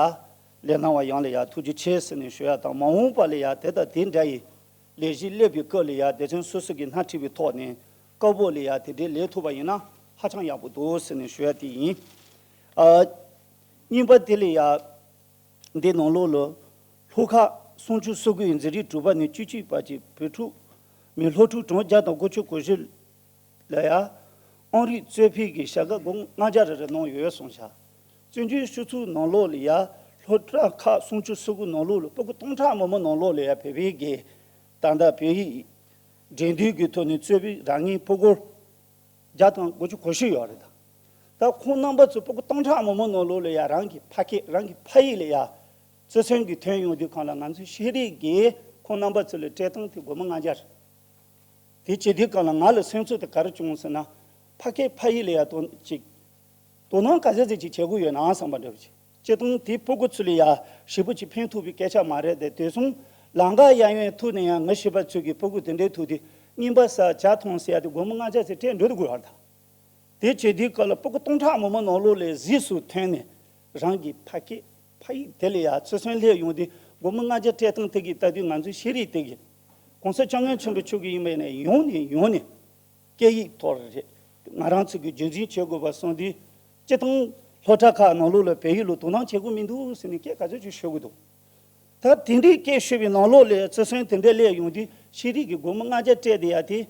ལས་སྣང་བ་ཡོངས་ལ་ཡ་ཐུགས་རྗེ་ཆེ་ཟེར་ནས་ཞུ་ཡ་དང་། མ་འོངས་པ་ལ་ཡ་དེ་དང་དེ་འདྲ་ཡི་ ལས་གཞི་སླེབས་པའི་སྐབས་ལ་ཡ་སྡེ་ཚན་སོ་སོ་གི་སྣེ་ཁྲིད་པའི་ཐོག་ནས་སྐབས་བབ་ལ་ཡ་དེ་འདྲའི་ལས་ཐུབ་པ་ཡིན་ན་ཧ་ཅང་ཡག་པོ་འདུག་ཟེར་ནས་ཞུ་ཡ་དེ་ཡིན། ཨ། གཉིས་པ་དེ་ལ་ཡ། འདི་ནང་ལོགས་ལ། ལྷོ་ཁ་སུམ་ཅུ་སོ་དགུའི་འཛིན་རིམ་དྲུག་པ་ནས་བཅུ་གཅིག་བར་གྱི་བོད་ཕྲུག་མི་སློབ་ཕྲུག་གྲངས་བརྒྱ་དང་དགུ་བཅུ་གོ་བཞི་ལ་ཡ། ཨང་རིམ་རྩོད་པའི་གི་བྱ་དགའ་སྒོར་མོ་ལྔ་བརྒྱ་རེ་རེ་གནང་ཡོད་གསུངས་ཤག་བཙན་བྱོལ་སྤྱི་ཚོགས་ནང་ལོགས་ལ་ཡ། སློབ་གྲྭ་ཁག་སུམ་ཅུ་སོ་དགུ་ནང་ལོགས་ལ་སྤུ་གུ་སྟོང་ཕྲག་མང་པོ་ནང་ལོགས་ལ་ཡ་བོད་པའི་གི་ད་ལྟ་བོད་ཡིག་འགྲན་བསྡུར་གྱི་ཐོག་ནས་རྩོད་པའི་རང་ངོས་ཕྲུ་གུ་བརྒྱ་དང་དགུ་བཅུ་གོ་བཞི་ཡོད་རེད་ད། ད་ཁོང་རྣམ་པ་ཚོ་སྤུ་གུ་སྟོང་ཕྲག་མང་པོ་ནང་ལོགས་ལ་ཡ་རང་གི་ཕ་སྐད་རང་གི་ཕ་ཡིག་ལ་ཡ་རྩེར་སོན་གྱི་ཐོན་ཡོང་དུས་སྒང་ལ་ང་ཚོའི་ཤེས་རིག་གིས་ཁོང་རྣམ་པ་ཚོ་ལ་སྤྲད་སྟངས་དེ་སྒོར་མོ་ལྔ་བརྒྱ་རེད། དེ་བྱེད་དུས་སྒང་ལ་ང་ལ་སེམས་ཚོར་དེ་ག་རེ་བྱུང་ཟེར་ན། ཕ་སྐད་ཕ་ཡིག་ལ་ཡ་དོ་ཅིག་དོ་སྣང་ག་ཚད་ཅིག་བྱེད་དགོས་ཡོད་ན་བསམ་པ་འདྲ་བོ་ཅིག་སྤྱིར་བཏང་དེ་སྤུ་གུ་ཚོ་ལ་ཡ་ཞེ་པོ་ཅིག་ཕན་ཐོགས་པའི་སྐད་ཆ་མ་རེད་དེ། དེ་སོང་ལམ་ཁ་གཡས་གཡོན་ཐུག་ནས་ཡང་ངའི་བྱིས་པ་ཚོ་གི་སྤུ་གུ་དེ་འདྲའི་ཐུག་དུས་རྔན་པ་ཟ་ཇ་འཐུང་ཟེར་ཡ་དེ་སྒོར་མོ་ལྔ་བརྒྱ་ཙམ་སྤྲད་འགྲོ་དགོས་པ་རེད་ད། དེ་བྱེད་དུས་སྐབས་ལ་སྤུ་གུ་སྟོང་ཕྲག་མང་པོ་ནང་ལོགས་ལ་གཟིགས་སུ་ཐོན་ནས་རང་གི་ཕ་སྐད་ཕ་ཡིག་དེ་ལ་ཡ་རྩེར་སོན་སླེབས་ཡོང་དུས་སྒོར་མོ་ལྔ་བརྒྱ་སྤྲད་སྟངས་དེ་གིས་ལྟ་དུས་ང་ཚོའི་ཤེས་རིག་དེ་གིས་༸གོང་ས་༸སྐྱབས་མགོན་ཆེན་པོ་མཆོག་གིས་ཡིན་པ་ཡིན་ན་ཡོང་ནས་ཡོང་ནས་སྐད་ཡིག་ཐོག་རེད། ང་རང་ཚོ་གིས་རྒྱུན་འཛིན་བྱེད་དགོས་པ་སོང་དུས་སྤྱིར་བཏང་སློབ་གྲྭ་ཁག་ནང་ལོགས་ལ་བོད་ཡིག་ལ་དོ་སྣང་བྱེད་དགོས་མི་འདུག་ཟེར་ནས་སྐད་ག་ཚོད་ཅིག་ཤོད་དགོས་འདུག་ད་དེ་འདྲའི་སྐད་ཤོད་པའི་ནང་ལོགས་ལ་རྩེར་སོན་དེ་འདྲ་སླེབས་ཡོང་དུས་ཤེས་རིག་གི་སྒོར་མོ་ལྔ་བརྒྱ་སྤྲད་དེ་ཡ་དེ།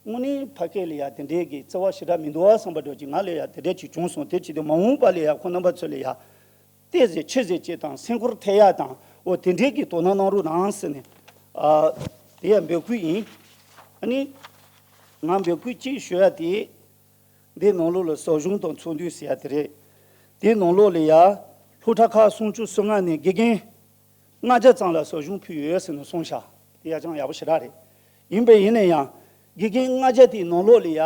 དངོས་གནས་ཕ་སྐད་ལ་ཡ་དེ་འདྲའི་གི་བརྩེ་བ་ཞེ་དྲག་མི་འདུག་བསམ་པ་འདྲ་ཅིག་ང་ལ་ཡ་དེ་འདྲ་ཅིག་བྱུང་སོང་། དེ་བྱེད་དུས་མ་འོངས་པ་ལ་ཡ་ཁོང་རྣམ་པ་ཚོ་ལ་ཡ་ཏོག་ཙམ་ཆེ་ཙམ་ཅིག་དང་སེམས་ཁུར་ཐེབས་ཡ་དང་འོ་དེ་འདྲའི་གི་དོ་སྣང་གནང་རོགས་གནང་ཟེར་ནས། ཨ། དེ་ཡ་འབོད་སྐུལ་ཡིན། ཨ་ནི། ང་འབོད་སྐུལ་གཅིག་ཞུ་ཡ་དེ། འདི་ནང་ལོགས་ལ་ཟབ་སྦྱོང་དང་ཚོགས་འདུ་ཟེར་ཡ་དེ་རེད། དེའི་ནང་ལོགས་ལ་ཡ། སློབ་གྲྭ་ཁག་སུམ་ཅུ་སོ་ལྔ་ནས་དགེ་རྒན་ལྔ་བརྒྱ་ཙམ་ལ་ཟབ་སྦྱོང་ཕུལ་ཡོད་ཟེར་ནས་གསུངས་ཤག་དེ་ཡ་ཅང་ཡག་པོ་ཞེ་དྲག་རེད། ཡིན་པས་ཡིན་ན་ཡང་དགེ་རྒན་ལྔ་བརྒྱ་དེའི་ནང་ལོགས་ལ་ཡ།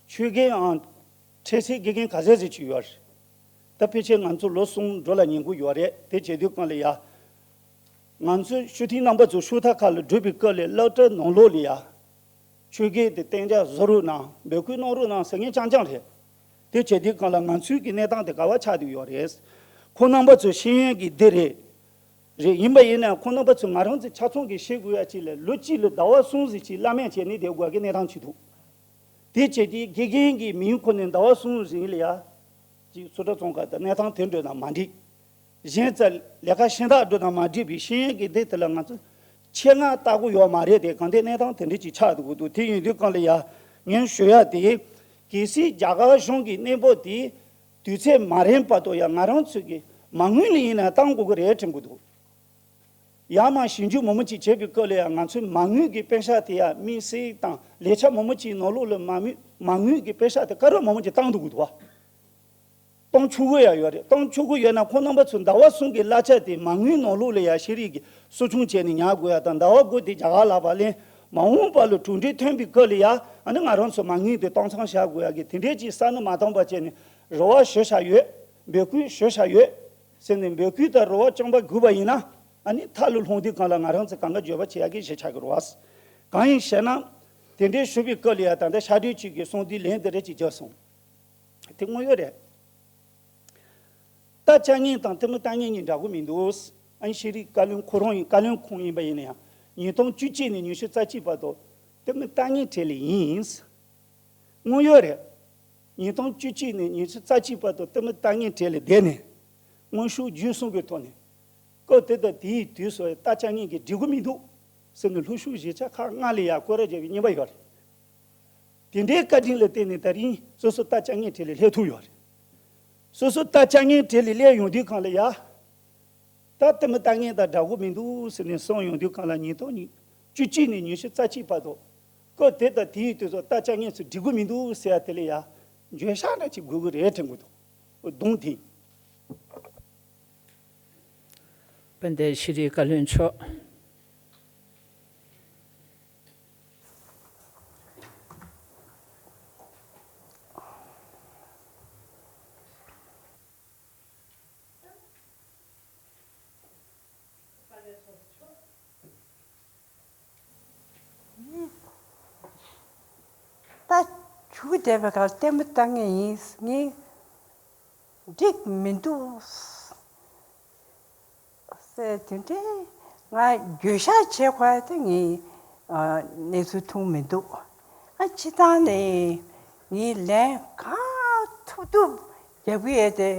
ཆོས་དགེའམ་འཕྲལ་སེལ་དགེ་རྒན་ག་ཚད་ཙམ་ཅིག་ཡོད་རེད། ད་ཕལ་ཆེར་ང་ཚོ་ལོ་གསུམ་འགྲོ་ལ་ཉེ་པོ་ཡོད་རེད། དེ་བྱེད་དུས་སྒང་ལ་ཡ། ང་ཚོའི་ཤུགས་ལྡན་རྣམ་པ་ཚོ་ཤོག་ཁག་ཁག་ལ་བསྒྲུབས་པའི་སྐབས་ལ་སློབ་གྲྭ་ནང་ལོགས་ལ་ཡ། ཆོས་དགེ་དེ་གཏན་འཇགས་བཟོ་རོགས་གནང་། འབོད་སྐུལ་གནང་རོགས་གནང་ཟེར་མཁན་རྐྱང་རྐྱང་རེད། དེ་བྱེད་དུས་སྒང་ལ་ང་ཚོའི་གི་གནས་སྟངས་དེ་ག་པར་ཆགས་བསྡད་ཡོད་རེད། ཁོང་རྣམ་པ་ཚོ་ཤེས་ཡོན་གྱི་སྡེ་རེད། རེད། ཡིན་པ་ཡིན་ན་ཁོང་རྣམ་པ་ཚོ་ང་རང་ཚོ་ཆ་ཚང་གིས་ཤེས་དགོས་ཡ་ཅིག་ལ་ལོ་གཅིག་ལ་ཟླ་བ་གསུམ་ཟིག་ཅིག་བླ་མེད་བྱས་ནས་བསྡད་དགོས་ཀྱི་གནས་སྟངས་ཅིག་འདུག་དེ་བྱས་དུས་དགེ་རྒན་གྱི་མིང་ཁོ་ནས་ཟླ་བ་གསུམ་རིང་ལ་ཡ། ཅིག་སུ་གྲྭ་ཚང་ཁ་དང་གནས་སྟངས་དེ་འདྲ་ན་མ་འགྲིག་གཞན་ཚོ་ལས་ཀ་གཞན་དག་འགྲོ་དང་མ་འགྲིག་པའི་ཤེས་ཡོན་གྱི་སྡེ་དེ་ལ་ང་ཚོ་ཆེད་མངགས་ལྟ་དགོས་ཡོད་མ་རེད་དེ། གང་ལྟར་གནས་སྟངས་དེ་འདྲ་ཅིག་ཆགས་འདུག་འདུག་དེ་ཡིན་དུས་སྒང་ལ་ཡ་ངས་ཞུ་ཡ་དེ། གལ་སྲིད་རྒྱ་གར་གཞུང་གི་གནས་བབ་དེ་དུས་ཚོད་མ་རན་བར་དུ་ཡ་ང་རང་ཚོ་གི་མ་དངུལ་ལ་ཡིན་ན་བཏང་དགོས་ཀྱི་རེད་དྲན་གྱི་འདུག་ཡར་མར་ཞིབ་འཇུག་མང་པོ་ཅིག་བྱས་པའི་སྐབས་ལ་ཡང་ང་ཚོའི་མ་དངུལ་གྱི་པེ་ཤག་དེ་ཡང་དམིགས་བསལ་དང་ལས་འཆར་མང་པོ་ཅིག་ནང་ལོགས་ལ་མ་དངུལ་མ་དངུལ་གྱི་པེ་ཤག་དེ་ག་རེ་མང་པོ་ཅིག་བཏང་འདུག་གི་འདུག་བ། གཏོང་ཆོག་གི་ཡང་ཡོད་རེད། གཏོང་ཆོག་གི་ཡོད་ན་ཁོང་རྣམ་པ་ཚོ་ཟླ་བ་གསུམ་གྱི་གླ་ཆ་དེ་མ་དངུལ་ནང་ལོགས་ལ་ཡང་ཤེས་རིག་གི་གསོ་སྐྱོང་བྱས་ནས་ཉར་དགོས་ཡ་དང་། ཟླ་བ་དགུ་དེ་རྒྱ་གར་ལ་ཕར་ལེན། མ་འོངས་པ་ལ་གྲུབ་འབྲས་ཐོན་པའི་སྐབས་ལ་ཡང་ཨ་ནི་ང་རང་ཚོ་མ་དངུལ་དེ་གཏོང་ཚང་བཞག་དགོས་ཡ་གི་དེ་འདྲས་ཀྱི་བསམ་བློ་མ་བཏང་པ་བྱས་ནས་རེ་བ་ཞུ་བཞག་ཡོད། འབོད་སྐུལ་ཞུ་བཞག་ཡོད་ཟེར་ནས་འབོད་སྐུལ་དང་རེ་བ་བཅངས་པ་དགོས་པ་ཡིན་ན། ཨ་ནི་མཐའ་ལ་ལྷུང་དུས་སྒང་ལ་ང་རང་ཚོ་གང་ག་འགྱོད་པ་བྱེད་ཡ་གི་གཞི་ཆགས་ཀྱི་རེད་བ། གང་ཡིན་ཞེ་ན། དེ་འདྲའི་ཞུ་བའི་སྐབས་ལ་ཡ་ད་ལྟ་ཤར་སྒྲིལ་གཅིག་གི་གསུང་དུས་ལན་དེ་འདྲ་ཅིག་བརྒྱབ་སོང་། དེ་དངོས་ཡོད་རེད། རྟ་ལྕགས་ངན་དང་གཏེར་མ་རྟ་ངན་གཉིས་འདྲ་པོ་མི་འདུག་ཨ་ནི་ཤེས་རིག་བཀའ་བློན་ཁོ་རང་ཡིན། བཀའ་བློན་ཁོང་ཡིན་པ་ཡིན་ན་ཡང་ཉིས་སྟོང་བཅུ་གཅིག་ནས་ཉི་ཤུ་རྩ་གཅིག་བར་དུ་གཏེར་མ་རྟ་ངན་གྲས་ལ་ཡིན། དངོས་ཡོད་རེད། ཉིས་སྟོང་བཅུ་གཅིག་ནས་ཉི་ཤུ་རྩ་གཅིག་བར་དུ་གཏེར་མ་རྟ་ངན་གྲས་ལ་བསྡད་ནས། དངོས་ཤུགས་བརྒྱུད་གསུམ་གྱི་ཐོག་ནས། སྐབས་དེ་དང་དེའི་དུས་སུ་རྟ་ལྕགས་ངན་གྱིས་འགྲིག་གི་མི་འདུག་ཟེར་ནས་ལྷོ་ཕྱོགས་གཞིས་ཆགས་ཁག་ལྔ་ལ་ཡ་སྐོར་ར་བརྒྱབ་པའི་རྙིང་པ་ཡོད་རེད། དེ་འདྲའི་བཀའ་དྲིན་ལ་བརྟེན་ནས་ད་རིང་སོ་སོ་རྟ་ལྕགས་ངན་གྲས་ལ་སླེབས་ཐུབ་ཡོད་རེད། སོ་སོ་རྟ་ལྕགས་ངན་གྲས་ལ་སླེབས་ཡོང་དུས་སྒང་ལ་ཡ། ད་གཏེར་མ་རྟ་ངན་དང་འདྲ་པོ་མི་འདུག་ཟེར་ནས་གསུངས་ཡོང་དུས་སྒང་ལ་ཉིས་སྟོང་བཅུ་གཅིག་ནས་ཉི་ཤུ་རྩ་གཅིག་བར་དུ། སྐབས་དེ་དང་དེའི་དུས་སུ་རྟ་ལྕགས་ངན་ཚོས་འགྲིག་གི་མི་འདུག་ཟེར་ཡ་དེ་ལ་ཡ། འགྱོད་བཤགས་འདྲ་ཅིག་དགོས་ཀྱི་རེད་དྲན་གྱི་འདུག་གདོང་དེ། དཔལ་ལྡན་ཤེས་རིག་བཀའ་བློན་མཆོག་ད་ཆུ་བོ་བསྡད་པའི་སྒང་ལ་གཏེར་མ་རྟ་ངན་ཡིན། ངས་འགྲིག་མི་འདུག་ཟེར་དེ་འདྲའི་ ང་འགྱོད་བཤགས་བྱེད་དགོས་དེ་ངས་གནས་ཚུལ་ཐུག་མི་འདུག་ཨ་སྤྱིར་བཏང་ནས་ངས་ལན་གང་ཐུབ་ཐུབ་རྒྱབ་ཀྱི་ཡོད་དེ།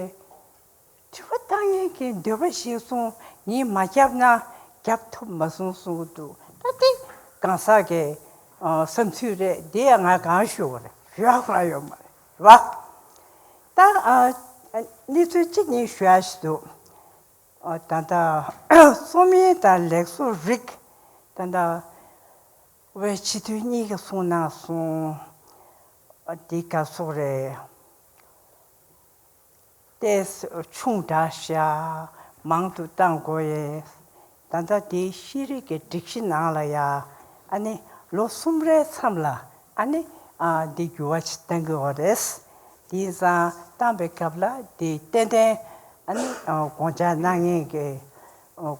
དྲི་བ་བཏང་མཁན་གྱི་འདོད་པ་ཞིག་སོང་ངས་མ་བརྒྱབ་ན་རྒྱབ་ཐུབ་མ་སོང་གསུང་གི་འདུག་ད་དེ་གང་ཟག་གི་བསམ་ཚུལ་རེད། དེ་ཡང་ང་གང་ཞུ་བ་རེད། ཞུ་ཡག་རང་ཡོད་མ་རེད་བ། ད་གནས་ཚུལ་གཅིག་གཉིས་ཞུ་ཡག་ཞིག་འདུག་ད་ལྟ་རྩོམ་ཡིག་དང་ལེགས་སོ་རིགས་ད་ལྟ་བའི་སྤྱི་འཐུས་གཉིས་ཀྱིས་གསུངས་གནང་སོང་། འདི་ག་སོགས་རེད། ཏེ་ཆུང་དྲགས་ཤག་མང་དུ་བཏང་དགོས་ཡས། ད་ལྟ་དེའི་ཤེས་རིག་གི་སྒྲིག་གཞི་ནང་ལ་ཡ། ཨ་ནི་ལོ་གསུམ་རེའི་མཚམས་ལ་ཨ་ནི་ཨ་འདི་འགྱུར་བ་ཞིག་གཏང་གི་ཡོད་རེད། དེང་སང་བཏང་པའི་སྐབས་ལ་དེ་ཏན་ཏན་ཨ་ནི་ཨ་དགོངས་འཆར་གནང་མཁན་གྱི་ཨ་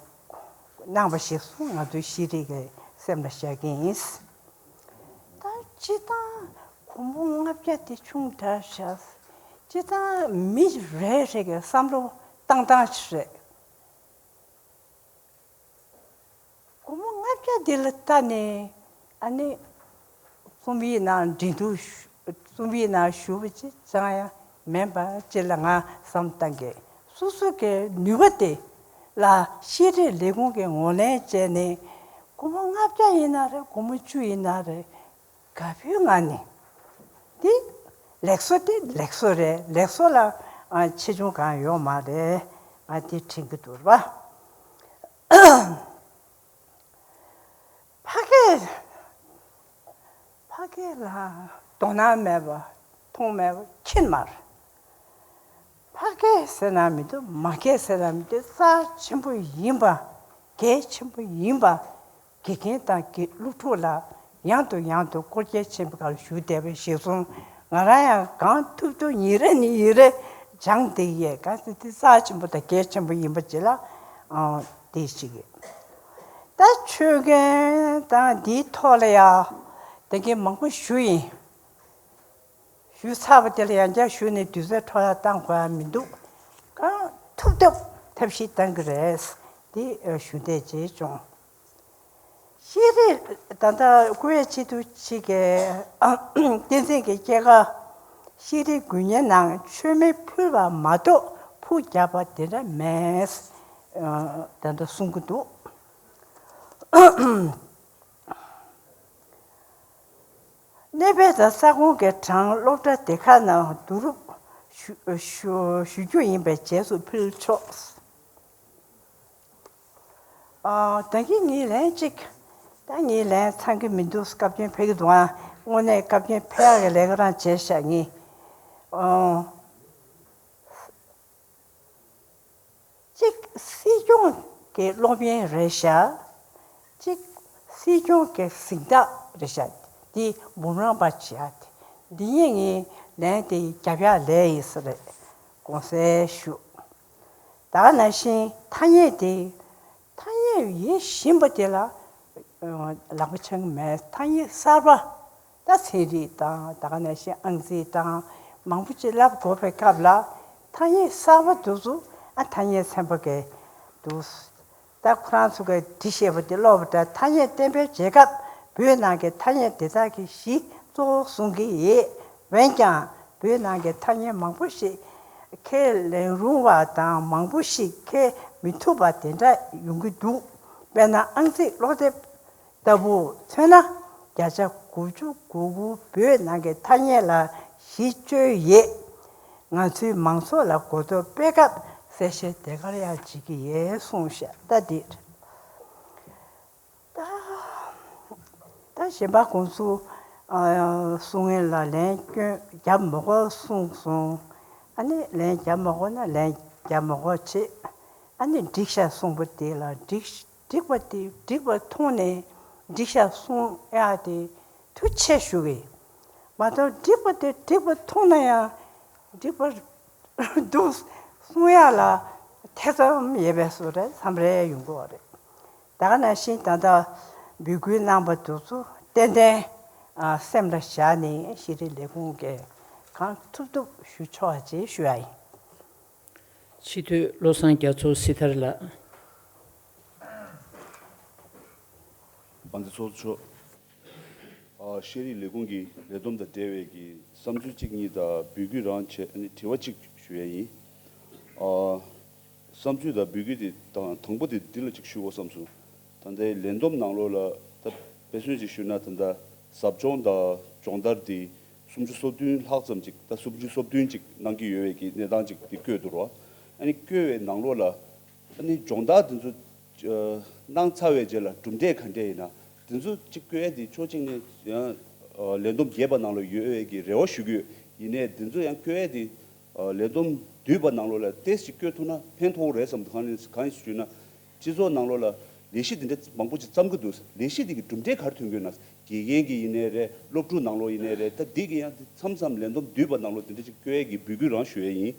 གནང་བ་ཞིག་གསུང་ང་ཚོའི་ཤེས་རིག་གི་སེམས་ལ་བཞག་གི་ཡིན། ད་སྤྱིར་བཏང་སྒོར་མོ་ལྔ་བརྒྱ་དེ་ཆུང་དྲགས་ཤག་སྤྱིར་བཏང་མི་རེ་རེ་གི་བསམ་བློ་བཏང་སྟངས་ཤིག་རེད། སྒོར་མོ་ལྔ་བརྒྱ་འདི་ལ་ལྟ་ནས་ཨ་ནི་རྩོམ་ཡིག་ནང་འབྲི་འདུག་རྩོམ་ཡིག་ནང་ཞུ་བ་ཅིག་ཅང་ཡང་མེད་པ་ཅིག་ལ་ང་བསམ་བཏང་གི། སོ་སོ་གི་ནུས་པ་དེ་ལ་ཤེས་རིག་ལས་ཁུངས་ཀྱི་ངོས་ལེན་བྱས་ནས་སྒོར་མོ་ལྔ་བརྒྱ་ཡིན་ན་རེད། སྒོར་མོ་བཅུ་ཡིན་ན་རེད། དགའ་པོའི་ངང་ནས་དེ་ལེགས་སོ་དེ་ལེགས་སོ་རེད། ལེགས་སོ་ལ་ཨ་ཆེ་ཆུང་གང་ཡོད་མ་རེད། ང་དེ་དྲན་གྱི་འདུག་ར། ཕ་སྐད་ཕ་སྐད་ལ་དོ་སྣང་མེད་པ་མཐོང་མེད་པ་ཁྱེད་མ་རེད། ཕ་སྐད་ཟེར་ན་མི་འདུག་མ་སྐད་ཟེར་ན་མི་འདུག་རྩ་ཆེན་པོ་ཡིན་པ། གལ་ཆེན་པོ་ཡིན་པ། དགེ་རྒན་དང་དགེ་སློབ་ཕྲུག་ལ་ཡང་དུ་ཡང་དུ་སྐོར་སྐྱོད་ཆེན་པོ་སྒང་ལ་ཞུ་བསྡད་པ་ཞིག་སོང་། ང་རང་ཡང་གང་ཐུབ་ཐུབ་ཉིན་རེ་ནས་ཉིན་རེ་སྦྱངས་བསྡད་ཡས། ག་ཚོད་དེ་རྩ་ཆེན་པོ་དང་གལ་ཆེན་པོ་ཡིན་པ་ཅིག་ལ་ཨང་དེ་ཞིག་ཡིན། ད་ཆོས་རྒན་དང་འདིའི་ཐོག་ལ་ཡང་ད་གིན་མང་པོ་ཞུ་ཡིན། ཞུས་ཚར་བ་དེ་ལ་ཡང་བསྐྱར་ཞུས་ནས་དུས་ཚོད་འཕྲོ་བརླག་བཏང་དགོས་ཡ་མི་འདུག་གང་ཐུབ་ཐུབ་ཐབས་ཤེས་གཏང་གི་རེད། དེ་ཞུ་འདོད་བྱས་བྱུང་། ཤེས་རིག་ད་ལྟ་བཀུར་འོས་སྤྱི་འཐུས་གཅིག་གིས་བསྟན་འཛིན་གྱི་སྐྱེས་སྐར་ཤེས་རིག་དགུན་ཉིན་ནང་མཆོད་མེ་ཕུལ་བ་མ་གཏོགས་ཕུགས་བརྒྱབ་པ་དེ་འདྲ་མེད། ད་ལྟ་གསུང་གི་འདུག་གནས་དཔེ་དང་ས་ཁོངས་ཀྱི་གྲངས་སློབ་གྲྭ་སྡེ་ཁག་ནང་བསྡུ་རུབ་ཞུ་ཞུ་ཞུ་རྒྱུ་ཡིན་པས་རྗེས་སུ་ཕུལ་ཆོག་ཨ། ད་གིན་ངའི་ལན་གཅིག་ད་ངའི་ལན་ཚང་གི་མི་འདུག་བཀའ་བཀྱོན་ཕེབས་ཀྱི་འདུག་ཨ། དངོས་གནས་བཀའ་བཀྱོན་ཕེབས་ཡག་གི་ལས་ཀ་རང་བྱས་ཤག་ངས། ཨོ། གཅིག་སྲིད་སྐྱོང་གི་སློབ་ཡོན་རེད་ཤག་གཅིག་སྲིད་སྐྱོང་གི་གཟེངས་རྟགས་རེད་ཤག་འདི་འབུམ་རམས་པ་བྱེད་ཡག་དེ། འདི་གཉིས་ངའི་ལན་དེ་རྒྱབ་ཡག་ལས་ཡིན་ས་རེད། དགོངས་སེལ་ཞུ། ད་ག་ནང་བཞིན་ཐ་སྙད་དེ། ཐ་སྙད་ཡིན་བཞིན་པ་དེ་ལ་ལག་པ་འཆང་གི་མེད། ཐ་སྙད་གསར་པ། ད་ཚན་རིག་དང་ད་ག་ནང་བཞིན་ཨང་རྩིས་དང་མང་པོ་ཅིག་བསླབ་དགོས་པའི་སྐབས་ལ་ཐ་སྙད་གསར་པ་འདུག་ཚུལ་ཨ་ཐ་སྙད་ཚན་པ་གིས་འདུག་ད་ཁོ་རང་ཚོ་གིས་འབྲི་ཤེས་པ་དེ་ཀློག་པ་འདྲ། ཐ་སྙད་གཏན་འབེབས་བྱེད་སྐབས་བོད་ནང་གི་ཐ་སྙད་དེ་དག་གི་གཞི་གཙོ་བོ་བཟུང་གི་ཡོད། འོན་ཀྱང་བོད་ནང་གི་ཐ་སྙད་མང་པོ་ཞིག་ཁས་ལེན་རུང་བ་དང་མང་པོ་ཞིག་ཁས་མི་ཐུབ་པ་དེ་འདྲ་ཡོང་གི་འདུག་དཔེར་ན་ཨང་རྩིས་ཀློག་དེབ་ལྟ་བུ་མཚོན་ན། བརྒྱ་ཆ་དགུ་བཅུ་གོ་དགུ་བོད་ནང་གི་ཐ་སྙད་ལ་གཞི་བཅོལ་ཡོད། ང་ཚོའི་མང་ཚོགས་ལ་གོ་རྟོགས་སྤེལ་སྐབས་གསལ་བཤད་དེ་གར་ཡང་བྱེད་ཀྱི་ཡོད་གསུངས་ཤག་ད་འདིར། ད་ད་གཞན་པ་ཁོང་ཚོ་ཨ་གསུང་མཁན་ལ་ལན་སྐྱོན་རྒྱབ་མ་དགོས་གསུངས་སོང་། ཨ་ནི་ལན་རྒྱབ་མ་དགོས་ན་ལན་རྒྱབ་མ་དགོས་བྱེད། ཨ་ནི་འགྲིག་ཤག་གསུངས་པ་དེ་ལ་འགྲིག་འགྲིག་པ་དེ་འགྲིག་པ་མཐོང་ནས་འགྲིག་ཤག་གསུང་ཡག་དེ་ཐུགས་རྗེ་ཆེ་ཞུ་གི། མ་གཏོགས་འགྲིག་པ་དེ་འགྲིག་པ་མཐོང་ན་ཡང་འགྲིག་པ་འདུག་གསུང་ཡག་ལ་ཐེ་ཚོམ་ཡོད་པའི་བཟོ་འདྲ་མཚམས་རེ་ཡོང་གི་ཡོད་རེད། ད་ག་ནང་བཞིན་ད་ལྟ་འབོད་སྐུལ་གནང་པ་དེ་ཚོ་ཏན་ཏན་ཨ་སེམས་ལ་བཞག་ནས་ཤེས་རིག་ལས་ཁུངས་ཀྱིས་གང་ཐུབ་ཐུབ་ཞུ་ཆོག་པ་བྱེད་ཞུ་ཡ་ཡིན། སྤྱི་འཐུས་བློ་བཟང་རྒྱ་མཚོ་སྲི་ཐར་ལགས། དཔལ་ལྡན་ཚོགས་གཙོ་མཆོག་ཨ། ཤེས་རིག་ལས་ཁུངས་ཀྱི་ལས་བསྡོམས་དང་འབྲེལ་བའི་གི་བསམ་ཚུལ་གཅིག་གཉིས་དང་འབོད་སྐུལ་རང་བྱས། ཨ་ནི་དྲི་བ་གཅིག་ཞུ་ཡས་ཡིན། ཨ། བསམ་ཚུལ་དང་འབོད་སྐུལ་དེ་དང་དང་པོ་དེ་འདི་ལ་གཅིག་ཞུ་དགོས་བསམ་སོང་། ད་ལྟའི་ལས་བསྡོམས་ནང་ལོགས་ལ་ད་དཔེ་མཚོན་ཅིག་ཞུས་ན། ད་ལྟ་ཟབ་སྦྱོང་དང་སྦྱོང་བརྡར་དེ་སུམ་ཅུ་སོ་བདུན་ལྷག་ཙམ་ཅིག་ད་སུམ་ཅུ་སོ་བདུན་ཅིག་གནང་གི་ཡོད་པའི་གི་གནས་སྟངས་ཅིག་དེ་བཀོད་འདུག་རོ། ཨ་ནི་བཀོད་པའི་ནང་ལོགས་ལ་ཨ་ནི་སྦྱོང་བརྡར་དེ་ཚོ་ཨ་གནང་ཚར་བའི་རྗེས་ལ་གྲུབ་འབྲས་ག་འདྲས་ཡིན་ན། དེ་ཚོ་གཅིག་བཀོད་ཡས་དེ་ཕྱོགས་གཅིག་ནས་ཡང་ཨ་ལས་བསྡོམས་བརྒྱད་པ་ནང་ལ་ཡོད་པའི་གི་རེ་བ་ཞུ་གི་ཡོད། ཡིན་ནའི་དེ་ཚོ་ཡང་བཀོད་ཡས་དེ་ཨ་ལས་བསྡོམས་བདུན་པ་ནང་ལོགས་ལ་ཏོག་ཙམ་ཅིག་བཀོད་ཐུབ་ན་ཕན་ཐོགས་རེད་བསམ། གང་ཡིན་གང་ཡིན་ཞུས་ན། སྤྱི་ཚོགས་ནང་ལོགས་ལ་ལས་གཞི་འདི་འདྲ་མང་པོ་ཅིག་བརྩམས་ཀྱི་འདུག་ལས་གཞི་འདི་གི་གྲུབ་འབྲས་ག་རེ་ཐོན་གྱི་ཡོད་ན། དགེ་རྒན་གྱི་ཡིན་ནའི་རེད། སློབ་ཕྲུག་ནང་ལོགས་ཡིན་ནའི་རེད། ད་འདི་གི་ཡང་མཚམས་མཚམས་ལས་བསྡོམས་བསྡུས་པ་ནང་ལོགས་འདི་འདྲ་ཅིག་བཀོད་ཡས་ཀྱི་འབོད་སྐུལ་རང་ཞུ་ཡས་ཡིན།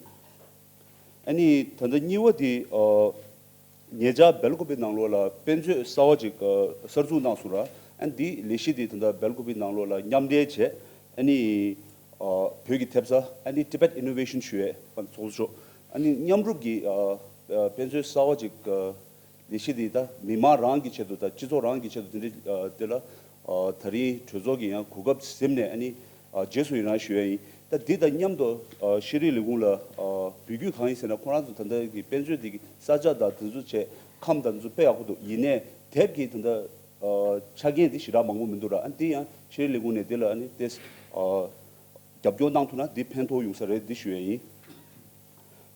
ཨ་ནི་ད་ལྟ་གཉིས་པ་དེ་ཨ་ཉེ་ཆར་སྦེལ་ཀོབ་པི་ནང་ལོགས་ལ་དཔེ་མཛོད་གསར་བ་ཅིག་ཨ་གསར་འཛུགས་གནང་སོང་ར། ཨ་ནི་འདི་ལས་གཞི་དེ་ད་ལྟ་སྦེལ་ཀོབ་པི་ནང་ལོགས་ལ་མཉམ་འབྲེལ་བྱས། ཨ་ནི་ཨ་བོད་ཀྱི་ཐེབས་རྩ་ཨ་ནི་Tibet Innovation ཞུ་ཡས་ཚོགས་གཙོ་མཆོག་ཨ་ནི་མཉམ་རུབ་ཀྱིས་ཨ་ཨ་དཔེ་མཛོད་གསར་བ་ཅིག་ཨ་ལས་གཞི་འདི་ད་མི་མང་རང་གི་ཆེད་དུ་དང་སྤྱི་ཚོགས་རང་གི་ཆེད་དུ་དེ་འདྲའི་ཨ་དེ་ལ་ཨ་ད་རིང་གྲོས་ཚོགས་ཀྱིས་ཡང་གོ་སྐབས་ཟིན་ནས། ཨ་ནི་ཨ་རྗེས་སུ་ཡི་རང་ཞུ་ཡ་ཡིན། ད་འདི་དང་མཉམ་དུ་ཨ་ཤེས་རིག་ལས་ཁུངས་ལ་ཨ་འབོད་སྐུལ་གང་ཡིན་ཟེར་ན། ཁོ་རང་ཚོ་ད་ལྟ་གི་དཔེ་མཛོད་འདི་གི་ས་ཆ་དང་དེ་ཚོ་བྱས་ཁམས་དང་དེ་ཚོ་དཔེ་ཡག་པོ་འདུག་ཡིན་ནའི་དེབ་ཀྱི་ད་ལྟ་ཨ་ཆ་རྐྱེན་འདི་ཞེ་དྲག་མང་པོ་མི་འདུག་ར། ཨ་འདི་ཡང་ཤེས་རིག་ལས་ཁུངས་ནས་འདི་ལ་ཨ་ནི་ཏེས་ཨ་རྒྱབ་སྐྱོར་གནང་ཐུབ་ན་འདི་ཕན་ཐོགས་ཡོང་ས་རེད། འདི་ཞུ་ཡ་ཡིན།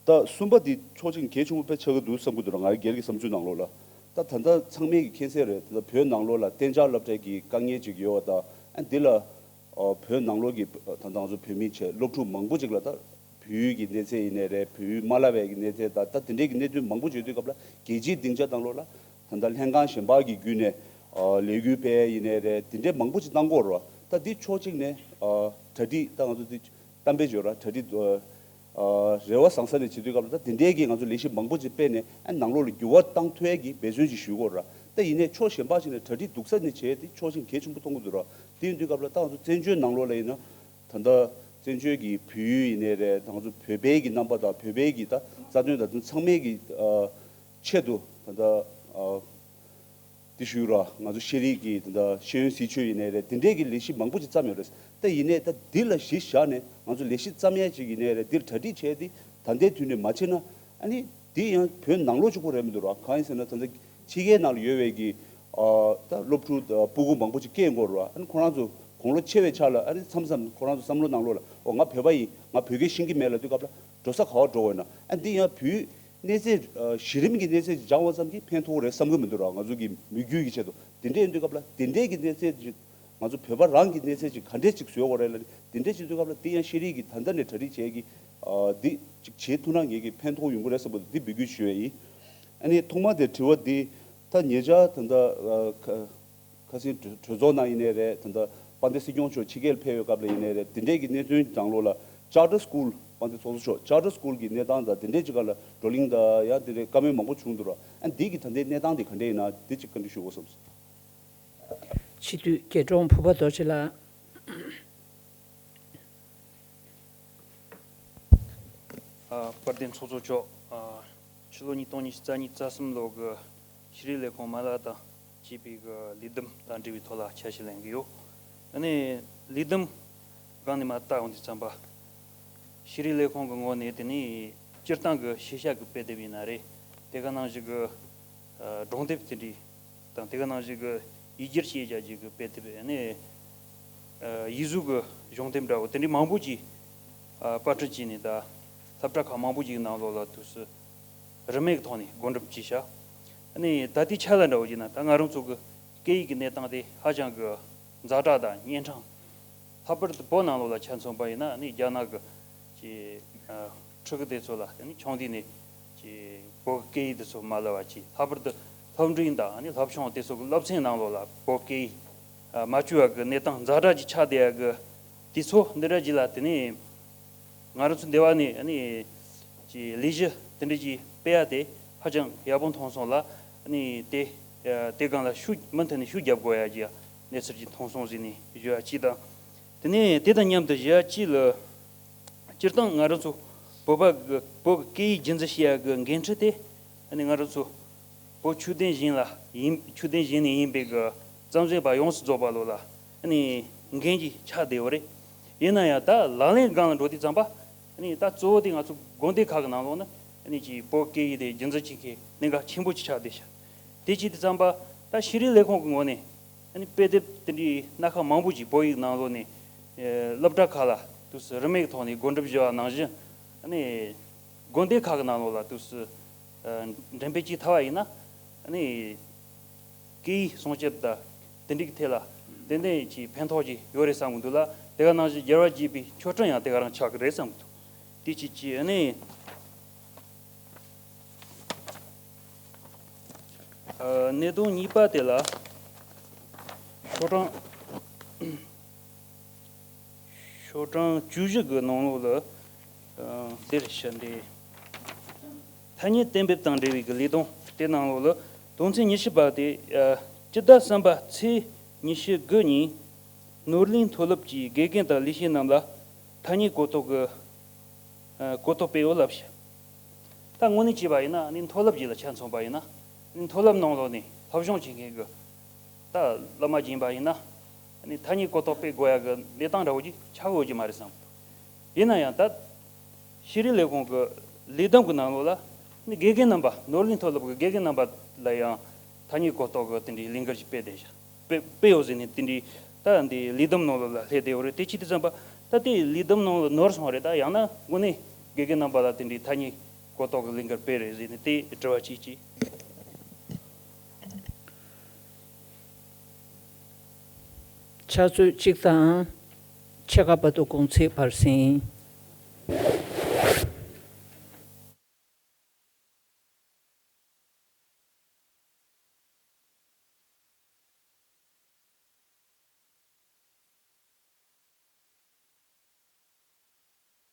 ད་གསུམ་པ་འདི་ཕྱོགས་གཅིག་གལ་ཆེན་པོ་དཔེ་ཆགས་ཀྱི་འདུག་བསམ་གྱི་འདུག་ར། ང་རང་སྒེར་གྱི་བསམ་ཚུལ་ནང་ལོགས་ལ། ད་ད་ལྟ་ཚང་མས་ཀྱི་མཁྱེན་གསལ་རེད། ད་ལྟ་བོད་ནང་ལོགས་ལ་གཏན་འཇགས་སློབ་གྲྭའི་གི་དཀའ་ངལ་ཅིག་ཡོད་པ་དང་། ཨ་འདི་ལ་ཨ་བོད་ནང་ལོགས་ཀྱི་ད་ལྟ་ང་ཚོ་བོད་མི་བྱས་སློབ་ཕྲུག་མང་པོ་ཅིག་ལ་ད་བོད་ཡིག་གི་གནས་ཚད་ཡིན་ནའི་རེད། བོད་ཡིག་མ་བསླབ་པའི་གི་གནས་ཚད་དང་། ད་དེ་འདྲའི་གི་གནད་དོན་མང་པོ་ཅིག་ཡོད་དུས་སྐབས་ལ་རྒྱལ་སྤྱིའི་སྡིངས་ཆ་ནང་ལོགས་ལ་ད་ལྟ་ལྷན་ཁང་གཞན་པ་གི་བརྒྱུད་ནས་ཨ་ལས་འགུལ་སྤེལ་ཡིན་ནའི་རེད། དེ་འདྲའི་མང་པོ་ཅིག་གནང་གི་ཡོད་རེད་བ། ད་འདི་ཕྱོགས་གཅིག་ནས་ཨ་གྲ་སྒྲིག་ད་ང་ཚོ་འདི་གཏམ་དཔེ་བརྗོད་ར། གྲ་སྒྲིག་ཨ་རེ་བ་བཟང་ས་ནས་བྱེད་དུས་སྐབས་ལ། ད་དེ་འདྲའི་གི་ང་ཚོ་ལས་གཞི་མང་པོ་ཅིག་སྤེལ་ནས་ཨ་ནང་ལོགས་ལ་འགྱུར་བ་བཏང་ཐུབ་ཡས་ཀྱི་འབད་བརྩོན་ཅིག་ཞུ་དགོས་ར། ད་ཡིན་ནའི་ཕྱོགས་གཞན་པ་ཞིག་ནས་གྲ་སྒྲིག་སྡུག་ས་ནས་བྱས་ཏེ་ཕྱོགས་གཞན་གལ་ཆེན་པོ་མཐོང་གི་འདུག་ར། དེ་ཡིན་དུས་སྐབས་ལ་ད་ང་ཚོ་བཙན་བྱོལ་ནང་ལོགས་ལ་ཡིན་ན། ད་ལྟ་བཙན་བྱོལ་གྱི་བོད་ཡུལ་ཡིན་ནའི་རེད། ད་ང་ཚོ་བོད་པའི་གི་རྣམ་པ་དང་བོད་པའི་གི་ད་རྩ་དོན་དང་དེ་ཚང་མའི་གི་ཨ་ཆེད་དུ་ད་ལྟ་ཨ། དེ་ཞུས་ར། ང་ཚོ་ཤེས་རིག་གི་དེ་འདྲ་ཤེས་ཡོན་སྲིད་བྱུས་ཡིན་ནའི་རེད། དེ་འདྲའི་གི་ལས་གཞི་མང་པོ་ཅིག་བརྩམས་ཡོད་རེད། ད་ཡིན་ནའི་ད་འདི་ལ་གཞི་བཞག་ནས་ང་ཚོ་ལས་གཞི་བརྩམས་ཡས་ཅིག་ཡིན་ནའི་རེད། འདིར་གྲ་སྒྲིག་བྱས་ཏེ་ད་ལྟའི་དུས་ནས་མ་བྱས་ན། ཨ་ནི་འདི་ཡང་བོད་ནང་ལོགས་གཅིག་པོ་རེད་མི་འདུག་ར། གང་ཡིན་ཟེར་ན། ད་ལྟ་ཕྱི་རྒྱལ་ནང་ལ་ཡོད་པའི་གི་ཨ་ད་སློབ་ཕྲུག་ཨ་སྤུ་གུ་མང་པོ་ཅིག་སྐྱེས་འགྲོ་ར། ཨ་ནི་ཁོ་རང་ཚོ་དགུང་ལོ་ཆེ་བའི་ཆ་ལ། ཨ་ནི་མཚམས་མཚམས་ཁོ་རང་ཚོ་བསམ་བློ་ནང་ལོགས་ལ། འོ་ང་བོད་པ་ཡིན། ང་བོད་སྐད་ཤེས་ཀྱི་མེད་ལབ་དུས་སྐབས་ལ་འགྲོ་ས་ག་པར་འགྲོ་དགོས་ན། ཨ་འདི་ཡང་བོད་གནས་ཚད་ཨ་གཞི་རིམ་གྱི་གནས་ཚད་ཅིག་སྦྱངས་པ་ཙམ་གྱིས་ཕན་ཐོགས་རེད་བསམ་གྱི་མི་འདུག་ར། ང་ཚོ་གི་མི་རྒྱུད་ཀྱི་ཆེད་དུ། དེ་འདྲ་ཡིན་དུས་སྐབས་ལ་དེ་འདྲའི་གི་གནས་ཚད་ཅིག་ང་ཚོ་བོད་པ་རང་གི་གནས་ཚད་ཅིག་ག་འདྲས་ཅིག་བཟོ་དགོས་རེད་ལབ་ནས། དེ་འདྲས་བྱེད་དུས་སྐབས་ལ་དེ་ཡང་ཤེས་རིག་གི་ད་ལྟ་ནས་གྲ་སྒྲིག་བྱེད་ཀྱི་ཨ་འདི་ཅིག་བྱེད་ཐུབ་ན་ངེད་ཀྱི་ཕན་ཐོགས་ཡོང་གི་རེད་བསམ་པ་འདི་འབོད་སྐུལ་ཞུ་ཡ་ཡིན། ཨ་ནི་ཐོག་མ་དེ་དྲི་བ་འདི་ད་ཉེ་ཆར་ད་ལྟ་ཨ་ཁ་ཁ་སང་གྲོས་གྲོས་ཚོགས་ནང་ཡིན་ནའི་རེད། ད་ལྟ་དཔལ་ལྡན་སྲིད་སྐྱོང་མཆོག་ཕྱི་རྒྱལ་ཕེབས་པའི་སྐབས་ལ་ཡིན་ནའི་རེད། དེ་འདྲའི་གི་གནད་དོན་ནང་ལོགས་ལ་Charter School། དཔལ་ལྡན་ཚོགས་གཙོ་མཆོག Charter School གི་གནས་སྟངས་དང་དེ་འདྲའི་ཅིག་སྒང་ལ་བགྲོ་གླེང་དང་ཡང་དེ་འདྲའི་བཀའ་མོལ་མང་པོ་བྱུང་འདུག་ར། ཨ་འདི་གི་ད་ལྟའི་གནས་སྟངས་དེ་ག་འདྲ་ཡིན་ན་འདི་ཅིག་བཀའ་འདྲི་ཞུ་དགོས་བསམ་སོང་། སྤྱི་འཐུས་རྒྱལ་འབྲོང་ཕུར་པ་རྡོ་རྗེ་ལགས། ཨ་དཔལ་ལྡན་ཚོགས་གཙོ་མཆོག་ཨ་ཕྱི་ལོ་ཉིས་སྟོང་ཉི་ཤུ་རྩ་གཉིས་རྩ་གསུམ་ལོ་གི་ཤེས་རིག་ལས་ཁུངས་མ་ལག་དང་བཅས་པའི་གི་ལས་བསྡོམས་དང་འབྲེལ་བའི་ཐོག་ལ་ཆ་ཤས་ལེན་གི་ཡོད། ཨ་ནི་ལས་བསྡོམས་སྒང་ནས་མར་བལྟ་ཡོང་དུས་ཙམ་པ། ཤེས་རིག་ལས་ཁུངས་ཀྱི་ངོས་ནས་དེ་ནི་སྤྱིར་བཏང་གི་ཤེས་བྱ་གི་དཔེ་དེབ་ཡིན་ན་རེད། དེ་ག་ནང་བཞིན་གི་ཨ་སྒྲུང་དེབ་དེ་འདྲའི་དང་། དེ་ག་ནང་བཞིན་གི་ཡིག་སྒྱུར་བྱེད་བྱ་རྒྱུ་གི་དཔེ་དེབ། ཨ་ནི་ཨ་ཡིག་གཟུགས་ཀྱི་གཞུང་དེབ་འདྲ་བོ་དེ་འདྲའི་མང་པོ་ཅིག་ཨ་པར་སྐྲུན་བྱས་ནས། ད་སློབ་གྲྭ་ཁག་མང་པོ་ཅིག་ནང་ལོགས་ལ་དུས་སུ་རིན་མེད་ཀྱི་ཐོག་ནས་བགོ་འགྲེམས་བྱས་ཤག་ཨ་ནི་ད་ལྟའི་ཆ་ལ་འདྲ་བོ་བྱས་ན། ད་ང་རང་ཚོ་གི་སྐད་ཡིག་གི་གནས་སྟངས་དེ་ཧ་ཅང་གི་ཛ་དྲག་དང་གཉན་འཕྲང་། ལྷག་པར་དུ་བོད་ནང་ལོགས་ལ་ཆ་མཚོན་པ་ཡིན་ན། ཨ་ནི་རྒྱ་ནག་གི་ཅིག་ཨ་ཕྲུ་གུ་དེ་ཚོ་ལ་ཨ་ནི་ཆུང་དུས་ནས་ཅིག་བོད་སྐད་ཡིག་དེ་ཚོ་མ་བསླབ་པ་བྱས། ལྷག་པར་དུ་སློབ་འབྲིང་དང་ཨ་ནི་སློབ་ཆུང་དེ་ཚོ་གི་སློབ་ཚན་ནང་ལོགས་ལ་བོད་སྐད་ཡིག་ཨ་མ་བཅུག་པ་གི་གནས་སྟངས་ཛ་དྲག་ཅིག་ཆགས་བསྡད་ཡ་གི་དུས་ཚོད་འདི་འདྲ་ཅིག་ལ། དེ་ནས་ང་རང་ཚོ་འདི་བ་ནས་ཨ་ནི་ཅིག་ལས་གཞི་དེ་འདྲ་ཅིག་སྤེལ་ཡ་དེ་ཧ་ཅང་ཡག་པོ་མཐོང་སོང་ལ། ཨ་ནི་དེ་ཨ་དེ་སྒང་ལ་ཤུགས་མུ་མཐུད་ནས་ཤུགས་རྒྱབ་དགོས་ཡ་གི་གནས་ཚུལ་ཅིག་མཐོང་སོང་ཟེར་ནས་ཞུ་ཡ་གཅིག་དང་། དེ་ནས་དེ་དང་མཉམ་དུ་ཞུ་ཡ་གཅིག་ལ། སྤྱིར་བཏང་ང་རང་ཚོ་བོད་པ་གི་བོད་ཀྱི་སྐད་ཡིག་རྒྱུན་འཛིན་བྱེད་ཡ་གི་འགན་འཁྲི་དེ། ཨ་ནི་ང་རང་ཚོ་བོད་ཆོས་ལྡན་གཞིས་ལ་ཡིན། ཆོས་ལྡན་གཞིས་ནས་ཡིན་པའི་གི་ གཏམ་བཟང་པ་ཡོངས་སུ་རྫོགས་པ་ལོ་ལ་ཨ་ནི་འགན་གྱིས་ཆགས་བསྡད་ཡོད་རེད། ཡིན་ན་ཡང་ད་ལག་ལེན་སྒང་ལ་འགྲོ་དུས་ཙམ་པ་ཨ་ནི་ད་གཙོ་བོ་དེ་ང་ཚོ་དགོན་སྡེ་ཁག་གི་ནང་ལོགས་ན་ཨ་ནི་ཅིག་བོད་སྐད་ཡིག་དེ་རྒྱུན་འཛིན་བྱེད་མཁན་གནད་འགག་ཆེན་པོ་ཅིག་ཆགས་བསྡད་ཤག་དེ་བྱེད་དུས་ཙམ་པ་ད་ཤེས་རིག་ལས་ཁུངས་ཀྱི་ངོས་ནས་ཨ་ནི་དཔེ་དེབ་དེ་འདྲའི་སྣ་ཁ་མང་པོ་ཅིག་བོད་ཡིག་ནང་ལོགས་ནས་ཨ་སློབ་གྲྭ་ཁག་ལ་དུས་སུ་རིན་མེད་ཀྱི་ཐོག་ནས་བགོ་འགྲེམས་བྱས་པ་ནང་བཞིན་ཨ་ནི་དགོན་སྡེ་ཁག་གི་ནང་ལོགས་ལ་དུས་སུ་ཨ་འགྲེམས་སྤེལ་བྱེད་ཐུབ་པ་ཡིན་ན་ཨ་ནི། སྐད་ཡིག་སྲུང་སྐྱོབ་དང་དེ་འདྲའི་ཐད་ལ་ཏན་ཏན་གྱི་ཕན་ཐོགས་ཀྱི་ཡོད་རེད་བསམ་གྱི་འདུག་ལ། དེ་ག་ནང་བཞིན་རྒྱལ་བ་དགྱེས་པའི་ཆོ་འཕྲུལ་ཡང་དེ་ག་རང་ཆགས་ཀྱི་རེད་བསམ་གྱི་འདུག་དེ་གཅིག་བྱས་ནས་ཨ་གནད་དོན་གཉིས་པ་དེ་ལ་ཤོག་གྲངས་ཤོག་གྲངས་བཅུ་བཞི་གི་ནང་ལོགས་ལ་ཨ་འདིར་བཤད་འདི། ཐ་སྙད་གཏན་འབེབས་དང་འབྲེལ་བའི་གི་ལས་དོན་དེ་ནང་ལོགས་ལ་དོན་ཚན་ཉི་ཤུ་པ་དེ་ཨ་སྤྱི་ཟླ་གསུམ་པ་ཚེས་ཉི་ཤུ་དགུ་ཉིན་ནོར་གླིང་མཐོ་སློབ་ཀྱི་དགེ་རྒན་དང་ལས་བྱེད་རྣམས་ལ་ཐ་སྙད་གོ་རྟོགས་ཀྱི་ཨ་གོ་རྟོགས་སྤེལ་ཡོད་ལབ་ཤག་ད་དངོས་གནས་བྱས་པ་ཡིན་ན་ནི་མཐོ་སློབ་ཅིག་ལ་ཆ་མཚོན་པ་ཡིན་ན་ནི་མཐོ་སློབ་ནང་ལོགས་ནས་སློབ་སྦྱོང་བྱེད་མཁན་གྱི་ད་སློབ་མ་ཡིན་པ་ཡིན་ན་ནི་ཐ་སྙད་གོ་རྟོགས་སྤེལ་དགོས་ཡ་གི་གནས་སྟངས་འདྲ་བོ་ཅིག་ཆགས་ཡོད་ཀྱི་མ་རེད་བསམ་གྱི་འདུག་ཡིན་ན་ཡང་ད་ཤེས་རིག་ལས་ཁུངས་ཀྱི་ལས་བསྡོམས་ཀྱི་ནང་ལོགས་ལ་ནི་དགེ་རྒན་རྣམ་པ་ནོར་གླིང་མཐོ་སློབ་ཀྱི་དགེ་རྒན་རྣམ་པ་ལ་ཡང་ཐ་སྙད་གོ་རྟོགས་ཀྱི་དེ་འདྲའི་ལས་འགུལ་ཞིག་སྤེལ་བསྡད་ཤག་སྤེལ་སྤེལ་ཡོད་ཟེར་ནས་དེ་འདྲའི་ད་འདི་ལས་བསྡོམས་ནང་ལོགས་ལ་སླེབས་བསྡད་ཡོད་རེད། དེ་ཅི་སྟེ་བསམ་པ་ད་དེ་ལས་བསྡོམས་ནང་ལ་ནོར་སོང་རེད། ད་ཡང་ན་དངོས་གནས་དགེ་རྒན་རྣམ་པ་ལ་དེ་འདྲའི་ཐ་སྙད་གོ་རྟོགས་ཀྱི་ལས་འགུལ་སྤེལ་རེད་ཟེར་ནས་དེ་དྲི་བ་གཅིག་གཅིག་ཕྱག་ཚོད་གཅིག་དང་ཕྱེད་ཀ་བར་དུ་གུང་ཚིགས་ཕར་ཟིན།